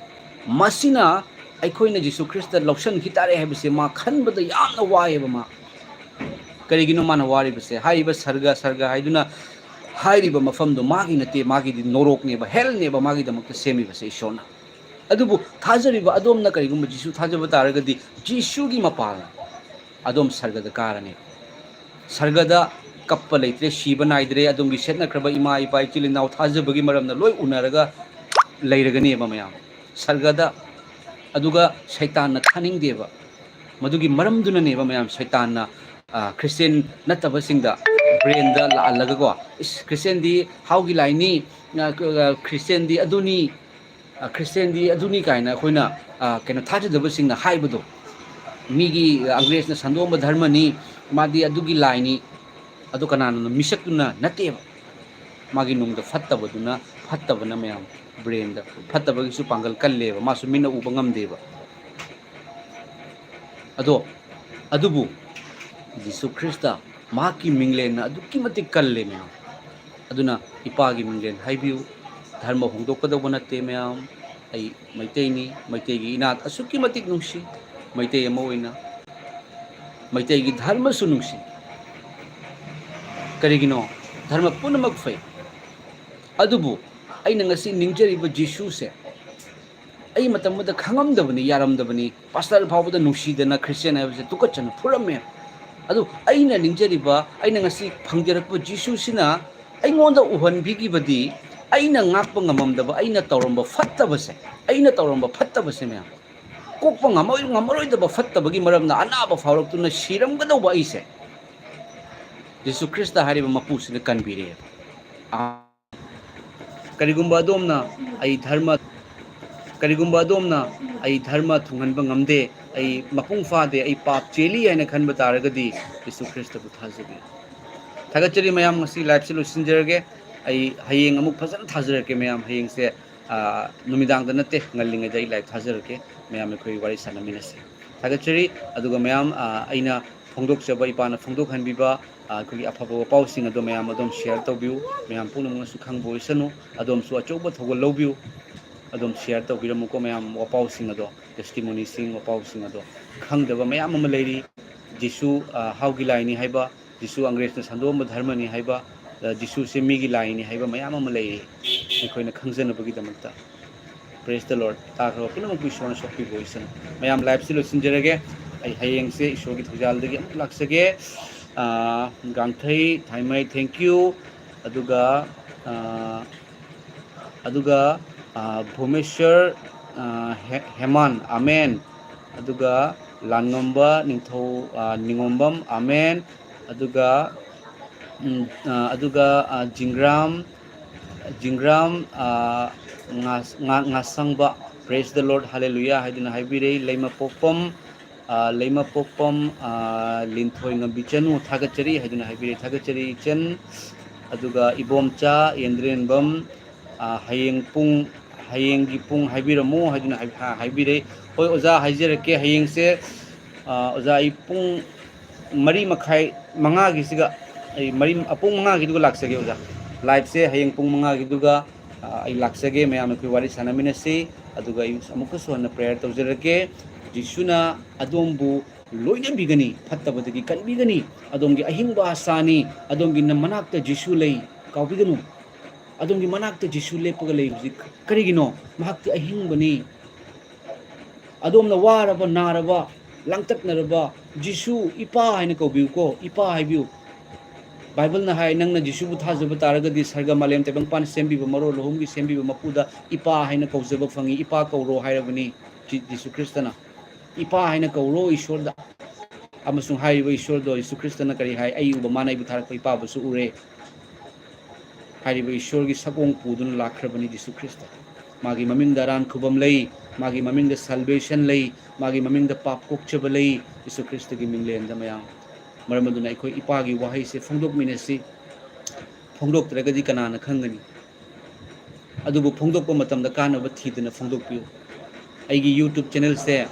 ꯃꯁꯤꯅ ꯑꯩꯈꯣꯏꯅ ꯖꯤꯁꯨ ꯈ꯭ꯔꯤꯁꯇ ꯂꯧꯁꯤꯟꯈꯤ ꯇꯥꯔꯦ ꯍꯥꯏꯕꯁꯦ ꯃꯥ ꯈꯟꯕꯗ ꯌꯥꯝꯅ ꯋꯥꯏꯑꯦꯕ ꯃꯥ꯫ ꯀꯔꯤꯒꯤꯅꯣ ꯃꯥꯅ ꯋꯥꯔꯤꯕꯁꯦ? ꯍꯥꯏꯔꯤꯕ ꯁꯔꯒ, ꯁꯔꯒ ꯍꯥꯏꯗꯨꯅ ꯍꯥꯏꯔꯤꯕ ꯃꯐꯝꯗꯣ ꯃꯥꯒꯤ ꯅꯠꯇꯦ, ꯃꯥꯒꯤꯗꯤ ꯅꯣꯔꯣꯛꯅꯦꯕ, ꯍꯦꯜꯅꯦꯕ ꯃꯥꯒꯤꯗꯃꯛꯇ ꯁꯦꯝꯃꯤꯕꯁꯦ ꯏꯁꯣꯔꯅ꯫ ꯑꯗꯨꯕꯨ ꯊꯥꯖꯔꯤꯕ ꯑꯗꯣꯝꯅ ꯀꯔꯤꯒꯨꯝꯕ ꯖꯤꯁꯨ ꯊꯥꯖꯕ ꯇꯥꯔꯒꯗꯤ, ꯖꯤꯁꯨꯒꯤ ꯃꯄꯥꯜꯅ ꯑꯗꯣꯝ ꯁꯔꯒꯗ ꯀꯥꯔꯅꯤ꯫ ꯁꯔꯒꯗ ꯀꯞꯄ ꯂꯩꯇ꯭ꯔꯦ, ꯁꯤꯕ ꯅꯥꯏꯗ꯭ꯔꯦ, ꯑꯗꯣꯝꯒꯤ ꯁꯦꯠꯅꯈ꯭ꯔꯕ ꯏꯃꯥ, ꯏꯄꯥ, ꯏꯆꯤꯜ ꯏꯅꯥꯎ ꯊꯥꯖꯕꯒꯤ ꯃꯔꯝꯅ ꯂꯣꯏ ꯎꯅꯔꯒ ꯂꯩꯔꯒꯅꯦꯕ ꯃꯌꯥꯝ ꯁꯔꯒꯗ꯫ ꯑꯗꯨꯒ ꯁꯩꯇꯥꯟꯅ ꯊꯥꯅꯤꯡꯗꯦꯕ꯫ ꯃꯗꯨꯒꯤ ꯃꯔꯝꯗꯨꯅꯅꯦꯕ ꯃꯌꯥꯝ ꯁꯩꯇꯥꯟꯅ, ꯑ, ꯈ꯭ꯔꯤꯁꯇꯦꯟ ꯅꯠꯇꯕꯁꯤꯡꯗ ꯕ꯭ꯔꯦꯟꯗ ꯂꯥꯛꯍꯜꯂꯒꯀꯣ, "ꯏꯁ, ꯈ꯭ꯔꯤꯁꯇꯦꯟꯗꯤ ꯍꯥꯎꯒꯤ ꯂꯥꯏꯅꯤ, ꯑ, ꯈ꯭ꯔꯤꯁꯇꯦꯟꯗꯤ ꯑꯗꯨꯅꯤ, ꯑ, ꯈ꯭ꯔꯤꯁꯇꯦꯟꯗꯤ ꯑꯗꯨꯅꯤ" ꯀꯥꯏꯅ ꯑꯩꯈꯣꯏꯅ, ꯑ, ꯀꯩꯅꯣ, ꯊꯥꯖꯗꯕꯁꯤꯡꯅ ꯍꯥꯏꯕꯗꯣ, ꯃꯤꯒꯤ, ꯑ, ꯑꯪꯒ꯭ꯔꯦꯖꯅ ꯁꯟꯗꯣꯛꯑꯝꯕ ꯙꯔꯃꯅꯤ, ꯃꯥꯗꯤ ꯑꯗꯨꯒꯤ ꯂꯥꯏꯅꯤ, ꯑꯗꯨ ꯀꯅꯥꯅꯣ? ꯃꯤꯁꯛꯇꯨꯅ ꯅꯠꯇꯦꯕ꯫ ꯃꯥꯒꯤ ꯅꯨꯡꯗ ꯐꯠꯇꯕꯗꯨꯅ, ꯐꯠꯇꯕꯅ ꯃꯌꯥꯝ ꯕ꯭ꯔꯦꯟꯗ ꯐꯠꯇꯕꯒꯤꯁꯨ ꯄꯥꯡꯒꯜ ꯀꯜꯂꯦꯕ, ꯃꯥꯁꯨ ꯃꯤꯠꯅ ꯎꯕ ꯉꯝꯗꯦꯕ꯫ ꯑꯗꯣ, ꯑꯗꯨꯕꯨ ꯖꯤꯁꯨ ꯈ꯭ꯔꯤꯁꯇ, ꯃꯍꯥꯛꯀꯤ ꯃꯤꯡꯂꯦꯟꯅ ꯑꯗꯨꯛꯀꯤ ꯃꯇꯤꯛ ꯀꯜꯂꯦ ꯃꯌꯥꯝ꯫ ꯑꯗꯨꯅ ꯏꯄꯥꯒꯤ ꯃꯤꯡꯂꯦꯟ ꯍꯥꯏꯕꯤꯌꯨ꯫ ꯙꯔꯃ ꯍꯣꯡꯗꯣꯛꯀꯗꯧꯕ ꯅꯠꯇꯦ ꯃꯌꯥꯝ꯫ ꯑꯩ ꯃꯩꯇꯩꯅꯤ, ꯃꯩꯇꯩꯒꯤ ꯏꯅꯥꯠ ꯑꯁꯨꯛꯀꯤ ꯃꯇꯤꯛ ꯅꯨꯡꯁꯤ, ꯃꯩꯇꯩ ꯑꯃ ꯑꯣꯏꯅ ꯃꯩꯇꯩꯒꯤ ꯙꯔꯃꯁꯨ ꯅꯨꯡꯁꯤ꯫ ꯀꯔꯤꯒꯤꯅꯣ? ꯙꯔꯃ ꯄꯨꯝꯅꯃꯛ ꯐꯩ, ꯑꯗꯨꯕꯨ ꯑꯩꯅ ꯉꯁꯤ ꯅꯤꯡꯖꯔꯤꯕ ꯖꯤꯁꯨꯁꯦ ꯑꯩ ꯃꯇꯝ ꯑꯃꯗ ꯈꯪꯉꯝꯗꯕꯅꯤ, ꯌꯥꯔꯝꯗꯕꯅꯤ꯫ ꯄꯥꯁꯇꯔ ꯐꯥꯎꯕꯗ ꯅꯨꯡꯁꯤꯗꯅ ꯈ꯭ꯔꯤꯁꯇꯤꯌꯥꯟ ꯍꯥꯏꯕꯁꯦ ꯇꯨꯀꯠꯆꯅ ꯐꯨꯔꯝꯃꯦ꯫ ꯑꯗꯨ ꯑꯩꯅ ꯅꯤꯡꯖꯔꯤꯕ, ꯑꯩꯅ ꯉꯁꯤ ꯐꯪꯖꯔꯛꯄ ꯖꯤꯁꯨꯁꯤꯅ ꯑꯩꯉꯣꯟꯗ ꯎꯍꯟꯕꯤꯈꯤꯕꯗꯤ, ꯑꯩꯅ ꯉꯥꯛꯄ ꯉꯝꯃꯝꯗꯕ, ꯑꯩꯅ ꯇꯧꯔꯝꯕ ꯐꯠꯇꯕꯁꯦ, ꯑꯩꯅ ꯇꯧꯔꯝꯕ ꯐꯠꯇꯕꯁꯦ ꯃꯌꯥꯝ, ꯀꯣꯛꯄ ꯉꯝꯃꯣꯏ-, ꯉꯝꯃꯔꯣꯏꯗꯕ ꯐꯠꯇꯕꯒꯤ ꯃꯔꯝꯅ ꯑꯅꯥꯕ ꯐꯥꯎꯔꯛꯇꯨꯅ ꯁꯤꯔꯝꯒꯗꯧꯕ ꯑꯩꯁꯦ ꯖꯤꯁꯨ ꯈ꯭ꯔꯤꯁꯇ ꯍꯥꯏꯔꯤꯕ ꯃꯄꯨꯁꯤꯅ ꯀꯟꯕꯤꯔꯛꯑꯦꯕ꯫ ꯑ, ꯀꯔꯤꯒꯨꯝꯕ ꯑꯗꯣꯝꯅ ꯑꯩ ꯙꯔꯃ, ꯀꯔꯤꯒꯨꯝꯕ ꯑꯗꯣꯝꯅ "ꯑꯩ ꯙꯔꯃ ꯊꯨꯡꯍꯟꯕ ꯉꯝꯗꯦ, ꯑꯩ ꯃꯄꯨꯡ ꯐꯥꯗꯦ, ꯑꯩ ꯄꯥꯞ ꯆꯦꯜꯂꯤ" ꯍꯥꯏꯅ ꯈꯟꯕ ꯇꯥꯔꯒꯗꯤ, ꯖꯤꯁꯨ ꯈ꯭ꯔꯤꯁꯇꯕꯨ ꯊꯥꯖꯕꯤꯌꯨ꯫ ꯊꯥꯒꯠꯆꯔꯤ ꯃꯌꯥꯝ, ꯉꯁꯤ live-ꯁꯦ ꯂꯣꯏꯁꯤꯟꯖꯔꯒꯦ꯫ ꯑꯩ ꯍꯌꯦꯡ ꯑꯃꯨꯛ ꯐꯖꯅ ꯊꯥꯖꯔꯛꯀꯦ ꯃꯌꯥꯝ꯫ ꯍꯌꯦꯡꯁꯦ, ꯑ, ꯅꯨꯃꯤꯗꯥꯡꯗ ꯅꯠꯇꯦ, ꯉꯜꯂꯤꯉꯩꯗ ꯑꯩ live ꯊꯥꯖꯔꯛꯀꯦ꯫ ꯃꯌꯥꯝ ꯑꯩꯈꯣꯏ ꯋꯥꯔꯤ ꯁꯥꯟꯅꯃꯤꯟꯅꯁꯤ꯫ ꯊꯥꯒꯠꯆꯔꯤ꯫ ꯑꯗꯨꯒ ꯃꯌꯥꯝ, ꯑ, ꯑꯩꯅ ꯐꯣꯡꯗꯣꯛꯆꯕ, ꯏꯄꯥꯅ ꯐꯣꯡꯗꯣꯛꯍꯟꯕꯤꯕ, ꯑ, ꯑꯩꯈꯣꯏꯒꯤ ꯑꯐꯕ ꯋꯥꯄꯥꯎꯁꯤꯡ ꯑꯗꯣ ꯃꯌꯥꯝ ꯑꯗꯨꯝ share ꯇꯧꯕꯤꯌꯨ꯫ ꯃꯌꯥꯝ ꯄꯨꯝꯅꯃꯛꯅꯁꯨ ꯈꯪꯕ ꯑꯣꯏꯁꯅꯨ꯫ ꯑꯗꯣꯝꯁꯨ ꯑꯆꯧꯕ ꯊꯧꯒꯜ ꯂꯧꯕꯤꯌꯨ꯫ ꯑꯗꯨꯝ share ꯇꯧꯕꯤꯔꯝꯃꯨꯀꯣ ꯃꯌꯥꯝ, ꯋꯥꯄꯥꯎꯁꯤꯡ ꯑꯗꯣ, testimony-ꯁꯤꯡ, ꯋꯥꯄꯥꯎꯁꯤꯡ ꯑꯗꯣ꯫ ꯈꯪꯗꯕ ꯃꯌꯥꯝ ꯑꯃ ꯂꯩꯔꯤ꯫ ꯖꯤꯁꯨ, ꯑ, ꯍꯥꯎꯒꯤ ꯂꯥꯏꯅꯤ ꯍꯥꯏꯕ, ꯖꯤꯁꯨ ꯑꯪꯒ꯭ꯔꯦꯖꯅ ꯁꯟꯗꯣꯛꯑꯝꯕ ꯙꯔꯃꯅꯤ ꯍꯥꯏꯕ, ꯑ, ꯖꯤꯁꯨꯁꯦ ꯃꯤꯒꯤ ꯂꯥꯏꯅꯤ ꯍꯥꯏꯕ ꯃꯌꯥꯝ ꯑꯃ ꯂꯩꯔꯤ, ꯑꯩꯈꯣꯏꯅ ꯈꯪꯖꯅꯕꯒꯤꯗꯃꯛꯇ꯫ Praise the Lord. ꯇꯥꯈ꯭ꯔꯕ ꯄꯨꯝꯅꯃꯛꯄꯨ ꯏꯁꯣꯔꯅ ꯁꯣꯛꯄꯤꯕ ꯑꯣꯏꯁꯅꯨ꯫ ꯃꯌꯥꯝ live ꯁꯤ ꯂꯣꯏꯁꯤꯟꯖꯔꯒꯦ꯫ ꯑꯩ ꯍꯌꯦꯡꯁꯦ ꯏꯁꯣꯔꯒꯤ ꯊꯧꯖꯥꯜꯗꯒꯤ ꯑꯃꯨꯛ ꯂꯥꯛꯆꯒꯦ꯫ ꯑꯥ, ꯒꯥꯡꯊꯩ, ꯊꯥꯏꯃꯩ, thank you꯫ ꯑꯗꯨꯒ, ꯑꯥ, ꯑꯗꯨꯒ, ꯑꯥ, ꯚꯨꯃꯦꯁ꯭ꯋꯔ, ꯑꯥ, ꯍꯦ-, ꯍꯦꯃꯥꯟ, ꯑꯃꯦꯟ꯫ ꯑꯗꯨꯒ ꯂꯥꯟꯉꯝꯕ ꯅꯤꯡꯊꯧ, ꯑꯥ, ꯅꯤꯉꯣꯝꯕꯝ, ꯑꯃꯦꯟ꯫ ꯑꯗꯨꯒ, ꯎꯝ, ꯑꯥ, ꯑꯗꯨꯒ, ꯑꯥ, ꯖꯤꯡꯒ꯭ꯔꯥꯝ, ꯖꯤꯡꯒ꯭ꯔꯥꯝ, ꯑꯥ, ꯉꯥ-, ꯉꯥ-, ꯉꯥꯁꯪꯕ, Praise the Lord, Hallelujah ꯍꯥꯏꯗꯨꯅ ꯍꯥꯏꯕꯤꯔꯦ꯫ ꯂꯩꯃꯄꯣꯛꯄꯝ, ꯑꯥ, ꯂꯩꯃꯄꯣꯛꯄꯝ, ꯑꯥ, ꯂꯤꯟꯊꯣꯏ ꯉꯝꯕꯤꯆꯅꯨ, ꯊꯥꯒꯠꯆꯔꯤ ꯍꯥꯏꯗꯨꯅ ꯍꯥꯏꯕꯤꯔꯦ꯫ ꯊꯥꯒꯠꯆꯔꯤ ꯏꯆꯟ꯫ ꯑꯗꯨꯒ ꯏꯕꯣꯝꯆꯥ, ꯌꯦꯟꯗ꯭ꯔꯦꯟꯕꯝ, ꯑꯥ, ꯍꯌꯦꯡ ꯄꯨꯡ, ꯍꯌꯦꯡꯒꯤ ꯄꯨꯡ ꯍꯥꯏꯕꯤꯔꯝꯃꯨ ꯍꯥꯏꯗꯨꯅ ꯍꯥꯏ-, ꯍꯥ-, ꯍꯥꯏꯕꯤꯔꯦ꯫ ꯍꯣꯏ ꯑꯣꯖꯥ, ꯍꯥꯏꯖꯔꯛꯀꯦ꯫ ꯍꯌꯦꯡꯁꯦ, ꯑꯥ, ꯑꯣꯖꯥ, ꯑꯩ ꯄꯨꯡ ꯃꯔꯤ ꯃꯈꯥꯏ, ꯃꯉꯥꯒꯤꯁꯤꯒ, ꯑꯩ ꯃꯔꯤ, ꯑ, ꯄꯨꯡ ꯃꯉꯥꯒꯤꯗꯨꯒ ꯂꯥꯛꯆꯒꯦ ꯑꯣꯖꯥ꯫ Live ꯁꯦ ꯍꯌꯦꯡ ꯄꯨꯡ ꯃꯉꯥꯒꯤꯗꯨꯒ, ꯑ, ꯑꯩ ꯂꯥꯛꯆꯒꯦ, ꯃꯌꯥꯝ ꯑꯩꯈꯣꯏ ꯋꯥꯔꯤ ꯁꯥꯟꯅꯃꯤꯟꯅꯁꯤ꯫ ꯑꯗꯨꯒ ꯑꯩ ꯑꯃꯨꯛꯀꯁꯨ ꯍꯟꯅ prayer ꯇꯧꯖꯔꯛꯀꯦ꯫ ꯖꯤꯁꯨꯅ ꯑꯗꯣꯝꯕꯨ ꯂꯣꯏꯅꯕꯤꯒꯅꯤ, ꯐꯠꯇꯕꯗꯒꯤ ꯀꯟꯕꯤꯒꯅꯤ꯫ ꯑꯗꯣꯝꯒꯤ ꯑꯍꯤꯡꯕ ꯑꯁꯥꯅꯤ꯫ ꯑꯗꯣꯝꯒꯤ ꯅ-, ꯃꯅꯥꯛꯇ ꯖꯤꯁꯨ ꯂꯩ, ꯀꯥꯎꯕꯤꯒꯅꯨ꯫ ꯑꯗꯣꯝꯒꯤ ꯃꯅꯥꯛꯇ ꯖꯤꯁꯨ ꯂꯦꯞꯄꯒ ꯂꯩ ꯍꯧꯖꯤꯛ꯫ ꯀꯔꯤꯒꯤꯅꯣ? ꯃꯍꯥꯛꯇꯤ ꯑꯍꯤꯡꯕꯅꯤ꯫ ꯑꯗꯣꯝꯅ ꯋꯥꯔꯕ, ꯅꯥꯔꯕ, ꯂꯥꯡꯇꯛꯅꯔꯕ, ꯖꯤꯁꯨ ꯏꯄꯥ ꯍꯥꯏꯅ ꯀꯧꯕꯤꯌꯨꯀꯣ, ꯏꯄꯥ ꯍꯥꯏꯕꯤꯌꯨ꯫ ꯕꯥꯏꯕꯜꯅ ꯍꯥꯏ, "ꯅꯪꯅ ꯖꯤꯁꯨꯕꯨ ꯊꯥꯖꯕ ꯇꯥꯔꯒꯗꯤ ꯁꯔꯒ ꯃꯥꯂꯦꯝ ꯇꯥꯏꯕꯪꯄꯥꯟ ꯁꯦꯝꯕꯤꯕ, ꯃꯔꯣꯜ ꯑꯍꯨꯝꯒꯤ ꯁꯦꯝꯕꯤꯕ ꯃꯄꯨꯗ ꯏꯄꯥ ꯍꯥꯏꯅ ꯀꯧꯖꯕ ꯐꯪꯉꯤ, ꯏꯄꯥ ꯀꯧꯔꯣ" ꯍꯥꯏꯔꯕꯅꯤ ꯖꯤ-, ꯖꯤꯁꯨ ꯈ꯭ꯔꯤꯁꯇꯅ꯫ "ꯏꯄꯥ ꯍꯥꯏꯅ ꯀꯧꯔꯣ ꯏꯁꯣꯔꯗ"꯫ ꯑꯃꯁꯨꯡ ꯍꯥꯏꯔꯤꯕ ꯏꯁꯣꯔꯗꯣ ꯖꯤꯁꯨ ꯈ꯭ꯔꯤꯁꯇꯅ ꯀꯔꯤ ꯍꯥꯏ? "ꯑꯩ ꯎꯕ ꯃꯥꯅ ꯑꯩꯕꯨ ꯊꯥꯔꯛꯄ ꯏꯄꯥꯕꯨꯁꯨ ꯎꯔꯦ" ꯍꯥꯏꯔꯤꯕ ꯏꯁꯣꯔꯒꯤ ꯁꯛꯑꯣꯡ ꯄꯨꯗꯨꯅ ꯂꯥꯛꯈ꯭ꯔꯕꯅꯤ ꯖꯤꯁꯨ ꯈ꯭ꯔꯤꯁꯇ꯫ ꯃꯥꯒꯤ ꯃꯃꯤꯡꯗ ꯑꯔꯥꯟ ꯈꯨꯕꯝ ꯂꯩ, ꯃꯥꯒꯤ ꯃꯃꯤꯡꯗ salvation ꯂꯩ, ꯃꯥꯒꯤ ꯃꯃꯤꯡꯗ ꯄꯥꯞ ꯀꯣꯛꯆꯕ ꯂꯩ꯫ ꯖꯤꯁꯨ ꯈ꯭ꯔꯤꯁꯇꯒꯤ ꯃꯤꯡꯂꯦꯟꯗ ꯃꯌꯥꯝ꯫ ꯃꯔꯝ ꯑꯗꯨꯅ ꯑꯩꯈꯣꯏ ꯏꯄꯥꯒꯤ ꯋꯥꯍꯩꯁꯦ ꯐꯣꯡꯗꯣꯛꯃꯤꯟꯅꯁꯤ꯫ ꯐꯣꯡꯗꯣꯛꯇ꯭ꯔꯒꯗꯤ ꯀꯅꯥꯅ ꯈꯪꯒꯅꯤ? ꯑꯗꯨꯕꯨ ꯐꯣꯡꯗꯣꯛꯄ ꯃꯇꯝꯗ ꯀꯥꯟꯅꯕ ꯊꯤꯗꯅ ꯐꯣꯡꯗꯣꯛꯄꯤꯌꯨ꯫ ꯑꯩꯒꯤ YouTube channel ꯁꯦ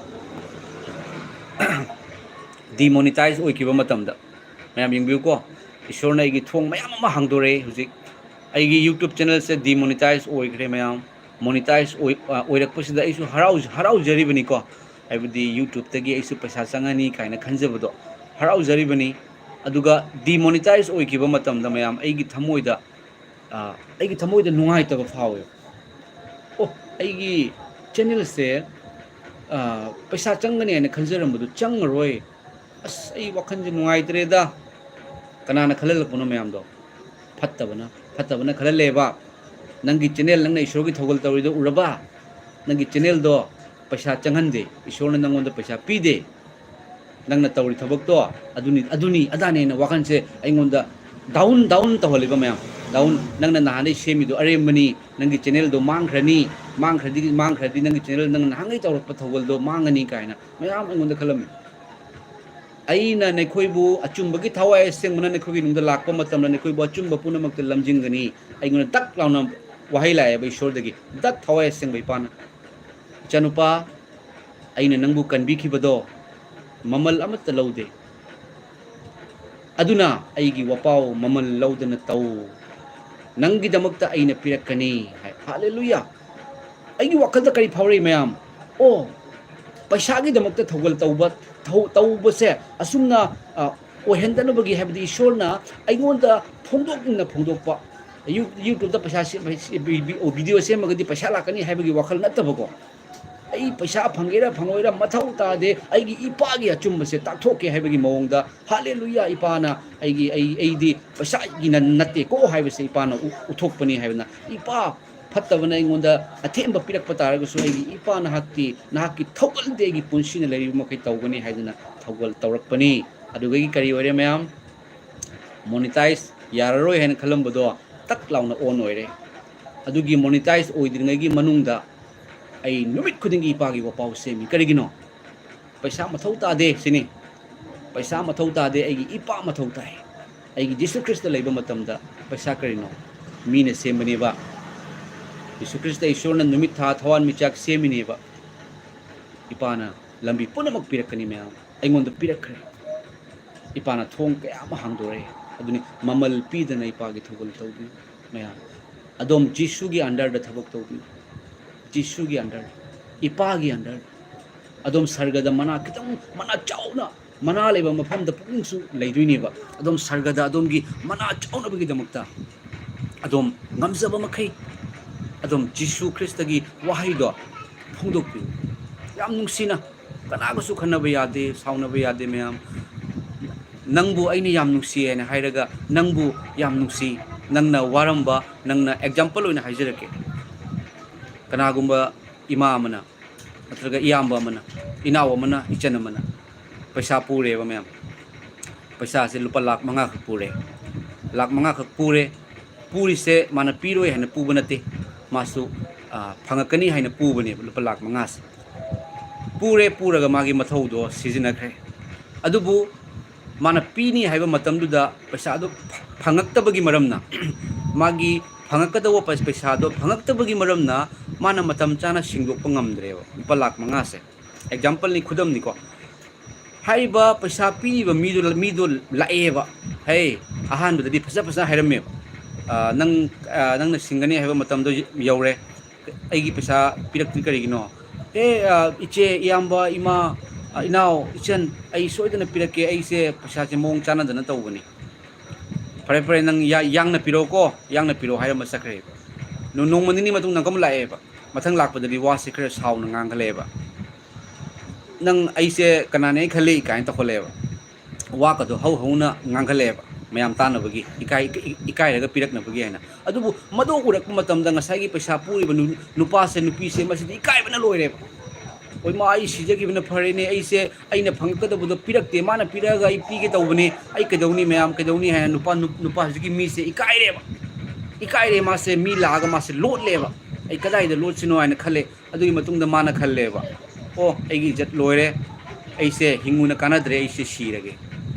demonetize ꯑꯣꯏꯈꯤꯕ ꯃꯇꯝꯗ, ꯃꯌꯥꯝ ꯌꯦꯡꯕꯤꯌꯨꯀꯣ, ꯏꯁꯣꯔꯅ ꯑꯩꯒꯤ ꯊꯣꯡ ꯃꯌꯥꯝ ꯑꯃ ꯍꯥꯡꯗꯣꯔꯛꯑꯦ꯫ ꯍꯧꯖꯤꯛ ꯑꯩꯒꯤ YouTube channel ꯁꯦ demonetize ꯑꯣꯏꯈ꯭ꯔꯦ ꯃꯌꯥꯝ꯫ Monetize ꯑꯣꯏ-, ꯑ, ꯑꯣꯏꯔꯛꯄꯁꯤꯗ ꯑꯩꯁꯨ ꯍꯔꯥꯎ-, ꯍꯔꯥꯎꯖꯔꯤꯕꯅꯤꯀꯣ, ꯍꯥꯏꯕꯗꯤ YouTube ꯇꯒꯤ ꯑꯩꯁꯨ ꯄꯩꯁꯥ ꯆꯪꯉꯅꯤ ꯀꯥꯏꯅ ꯈꯟꯖꯕꯗꯣ ꯍꯔꯥꯎꯖꯔꯤꯕꯅꯤ꯫ ꯑꯗꯨꯒ demonetize ꯑꯣꯏꯈꯤꯕ ꯃꯇꯝꯗ ꯃꯌꯥꯝ ꯑꯩꯒꯤ ꯊꯃꯣꯏꯗ, ꯑ, ꯑꯩꯒꯤ ꯊꯃꯣꯏꯗ ꯅꯨꯡꯉꯥꯏꯇꯕ ꯐꯥꯎꯋꯦ꯫ ꯑꯣ, ꯑꯩꯒꯤ ꯆꯦꯅꯦꯜꯁꯦ ꯄꯩꯁꯥ ꯆꯪꯒꯅꯤ ꯍꯥꯏꯅ ꯈꯟꯖꯔꯝꯕꯗꯨ ꯆꯪꯉꯔꯣꯏ, ꯑꯁ, ꯑꯩ ꯋꯥꯈꯜꯁꯦ ꯅꯨꯡꯉꯥꯏꯇ꯭ꯔꯦꯗ꯫ ꯀꯅꯥꯅ ꯈꯜꯍꯜꯂꯛꯄꯅꯣ ꯃꯌꯥꯝꯗꯣ? ꯐꯠꯇꯕꯅ, ꯐꯠꯇꯕꯅ ꯈꯜꯍꯜꯂꯦꯕ꯫ ꯅꯪꯒꯤ ꯆꯦꯅꯦꯜ, ꯅꯪꯅ ꯏꯁꯣꯔꯒꯤ ꯊꯧꯒꯜ ꯇꯧꯔꯤꯗꯣ ꯎꯔꯕ? ꯅꯪꯒꯤ ꯆꯦꯅꯦꯜꯗꯣ ꯄꯩꯁꯥ ꯆꯪꯍꯟꯗꯦ, ꯏꯁꯣꯔꯅ ꯅꯪꯉꯣꯟꯗ ꯄꯩꯁꯥ ꯄꯤꯗꯦ꯫ ꯅꯪꯅ ꯇꯧꯔꯤ ꯊꯕꯛꯇꯣ ꯑꯗꯨꯅꯤ, ꯑꯗꯨꯅꯤ ꯑꯗꯥꯅꯦꯅ ꯋꯥꯈꯜꯁꯦ ꯑꯩꯉꯣꯟꯗ ꯗꯥꯎꯟ, ꯗꯥꯎꯟ ꯇꯧꯍꯜꯂꯤꯕ ꯃꯌꯥꯝ꯫ ꯗꯥꯎꯟ, ꯅꯪꯅ ꯅꯍꯥꯟꯗꯩ ꯁꯦꯝꯃꯤꯗꯣ ꯑꯔꯦꯝꯕꯅꯤ, ꯅꯪꯒꯤ ꯆꯦꯅꯦꯜꯗꯣ ꯃꯥꯡꯈ꯭ꯔꯅꯤ, ꯃꯥꯡꯈ꯭ꯔꯗꯤ, ꯃꯥꯡꯈ꯭ꯔꯗꯤ ꯅꯪꯒꯤ ꯆꯦꯅꯦꯜ, ꯅꯪꯅ ꯅꯍꯥꯟꯒꯩ ꯇꯧꯔꯛꯄ ꯊꯧꯒꯜꯗꯣ ꯃꯥꯡꯉꯅꯤ ꯀꯥꯏꯅ ꯃꯌꯥꯝ ꯑꯩꯉꯣꯟꯗ ꯈꯜꯂꯝꯃꯤ꯫ ꯑꯩꯅ ꯅꯈꯣꯏꯕꯨ ꯑꯆꯨꯝꯕꯒꯤ ꯊꯋꯥꯏ ꯑꯁꯦꯡꯕꯅ ꯅꯈꯣꯏꯒꯤ ꯅꯨꯡꯗ ꯂꯥꯛꯄ ꯃꯇꯝꯗ ꯅꯈꯣꯏꯕꯨ ꯑꯆꯨꯝꯕ ꯄꯨꯝꯅꯃꯛꯇ ꯂꯝꯖꯤꯡꯒꯅꯤ꯫ ꯑꯩꯉꯣꯟꯗ ꯗꯛ ꯂꯥꯎꯅ ꯋꯥꯍꯩ ꯂꯥꯛꯑꯦꯕ ꯏꯁꯣꯔꯗꯒꯤ, ꯗꯛ ꯊꯋꯥꯏ ꯑꯁꯦꯡꯕ ꯏꯄꯥꯅ, "ꯏꯆꯥꯅꯨꯄꯥ, ꯑꯩꯅ ꯅꯪꯕꯨ ꯀꯟꯕꯤꯈꯤꯕꯗꯣ ꯃꯃꯜ ꯑꯃꯠꯇ ꯂꯧꯗꯦ꯫ ꯑꯗꯨꯅ ꯑꯩꯒꯤ ꯋꯥꯄꯥꯎ ꯃꯃꯜ ꯂꯧꯗꯅ ꯇꯧ꯫ ꯅꯪꯒꯤꯗꯃꯛꯇ ꯑꯩꯅ ꯄꯤꯔꯛꯀꯅꯤ" ꯍꯥꯏ꯫ ꯍꯥꯂꯦꯂꯨꯌꯥ! ꯑꯩꯒꯤ ꯋꯥꯈꯜꯗ ꯀꯔꯤ ꯐꯥꯎꯔꯛꯏ ꯃꯌꯥꯝ? ꯑꯣ, ꯄꯩꯁꯥꯒꯤꯗꯃꯛꯇ ꯊꯧꯒꯜ ꯇꯧꯕ, ꯊꯧ-, ꯇꯧꯕꯁꯦ ꯑꯁꯨꯝꯅ, ꯑ, ꯑꯣꯏꯍꯟꯗꯅꯕꯒꯤ, ꯍꯥꯏꯕꯗꯤ ꯏꯁꯣꯔꯅ ꯑꯩꯉꯣꯟꯗ ꯐꯣꯡꯗꯣꯛꯅꯤꯡꯅ ꯐꯣꯡꯗꯣꯛꯄ, ꯌꯨ-, YouTube-ꯇ ꯄꯩꯁꯥ ꯁꯦꯝ-, ꯚꯤ-, ꯚꯤ-, ꯚꯤꯗꯤꯑꯣ ꯁꯦꯝꯃꯒꯗꯤ ꯄꯩꯁꯥ ꯂꯥꯛꯀꯅꯤ ꯍꯥꯏꯕꯒꯤ ꯋꯥꯈꯜ ꯅꯠꯇꯕꯀꯣ꯫ ꯑꯩ ꯄꯩꯁꯥ ꯐꯪꯒꯦꯔꯥ ꯐꯪꯉꯣꯏꯔꯥ ꯃꯊꯧ ꯇꯥꯗꯦ, ꯑꯩꯒꯤ ꯏꯄꯥꯒꯤ ꯑꯆꯨꯝꯕꯁꯦ ꯇꯥꯛꯊꯣꯛꯀꯦ ꯍꯥꯏꯕꯒꯤ ꯃꯑꯣꯡꯗ, ꯍꯥꯂꯦꯂꯨꯌꯥ, ꯏꯄꯥꯅ ꯑꯩꯒꯤ, ꯑꯩ, ꯑꯩꯗꯤ ꯄꯩꯁꯥꯒꯤ ꯅ-, ꯅꯠꯇꯦꯀꯣ ꯍꯥꯏꯕꯁꯦ ꯏꯄꯥꯅ ꯎ-, ꯎꯠꯊꯣꯛꯄꯅꯤ ꯍꯥꯏꯗꯅ, ꯏꯄꯥ ꯐꯠꯇꯕꯅ ꯑꯩꯉꯣꯟꯗ ꯑꯊꯦꯝꯕ ꯄꯤꯔꯛꯄ ꯇꯥꯔꯒꯁꯨ, ꯑꯩꯒꯤ ꯏꯄꯥ ꯅꯍꯥꯛꯇꯤ, ꯅꯍꯥꯛꯀꯤ ꯊꯧꯒꯜꯗꯤ ꯑꯩꯒꯤ ꯄꯨꯟꯁꯤꯅ ꯂꯩꯔꯤꯕ ꯃꯈꯩ ꯇꯧꯒꯅꯤ ꯍꯥꯏꯗꯅ ꯊꯧꯒꯜ ꯇꯧꯔꯛꯄꯅꯤ꯫ ꯑꯗꯨꯗꯒꯤ ꯀꯔꯤ ꯑꯣꯏꯔꯦ ꯃꯌꯥꯝ? ꯃꯣꯅꯤꯇꯥꯏꯖ ꯌꯥꯔꯔꯣꯏ ꯍꯥꯏꯅ ꯈꯜꯂꯝꯕꯗꯣ ꯇꯛ ꯂꯥꯎꯅ ꯑꯣꯟ ꯑꯣꯏꯔꯦ꯫ ꯑꯗꯨꯒꯤ ꯃꯣꯅꯤꯇꯥꯏꯖ ꯑꯣꯏꯗ꯭ꯔꯤꯉꯩꯒꯤ ꯃꯅꯨꯡꯗ ꯑꯩ ꯅꯨꯃꯤꯠ ꯈꯨꯗꯤꯡꯒꯤ ꯏꯄꯥꯒꯤ ꯋꯥꯄꯥꯎ ꯁꯦꯝꯃꯤ꯫ ꯀꯔꯤꯒꯤꯅꯣ? ꯄꯩꯁꯥ ꯃꯊꯧ ꯇꯥꯗꯦ ꯁꯤꯅꯤ꯫ ꯄꯩꯁꯥ ꯃꯊꯧ ꯇꯥꯗꯦ, ꯑꯩꯒꯤ ꯏꯄꯥ ꯃꯊꯧ ꯇꯥꯏ꯫ ꯑꯩꯒꯤ ꯖꯤꯁꯨ ꯈ꯭ꯔꯤꯁꯇ ꯂꯩꯕ ꯃꯇꯝꯗ ꯄꯩꯁꯥ ꯀꯔꯤꯅꯣ? ꯃꯤꯅ ꯁꯦꯝꯕꯅꯦꯕ꯫ ꯖꯤꯁꯨ ꯈ꯭ꯔꯤꯁꯇ ꯏꯁꯣꯔꯅ ꯅꯨꯃꯤꯠ, ꯊꯥ, ꯊꯋꯥꯟꯃꯤꯆꯥꯛ ꯁꯦꯝꯃꯤꯅꯦꯕ꯫ ꯏꯄꯥꯅ ꯂꯝꯕꯤ ꯄꯨꯝꯅꯃꯛ ꯄꯤꯔꯛꯀꯅꯤ ꯃꯌꯥꯝ꯫ ꯑꯩꯉꯣꯟꯗ ꯄꯤꯔꯛꯈ꯭ꯔꯦ꯫ ꯏꯄꯥꯅ ꯊꯣꯡ ꯀꯌꯥ ꯑꯃ ꯍꯥꯡꯗꯣꯔꯛꯑꯦ꯫ ꯑꯗꯨꯅꯤ, ꯃꯃꯜ ꯄꯤꯗꯅ ꯏꯄꯥꯒꯤ ꯊꯧꯒꯜ ꯇꯧꯕꯤꯌꯨ ꯃꯌꯥꯝ꯫ ꯑꯗꯣꯝ ꯖꯤꯁꯨꯒꯤ under-ꯗ ꯊꯕꯛ ꯇꯧꯕꯤꯌꯨ꯫ ꯖꯤꯁꯨꯒꯤ under, ꯏꯄꯥꯒꯤ under꯫ ꯑꯗꯣꯝ ꯁꯔꯒꯗ ꯃꯅꯥ ꯈꯤꯇꯪ, ꯃꯅꯥ ꯆꯥꯎꯅ, ꯃꯅꯥ ꯂꯩꯕ ꯃꯐꯝꯗ ꯄꯨꯛꯅꯤꯡꯁꯨ ꯂꯩꯗꯣꯏꯅꯦꯕ꯫ ꯑꯗꯣꯝ ꯁꯔꯒꯗ ꯑꯗꯣꯝꯒꯤ ꯃꯅꯥ ꯆꯥꯎꯅꯕꯒꯤꯗꯃꯛꯇ ꯑꯗꯣꯝ ꯉꯝꯖꯕ ꯃꯈꯩ ꯑꯗꯨꯝ ꯖꯤꯁꯨ ꯈ꯭ꯔꯤꯁꯇꯒꯤ ꯋꯥꯍꯩꯗꯣ ꯐꯣꯡꯗꯣꯛꯄꯤꯌꯨ꯫ ꯌꯥꯝ ꯅꯨꯡꯁꯤꯅ, ꯀꯅꯥꯒꯁꯨ ꯈꯟꯅꯕ ꯌꯥꯗꯦ, ꯁꯥꯎꯅꯕ ꯌꯥꯗꯦ ꯃꯌꯥꯝ꯫ "ꯅꯪꯕꯨ ꯑꯩꯅ ꯌꯥꯝ ꯅꯨꯡꯁꯤ" ꯍꯥꯏꯅ ꯍꯥꯏꯔꯒ, ꯅꯪꯕꯨ ꯌꯥꯝ ꯅꯨꯡꯁꯤ, ꯅꯪꯅ ꯋꯥꯔꯝꯕ, ꯅꯪꯅ example ꯑꯣꯏꯅ ꯍꯥꯏꯖꯔꯛꯀꯦ꯫ ꯀꯅꯥꯒꯨꯝꯕ ꯏꯃꯥ ꯑꯃꯅ, ꯅꯠꯇ꯭ꯔꯒ ꯏꯌꯥꯝꯕ ꯑꯃꯅ, ꯏꯅꯥꯎ ꯑꯃꯅ, ꯏꯆꯟ ꯑꯃꯅ ꯄꯩꯁꯥ ꯄꯨꯔꯦꯕ ꯃꯌꯥꯝ꯫ ꯄꯩꯁꯥꯁꯦ ꯂꯨꯄꯥ ꯂꯥꯈ ꯃꯉꯥꯈꯛ ꯄꯨꯔꯦ꯫ ꯂꯥꯈ ꯃꯉꯥꯈꯛ ꯄꯨꯔꯦ꯫ ꯄꯨꯔꯤꯁꯦ ꯃꯥꯅ ꯄꯤꯔꯣꯏ ꯍꯥꯏꯅ ꯄꯨꯕ ꯅꯠꯇꯦ꯫ ꯃꯥꯁꯨ, ꯑ, ꯐꯪꯉꯛꯀꯅꯤ ꯍꯥꯏꯅ ꯄꯨꯕꯅꯦꯕ ꯂꯨꯄꯥ ꯂꯥꯈ ꯃꯉꯥꯁꯦ꯫ ꯄꯨꯔꯦ, ꯄꯨꯔꯒ ꯃꯥꯒꯤ ꯃꯊꯧꯗꯣ ꯁꯤꯖꯤꯟꯅꯈ꯭ꯔꯦ꯫ ꯑꯗꯨꯕꯨ ꯃꯥꯅ ꯄꯤꯅꯤ ꯍꯥꯏꯕ ꯃꯇꯝꯗꯨꯗ ꯄꯩꯁꯥꯗꯣ ꯐꯪꯉꯛꯇꯕꯒꯤ ꯃꯔꯝꯅ, ꯃꯥꯒꯤ ꯐꯪꯉꯛꯀꯗꯧꯕ ꯄꯩ-, ꯄꯩꯁꯥꯗꯣ ꯐꯪꯉꯛꯇꯕꯒꯤ ꯃꯔꯝꯅ ꯃꯥꯅ ꯃꯇꯝ ꯆꯥꯅ ꯁꯤꯡꯗꯣꯛꯄ ꯉꯝꯗ꯭ꯔꯦꯕ꯫ ꯂꯨꯄꯥ ꯂꯥꯈ ꯃꯉꯥꯁꯦ, example ꯅꯤ, ꯈꯨꯗꯝꯅꯤꯀꯣ꯫ ꯍꯥꯏꯔꯤꯕ ꯄꯩꯁꯥ ꯄꯤꯔꯤꯕ ꯃꯤꯗꯨ, ꯃꯤꯗꯨ ꯂꯥꯛꯑꯦꯕ꯫ ꯍꯦ, ꯑꯍꯥꯟꯕꯗꯗꯤ ꯐꯖ ꯐꯖꯅ ꯍꯥꯏꯔꯝꯃꯦꯕ꯫ "ꯑ, ꯅꯪ, ꯑ, ꯅꯪꯅ ꯁꯤꯡꯒꯅꯤ ꯍꯥꯏꯕ ꯃꯇꯝꯗꯣ ꯌꯧꯔꯦ꯫ ꯑꯩꯒꯤ ꯄꯩꯁꯥ ꯄꯤꯔꯛꯇ꯭ꯔꯤ ꯀꯔꯤꯒꯤꯅꯣ?" "ꯑꯦ, ꯑ, ꯏꯆꯦ, ꯏꯌꯥꯝꯕ, ꯏꯃꯥ, ꯑ, ꯏꯅꯥꯎ, ꯏꯆꯟ, ꯑꯩ ꯁꯣꯏꯗꯅ ꯄꯤꯔꯛꯀꯦ, ꯑꯩꯁꯦ ꯄꯩꯁꯥꯁꯦ ꯃꯑꯣꯡ ꯆꯥꯟꯅꯗꯅ ꯇꯧꯕꯅꯤ꯫ ꯐꯔꯦ, ꯐꯔꯦ, ꯅꯪ ꯌꯥ-, ꯌꯥꯡꯅ ꯄꯤꯔꯛꯑꯣꯀꯣ, ꯌꯥꯡꯅ ꯄꯤꯔꯛꯑꯣ" ꯍꯥꯏꯔꯝꯃ ꯆꯠꯈ꯭ꯔꯦꯕ꯫ ꯅꯣ-, ꯅꯣꯡꯃ ꯅꯤꯅꯤ ꯃꯇꯨꯡꯗ ꯑꯃꯨꯛꯀ ꯂꯥꯛꯑꯦꯕ꯫ ꯃꯊꯪ ꯂꯥꯛꯄꯗꯗꯤ ꯋꯥꯁꯦ ꯈꯔ ꯁꯥꯎꯅ ꯉꯥꯡꯈꯠꯂꯛꯑꯦꯕ꯫ "ꯅꯪ ꯑꯩꯁꯦ ꯀꯅꯥꯅꯦ ꯈꯜꯂꯤ?" ꯀꯥꯏꯅ ꯇꯧꯈꯠꯂꯛꯑꯦꯕ꯫ ꯋꯥꯒꯗꯣ ꯍꯧ ꯍꯧꯅ ꯉꯥꯡꯈꯠꯂꯛꯑꯦꯕ, ꯃꯌꯥꯝ ꯇꯥꯅꯕꯒꯤ, ꯏꯀꯥꯏ-, ꯏꯀꯥꯏꯔꯒ ꯄꯤꯔꯛꯅꯕꯒꯤ ꯍꯥꯏꯅ꯫ ꯑꯗꯨꯕꯨ ꯃꯗꯨ ꯎꯔꯛꯄ ꯃꯇꯝꯗ ꯉꯁꯥꯏꯒꯤ ꯄꯩꯁꯥ ꯄꯨꯔꯤꯕ ꯅꯨ-, ꯅꯨꯄꯥꯁꯦ, ꯅꯨꯄꯤꯁꯦ, ꯃꯁꯤꯗꯤ ꯏꯀꯥꯏꯕꯅ ꯂꯣꯏꯔꯦꯕ꯫ "ꯍꯣꯏ, ꯃꯥ, ꯑꯩ ꯁꯤꯖꯈꯤꯕꯅ ꯐꯔꯦꯅꯦ, ꯑꯩꯁꯦ, ꯑꯩꯅ ꯐꯪꯉꯛꯀꯗꯕꯗꯣ ꯄꯤꯔꯛꯇꯦ, ꯃꯥꯅ ꯄꯤꯔꯛꯑꯒ ꯑꯩ ꯄꯤꯒꯦ ꯇꯧꯕꯅꯤ, ꯑꯩ ꯀꯩꯗꯧꯅꯤ ꯃꯌꯥꯝ, ꯀꯩꯗꯧꯅꯤ?" ꯍꯥꯏꯅ ꯅꯨꯄꯥ, ꯅꯨ-, ꯅꯨꯄꯥ ꯍꯧꯖꯤꯛꯀꯤ ꯃꯤꯁꯦ ꯏꯀꯥꯏꯔꯦꯕ꯫ ꯏꯀꯥꯏꯔꯦ ꯃꯥꯁꯦ, ꯃꯤ ꯂꯥꯛꯑꯒ ꯃꯥꯁꯦ ꯂꯣꯠꯂꯦꯕ꯫ "ꯑꯩ ꯀꯗꯥꯏꯗ ꯂꯣꯠꯁꯤꯅꯣ?" ꯍꯥꯏꯅ ꯈꯜꯂꯦ꯫ ꯑꯗꯨꯒꯤ ꯃꯇꯨꯡꯗ ꯃꯥꯅ ꯈꯜꯂꯦꯕ, "ꯑꯣ, ꯑꯩꯒꯤ ꯏꯖꯠ ꯂꯣꯏꯔꯦ, ꯑꯩꯁꯦ ꯍꯤꯡꯉꯨꯅ ꯀꯥꯟꯅꯗ꯭ꯔꯦ, ꯑꯩꯁꯦ ꯁꯤꯔꯒꯦ,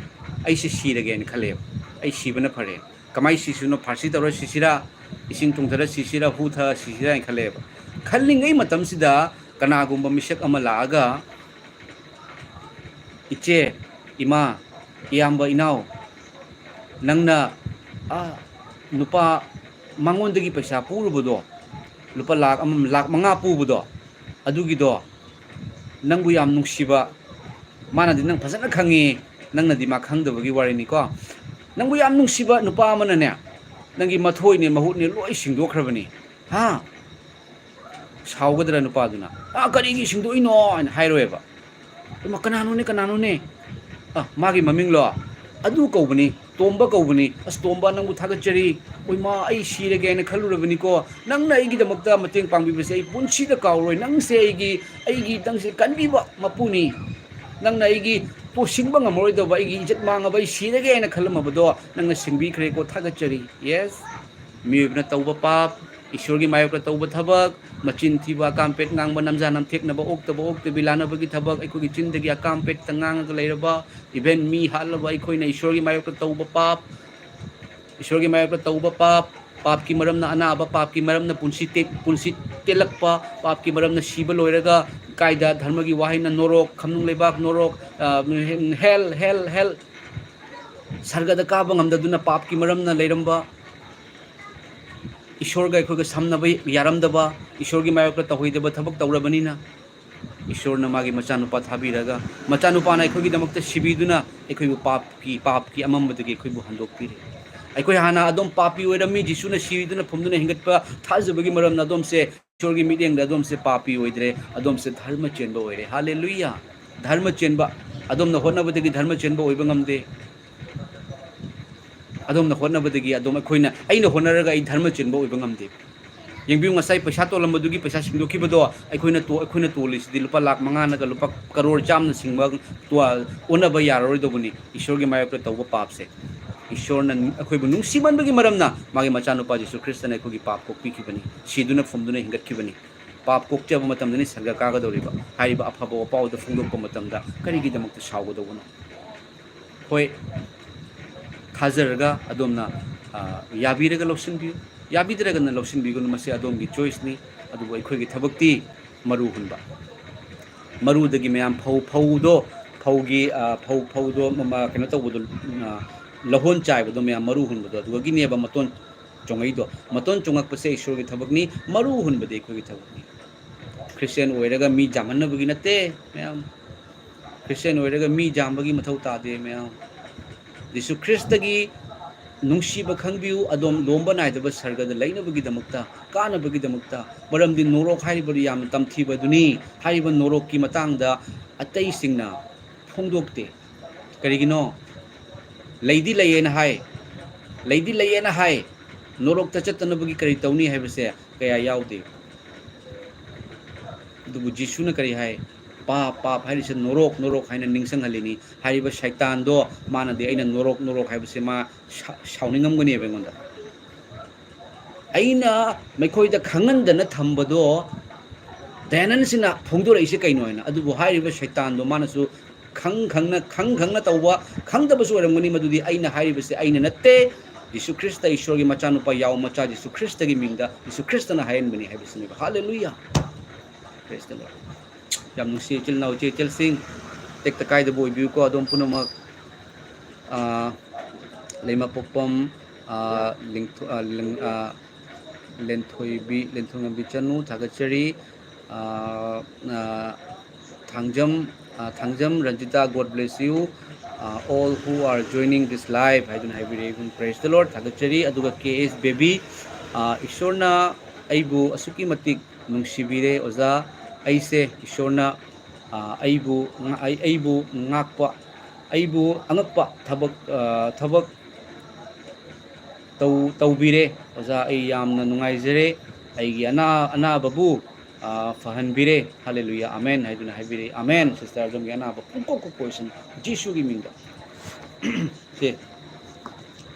ꯑꯩꯁꯦ ꯁꯤꯔꯒꯦ" ꯍꯥꯏꯅ ꯈꯜꯂꯦꯕ꯫ "ꯑꯩ ꯁꯤꯕꯅ ꯐꯔꯦ꯫ ꯀꯃꯥꯏꯅ ꯁꯤꯁꯤꯅꯣ? ꯐꯥꯔꯁꯤ ꯇꯧꯔ ꯁꯤꯁꯤꯔꯥ, ꯏꯁꯤꯡ ꯊꯣꯡꯊꯔ ꯁꯤꯁꯤꯔꯥ, ꯍꯨ ꯊꯛꯑ ꯁꯤꯁꯤꯔꯥ?" ꯍꯥꯏꯅ ꯈꯜꯂꯦꯕ꯫ ꯈꯜꯂꯤꯉꯩ ꯃꯇꯝꯁꯤꯗ ꯀꯅꯥꯒꯨꯝꯕ ꯃꯤꯁꯛ ꯑꯃ ꯂꯥꯛꯑꯒ, "ꯏꯆꯦ, ꯏꯃꯥ, ꯏꯌꯥꯝꯕ, ꯏꯅꯥꯎ, ꯅꯪꯅ, ꯑꯥ, ꯅꯨꯄꯥ ꯃꯉꯣꯟꯗꯒꯤ ꯄꯩꯁꯥ ꯄꯨꯔꯨꯕꯗꯣ, ꯂꯨꯄꯥ ꯂꯥꯈ ꯑꯃ, ꯂꯥꯈ ꯃꯉꯥ ꯄꯨꯕꯗꯣ, ꯑꯗꯨꯒꯤꯗꯣ ꯅꯪꯕꯨ ꯌꯥꯝ ꯅꯨꯡꯁꯤꯕ, ꯃꯥꯅꯗꯤ ꯅꯪ ꯐꯖꯅ ꯈꯪꯉꯤ, ꯅꯪꯅꯗꯤ ꯃꯥ ꯈꯪꯗꯕꯒꯤ ꯋꯥꯔꯤꯅꯤꯀꯣ꯫ ꯅꯪꯕꯨ ꯌꯥꯝ ꯅꯨꯡꯁꯤꯕ ꯅꯨꯄꯥ ꯑꯃꯅꯅꯦ, ꯅꯪꯒꯤ ꯃꯊꯣꯏꯅꯦ, ꯃꯍꯨꯠꯅꯦ ꯂꯣꯏ ꯁꯤꯡꯗꯣꯛꯈ꯭ꯔꯕꯅꯤ꯫ ꯍꯥ? ꯁꯥꯎꯒꯗ꯭ꯔꯥ ꯅꯨꯄꯥꯗꯨꯅ? "ꯑꯥ, ꯀꯔꯤꯒꯤ ꯁꯤꯡꯗꯣꯛꯏꯅꯣ?" ꯍꯥꯏꯅ ꯍꯥꯏꯔꯣꯏꯕ꯫ "ꯏꯃꯥ, ꯀꯅꯥꯅꯣꯅꯦ, ꯀꯅꯥꯅꯣꯅꯦ?" "ꯑ, ꯃꯥꯒꯤ ꯃꯃꯤꯡꯂꯣ? ꯑꯗꯨ ꯀꯧꯕꯅꯤ, ꯇꯣꯝꯕ ꯀꯧꯕꯅꯤ꯫ ꯑꯁ, ꯇꯣꯝꯕ, ꯅꯪꯕꯨ ꯊꯥꯒꯠꯆꯔꯤ꯫ ꯑꯣꯏꯃꯥ, ꯑꯩ ꯁꯤꯔꯒꯦ ꯍꯥꯏꯅ ꯈꯜꯂꯨꯔꯕꯅꯤꯀꯣ꯫ ꯅꯪꯅ ꯑꯩꯒꯤꯗꯃꯛꯇ ꯃꯇꯦꯡ ꯄꯥꯡꯕꯤꯕꯁꯦ ꯑꯩ ꯄꯨꯟꯁꯤꯗ ꯀꯥꯎꯔꯣꯏ꯫ ꯅꯪꯁꯦ ꯑꯩꯒꯤ, ꯑꯩꯒꯤ, ꯅꯪꯁꯦ ꯀꯟꯕꯤꯕ ꯃꯄꯨꯅꯤ꯫ ꯅꯪꯅ ꯑꯩꯒꯤ ꯄꯣꯠꯁꯤꯡꯕ ꯉꯝꯃꯔꯣꯏꯗꯧꯕ, ꯑꯩꯒꯤ ꯏꯖꯠ ꯃꯥꯡꯉꯕ, ꯑꯩ ꯁꯤꯔꯒꯦ ꯍꯥꯏꯅ ꯈꯜꯂꯝꯃꯕꯗꯣ ꯅꯪꯅ ꯁꯤꯡꯕꯤꯈ꯭ꯔꯦꯀꯣ, ꯊꯥꯒꯠꯆꯔꯤ꯫" Yes, ꯃꯤꯑꯣꯏꯕꯅ ꯇꯧꯕ ꯄꯥꯞ, ꯏꯁꯣꯔꯒꯤ ꯃꯥꯌꯣꯛꯇ ꯇꯧꯕ ꯊꯕꯛ, ꯃꯆꯤꯟ ꯊꯤꯕ, ꯑꯀꯥꯝ ꯄꯦꯠ ꯉꯥꯡꯕ, ꯅꯝꯖꯥ ꯅꯝꯊꯦꯛꯅꯕ, ꯑꯣꯛꯇꯕ ꯑꯣꯛꯇꯕꯤ ꯂꯥꯟꯅꯕꯒꯤ ꯊꯕꯛ, ꯑꯩꯈꯣꯏꯒꯤ ꯆꯤꯟꯗꯒꯤ ꯑꯀꯥꯝ ꯄꯦꯠꯇ ꯉꯥꯡꯉꯒ ꯂꯩꯔꯕ, even ꯃꯤ ꯍꯥꯠꯂꯕ ꯑꯩꯈꯣꯏꯅ ꯏꯁꯣꯔꯒꯤ ꯃꯥꯌꯣꯛꯇ ꯇꯧꯕ ꯄꯥꯞ, ꯏꯁꯣꯔꯒꯤ ꯃꯥꯌꯣꯛꯇ ꯇꯧꯕ ꯄꯥꯞ, ꯄꯥꯞꯀꯤ ꯃꯔꯝꯅ ꯑꯅꯥꯕ, ꯄꯥꯞꯀꯤ ꯃꯔꯝꯅ ꯄꯨꯟꯁꯤ ꯇꯦ-, ꯄꯨꯟꯁꯤ ꯇꯦꯜꯂꯛꯄ, ꯄꯥꯞꯀꯤ ꯃꯔꯝꯅ ꯁꯤꯕ ꯂꯣꯏꯔꯒ ꯀꯥꯏꯗ? ꯙꯔꯃꯒꯤ ꯋꯥꯍꯩꯅ ꯅꯣꯔꯣꯛ, ꯈꯝꯅꯨꯡ ꯂꯩꯕꯥꯛ ꯅꯣꯔꯣꯛ, ꯑ, hell, hell, hell, ꯁꯔꯒꯗ ꯀꯥꯕ ꯉꯝꯗꯗꯨꯅ ꯄꯥꯞꯀꯤ ꯃꯔꯝꯅ ꯂꯩꯔꯝꯕ, ꯏꯁꯣꯔꯒ ꯑꯩꯈꯣꯏꯒ ꯁꯝꯅꯕ ꯌꯥꯔꯝꯗꯕ, ꯏꯁꯣꯔꯒꯤ ꯃꯥꯌꯣꯛꯇ ꯇꯧꯍꯩꯗꯕ ꯊꯕꯛ ꯇꯧꯔꯕꯅꯤꯅ, ꯏꯁꯣꯔꯅ ꯃꯥꯒꯤ ꯃꯆꯥꯅꯨꯄꯥ ꯊꯥꯕꯤꯔꯒ, ꯃꯆꯥꯅꯨꯄꯥꯅ ꯑꯩꯈꯣꯏꯒꯤꯗꯃꯛꯇ ꯁꯤꯕꯤꯗꯨꯅ ꯑꯩꯈꯣꯏꯕꯨ ꯄꯥꯞꯀꯤ, ꯄꯥꯞꯀꯤ ꯑꯃꯝꯕꯗꯒꯤ ꯑꯩꯈꯣꯏꯕꯨ ꯍꯟꯗꯣꯛꯄꯤꯔꯦ꯫ ꯑꯩꯈꯣꯏ ꯍꯥꯟꯅ ꯑꯗꯨꯝ ꯄꯥꯄꯤ ꯑꯣꯏꯔꯝꯃꯤ, ꯖꯤꯁꯨꯅ ꯁꯤꯗꯨꯅ ꯐꯨꯝꯗꯨꯅ ꯍꯤꯡꯒꯠꯄ ꯊꯥꯖꯕꯒꯤ ꯃꯔꯝꯅ ꯑꯗꯣꯝꯁꯦ ꯏꯁꯣꯔꯒꯤ ꯃꯤꯠꯌꯦꯡꯗ ꯑꯗꯣꯝꯁꯦ ꯄꯥꯄꯤ ꯑꯣꯏꯗ꯭ꯔꯦ, ꯑꯗꯣꯝꯁꯦ ꯙꯔꯃ ꯆꯦꯟꯕ ꯑꯣꯏꯔꯦ꯫ ꯍꯥꯂꯦꯂꯨꯌꯥ! ꯙꯔꯃ ꯆꯦꯟꯕ, ꯑꯗꯣꯝꯅ ꯍꯣꯠꯅꯕꯗꯒꯤ ꯙꯔꯃ ꯆꯦꯟꯕ ꯑꯣꯏꯕ ꯉꯝꯗꯦ꯫ ꯑꯗꯣꯝꯅ ꯍꯣꯠꯅꯕꯗꯒꯤ ꯑꯗꯨꯝ ꯑꯩꯈꯣꯏꯅ, ꯑꯩꯅ ꯍꯣꯠꯅꯔꯒ ꯑꯩ ꯙꯔꯃ ꯆꯦꯟꯕ ꯑꯣꯏꯕ ꯉꯝꯗꯦ꯫ ꯌꯦꯡꯕꯤꯌꯨ, ꯉꯁꯥꯏ ꯄꯩꯁꯥ ꯇꯣꯜꯂꯝꯕꯗꯨꯒꯤ ꯄꯩꯁꯥ ꯁꯤꯡꯗꯣꯛꯈꯤꯕꯗꯣ, ꯑꯩꯈꯣꯏꯅ ꯇꯣ-, ꯑꯩꯈꯣꯏꯅ ꯇꯣꯜꯂꯤꯁꯤꯗꯤ ꯂꯨꯄꯥ ꯂꯥꯈ ꯃꯉꯥꯅꯒ ꯂꯨꯄꯥ ꯀꯔꯣꯔ ꯆꯥꯝꯃꯅ ꯁꯤꯡꯕ ꯇꯣ-, ꯑꯣꯟꯅꯕ ꯌꯥꯔꯔꯣꯏꯗꯧꯕꯅꯤ꯫ ꯏꯁꯣꯔꯒꯤ ꯃꯥꯌꯣꯛꯇ ꯇꯧꯕ ꯄꯥꯞꯁꯦ, ꯏꯁꯣꯔꯅ ꯑꯩꯈꯣꯏꯕꯨ ꯅꯨꯡꯁꯤꯃꯟꯕꯒꯤ ꯃꯔꯝꯅ ꯃꯥꯒꯤ ꯃꯆꯥꯅꯨꯄꯥ ꯖꯤꯁꯨ ꯈ꯭ꯔꯤꯁꯇꯅ ꯑꯩꯈꯣꯏꯒꯤ ꯄꯥꯞ ꯀꯣꯛꯄꯤꯈꯤꯕꯅꯤ, ꯁꯤꯗꯨꯅ ꯐꯨꯝꯗꯨꯅ ꯍꯤꯡꯒꯠꯈꯤꯕꯅꯤ꯫ ꯄꯥꯞ ꯀꯣꯛꯆꯕ ꯃꯇꯝꯗꯅꯤ ꯁꯔꯒ ꯀꯥꯒꯗꯧꯔꯤꯕ꯫ ꯍꯥꯏꯔꯤꯕ ꯑꯐꯕ ꯋꯥꯄꯥꯎꯗ ꯐꯣꯡꯗꯣꯛꯄ ꯃꯇꯝꯗ ꯀꯔꯤꯒꯤꯗꯃꯛꯇ ꯁꯥꯎꯒꯗꯧꯕꯅꯣ? ꯍꯣꯏ, ꯊꯥꯖꯔꯒ ꯑꯗꯣꯝꯅ, ꯑ, ꯌꯥꯕꯤꯔꯒ ꯂꯧꯁꯤꯟꯕꯤꯌꯨ, ꯌꯥꯕꯤꯗ꯭ꯔꯒꯅ ꯂꯧꯁꯤꯟꯕꯤꯒꯅꯨ, ꯃꯁꯤ ꯑꯗꯣꯝꯒꯤ ꯆꯣꯏꯁꯅꯤ꯫ ꯑꯗꯨꯕꯨ ꯑꯩꯈꯣꯏꯒꯤ ꯊꯕꯛꯇꯤ ꯃꯔꯨ ꯍꯨꯟꯕ꯫ ꯃꯔꯨꯗꯒꯤ ꯃꯌꯥꯝ ꯐꯧ, ꯐꯧꯗꯣ, ꯐꯧꯒꯤ, ꯑ, ꯐꯧ, ꯐꯧꯗꯣ ꯃ-, ꯀꯩꯅꯣ ꯇꯧꯕꯗꯣ, ꯑ, ꯂꯧꯍꯣꯟ ꯆꯥꯏꯕꯗꯣ ꯃꯌꯥꯝ ꯃꯔꯨ ꯍꯨꯟꯕꯗꯣ, ꯑꯗꯨꯗꯒꯤꯅꯦꯕ ꯃꯇꯣꯟ ꯆꯣꯡꯉꯛꯏꯗꯣ꯫ ꯃꯇꯣꯟ ꯆꯣꯡꯉꯛꯄꯁꯦ ꯏꯁꯣꯔꯒꯤ ꯊꯕꯛꯅꯤ, ꯃꯔꯨ ꯍꯨꯟꯕꯗꯤ ꯑꯩꯈꯣꯏꯒꯤ ꯊꯕꯛꯅꯤ꯫ ꯈ꯭ꯔꯤꯁꯇꯤꯌꯥꯟ ꯑꯣꯏꯔꯒ ꯃꯤ ꯌꯥꯝꯍꯟꯅꯕꯒꯤ ꯅꯠꯇꯦ, ꯃꯌꯥꯝ꯫ ꯈ꯭ꯔꯤꯁꯇꯤꯌꯥꯟ ꯑꯣꯏꯔꯒ ꯃꯤ ꯌꯥꯝꯕꯒꯤ ꯃꯊꯧ ꯇꯥꯗꯦ, ꯃꯌꯥꯝ꯫ ꯖꯤꯁꯨ ꯈ꯭ꯔꯤꯁꯇꯒꯤ ꯅꯨꯡꯁꯤꯕ ꯈꯪꯕꯤꯌꯨ, ꯑꯗꯣꯝ ꯂꯣꯝꯕ ꯅꯥꯏꯗꯕ ꯁꯔꯒꯗ ꯂꯩꯅꯕꯒꯤꯗꯃꯛꯇ, ꯀꯥꯅꯕꯒꯤꯗꯃꯛꯇ꯫ ꯃꯔꯝꯗꯤ ꯅꯣꯔꯣꯛ ꯍꯥꯏꯔꯤꯕꯗꯨ ꯌꯥꯝꯅ ꯇꯝꯊꯤꯕ ꯑꯗꯨꯅꯤ꯫ ꯍꯥꯏꯔꯤꯕ ꯅꯣꯔꯣꯛꯀꯤ ꯃꯇꯥꯡꯗ ꯑꯇꯩꯁꯤꯡꯅ ꯐꯣꯡꯗꯣꯛꯇꯦ꯫ ꯀꯔꯤꯒꯤꯅꯣ? ꯂꯩꯗꯤ ꯂꯩꯌꯦꯅ ꯍꯥꯏ, ꯂꯩꯗꯤ ꯂꯩꯌꯦꯅ ꯍꯥꯏ, ꯅꯣꯔꯣꯛꯇ ꯆꯠꯇꯅꯕꯒꯤ ꯀꯔꯤ ꯇꯧꯅꯤ ꯍꯥꯏꯕꯁꯦ ꯀꯌꯥ ꯌꯥꯎꯗꯦ꯫ ꯑꯗꯨꯕꯨ ꯖꯤꯁꯨꯅ ꯀꯔꯤ ꯍꯥꯏ? ꯄꯥꯞ, ꯄꯥꯞ ꯍꯥꯏꯔꯤꯁꯦ ꯅꯣꯔꯣꯛ, ꯅꯣꯔꯣꯛ ꯍꯥꯏꯅ ꯅꯤꯡꯁꯤꯡꯍꯜꯂꯤꯅꯤ꯫ ꯍꯥꯏꯔꯤꯕ ꯁꯩꯇꯥꯟꯗꯣ, ꯃꯥꯅꯗꯤ ꯑꯩꯅ ꯅꯣꯔꯣꯛ, ꯅꯣꯔꯣꯛ ꯍꯥꯏꯕꯁꯦ ꯃꯥ ꯁꯥ-, ꯁꯥꯎꯅꯤꯡꯉꯝꯒꯅꯦꯕ ꯑꯩꯉꯣꯟꯗ꯫ ꯑꯩꯅ ꯃꯈꯣꯏꯗ ꯈꯪꯍꯟꯗꯅ ꯊꯝꯕꯗꯣ ꯗꯌꯥꯅꯟꯁꯤꯅ ꯐꯣꯡꯗꯣꯔꯛꯏꯁꯦ ꯀꯩꯅꯣ ꯍꯥꯏꯅ꯫ ꯑꯗꯨꯕꯨ ꯍꯥꯏꯔꯤꯕ ꯁꯩꯇꯥꯟꯗꯣ ꯃꯥꯅꯁꯨ ꯈꯪ ꯈꯪꯅ, ꯈꯪ ꯈꯪꯅ ꯇꯧꯕ, ꯈꯪꯗꯕꯁꯨ ꯑꯣꯏꯔꯝꯒꯅꯤ꯫ ꯃꯗꯨꯗꯤ ꯑꯩꯅ ꯍꯥꯏꯔꯤꯕꯁꯦ ꯑꯩꯅ ꯅꯠꯇꯦ, ꯖꯤꯁꯨ ꯈ꯭ꯔꯤꯁꯇ, ꯏꯁꯣꯔꯒꯤ ꯃꯆꯥꯅꯨꯄꯥ, ꯌꯥꯎ ꯃꯆꯥ ꯖꯤꯁꯨ ꯈ꯭ꯔꯤꯁꯇꯒꯤ ꯃꯤꯡꯗ ꯖꯤꯁꯨ ꯈ꯭ꯔꯤꯁꯇꯅ ꯍꯥꯏꯍꯟꯕꯅꯤ ꯍꯥꯏꯕꯁꯤꯅꯦꯕ꯫ ꯍꯥꯂꯦꯂꯨꯌꯥ! Praise the Lord. ꯌꯥꯝ ꯅꯨꯡꯁꯤ ꯏꯆꯤꯜ ꯏꯅꯥꯎ, ꯏꯆꯦ ꯏꯆꯜꯁꯤꯡ, ꯇꯦꯛꯇ ꯀꯥꯏꯗꯕ ꯑꯣꯏꯕꯤꯌꯨꯀꯣ ꯑꯗꯣꯝ ꯄꯨꯝꯅꯃꯛ꯫ ꯑꯥ, ꯂꯩꯃꯄꯣꯛꯄꯝ, ꯑꯥ, ꯂꯤꯡꯊꯣ-, ꯑꯥ, ꯂꯤꯡ-, ꯑꯥ, ꯂꯦꯟꯊꯣꯏꯕꯤ, ꯂꯦꯟꯊꯣꯏꯉꯝꯕꯤ ꯆꯅꯨ, ꯊꯥꯒꯠꯆꯔꯤ꯫ ꯑꯥ, ꯑꯥ, ꯊꯥꯡꯖꯝ, ꯑꯥ, Thangjam Ranjita, God bless you, ah, all who are joining this live ꯍꯥꯏꯗꯨꯅ ꯍꯥꯏꯕꯤꯔꯛꯏ꯫ Praise the Lord, ꯊꯥꯒꯠꯆꯔꯤ꯫ ꯑꯗꯨꯒ ꯀꯦ ꯑꯦꯁ ꯕꯦꯕꯤ, ꯑꯥ, ꯏꯁꯣꯔꯅ ꯑꯩꯕꯨ ꯑꯁꯨꯛꯀꯤ ꯃꯇꯤꯛ ꯅꯨꯡꯁꯤꯕꯤꯔꯦ ꯑꯣꯖꯥ꯫ ꯑꯩꯁꯦ ꯏꯁꯣꯔꯅ, ꯑꯥ, ꯑꯩꯕꯨ ꯉ-, ꯑꯩ-, ꯑꯩꯕꯨ ꯉꯥꯛꯄ, ꯑꯩꯕꯨ ꯑꯉꯛꯄ ꯊꯕꯛ, ꯑꯥ, ꯊꯕꯛ ꯇꯧ-, ꯇꯧꯕꯤꯔꯦ ꯑꯣꯖꯥ꯫ ꯑꯩ ꯌꯥꯝꯅ ꯅꯨꯡꯉꯥꯏꯖꯔꯦ꯫ ꯑꯩꯒꯤ ꯑꯅꯥ-, ꯑꯅꯥꯕꯕꯨ, ꯑꯥ, ꯐꯍꯟꯕꯤꯔꯦ꯫ ꯍꯥꯂꯦꯂꯨꯌꯥ, ꯑꯃꯦꯟ ꯍꯥꯏꯗꯨꯅ ꯍꯥꯏꯕꯤꯔꯛꯏ꯫ ꯑꯃꯦꯟ꯫ Sister, ꯑꯗꯣꯝꯒꯤ ꯑꯅꯥꯕ ꯄꯨꯡꯀꯣꯛ ꯀꯣꯛꯄ ꯑꯣꯏꯁꯅꯨ ꯖꯤꯁꯨꯒꯤ ꯃꯤꯡꯗ꯫ ꯁꯦ,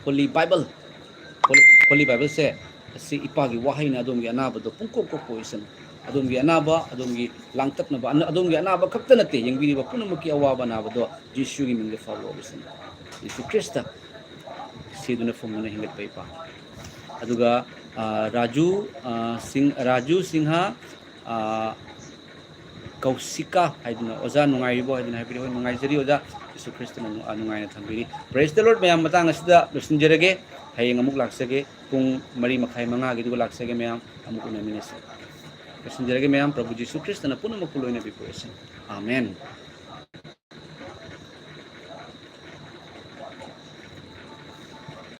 Holy Bible, Holy, Holy Bible ꯁꯦ, ꯑꯁꯤ ꯏꯄꯥꯒꯤ ꯋꯥꯍꯩꯅ ꯑꯗꯣꯝꯒꯤ ꯑꯅꯥꯕꯗꯣ ꯄꯨꯡꯀꯣꯛ ꯀꯣꯛꯄ ꯑꯣꯏꯁꯅꯨ꯫ ꯑꯗꯣꯝꯒꯤ ꯑꯅꯥꯕ, ꯑꯗꯣꯝꯒꯤ ꯂꯥꯡꯇꯛꯅꯕ, ꯑꯅ-, ꯑꯗꯣꯝꯒꯤ ꯑꯅꯥꯕ ꯈꯛꯇ ꯅꯠꯇꯦ, ꯌꯦꯡꯕꯤꯔꯤꯕ ꯄꯨꯝꯅꯃꯛꯀꯤ ꯑꯋꯥꯕ ꯑꯅꯥꯕꯗꯣ ꯖꯤꯁꯨꯒꯤ ꯃꯤꯡꯗ ꯐꯕ ꯑꯣꯏꯁꯅꯨ꯫ ꯖꯤꯁꯨ ꯈ꯭ꯔꯤꯁꯇ ꯁꯤꯗꯨꯅ ꯐꯨꯝꯗꯨꯅ ꯍꯤꯡꯒꯠꯄ ꯏꯄꯥ꯫ ꯑꯗꯨꯒ, ꯑꯥ, ꯔꯥꯖꯨ, ꯑꯥ, ꯁꯤꯡ-, ꯔꯥꯖꯨ ꯁꯤꯡꯍ, ꯑꯥ, ꯀꯧꯁꯤꯀꯥ ꯍꯥꯏꯗꯨꯅ, "ꯑꯣꯖꯥ ꯅꯨꯡꯉꯥꯏꯔꯤꯕꯣ?" ꯍꯥꯏꯗꯨꯅ ꯍꯥꯏꯕꯤꯔꯛꯑꯣ꯫ ꯅꯨꯡꯉꯥꯏꯖꯔꯤ ꯑꯣꯖꯥ, ꯖꯤꯁꯨ ꯈ꯭ꯔꯤꯁꯇꯅ ꯅꯨꯡ-, ꯑꯥ, ꯅꯨꯡꯉꯥꯏꯅ ꯊꯝꯕꯤꯔꯤ꯫ Praise the Lord ꯃꯌꯥꯝ, ꯃꯇꯥꯡ ꯑꯁꯤꯗ ꯂꯣꯏꯁꯤꯟꯖꯔꯒꯦ꯫ ꯍꯌꯦꯡ ꯑꯃꯨꯛ ꯂꯥꯛꯆꯒꯦ, ꯄꯨꯡ ꯃꯔꯤ ꯃꯈꯥꯏ ꯃꯉꯥꯒꯤꯗꯨꯒ ꯂꯥꯛꯆꯒꯦ ꯃꯌꯥꯝ, ꯑꯃꯨꯛ ꯎꯅꯃꯤꯟꯅꯁꯤ꯫ ꯂꯣꯏꯁꯤꯟꯖꯔꯒꯦ ꯃꯌꯥꯝ, ꯄ꯭ꯔꯚꯨ ꯖꯤꯁꯨ ꯈ꯭ꯔꯤꯁꯇꯅ ꯄꯨꯝꯅꯃꯛꯄꯨ ꯂꯣꯏꯅꯕꯤꯕ ꯑꯣꯏꯁꯅꯨ꯫ ꯑꯥꯃꯦꯟ꯫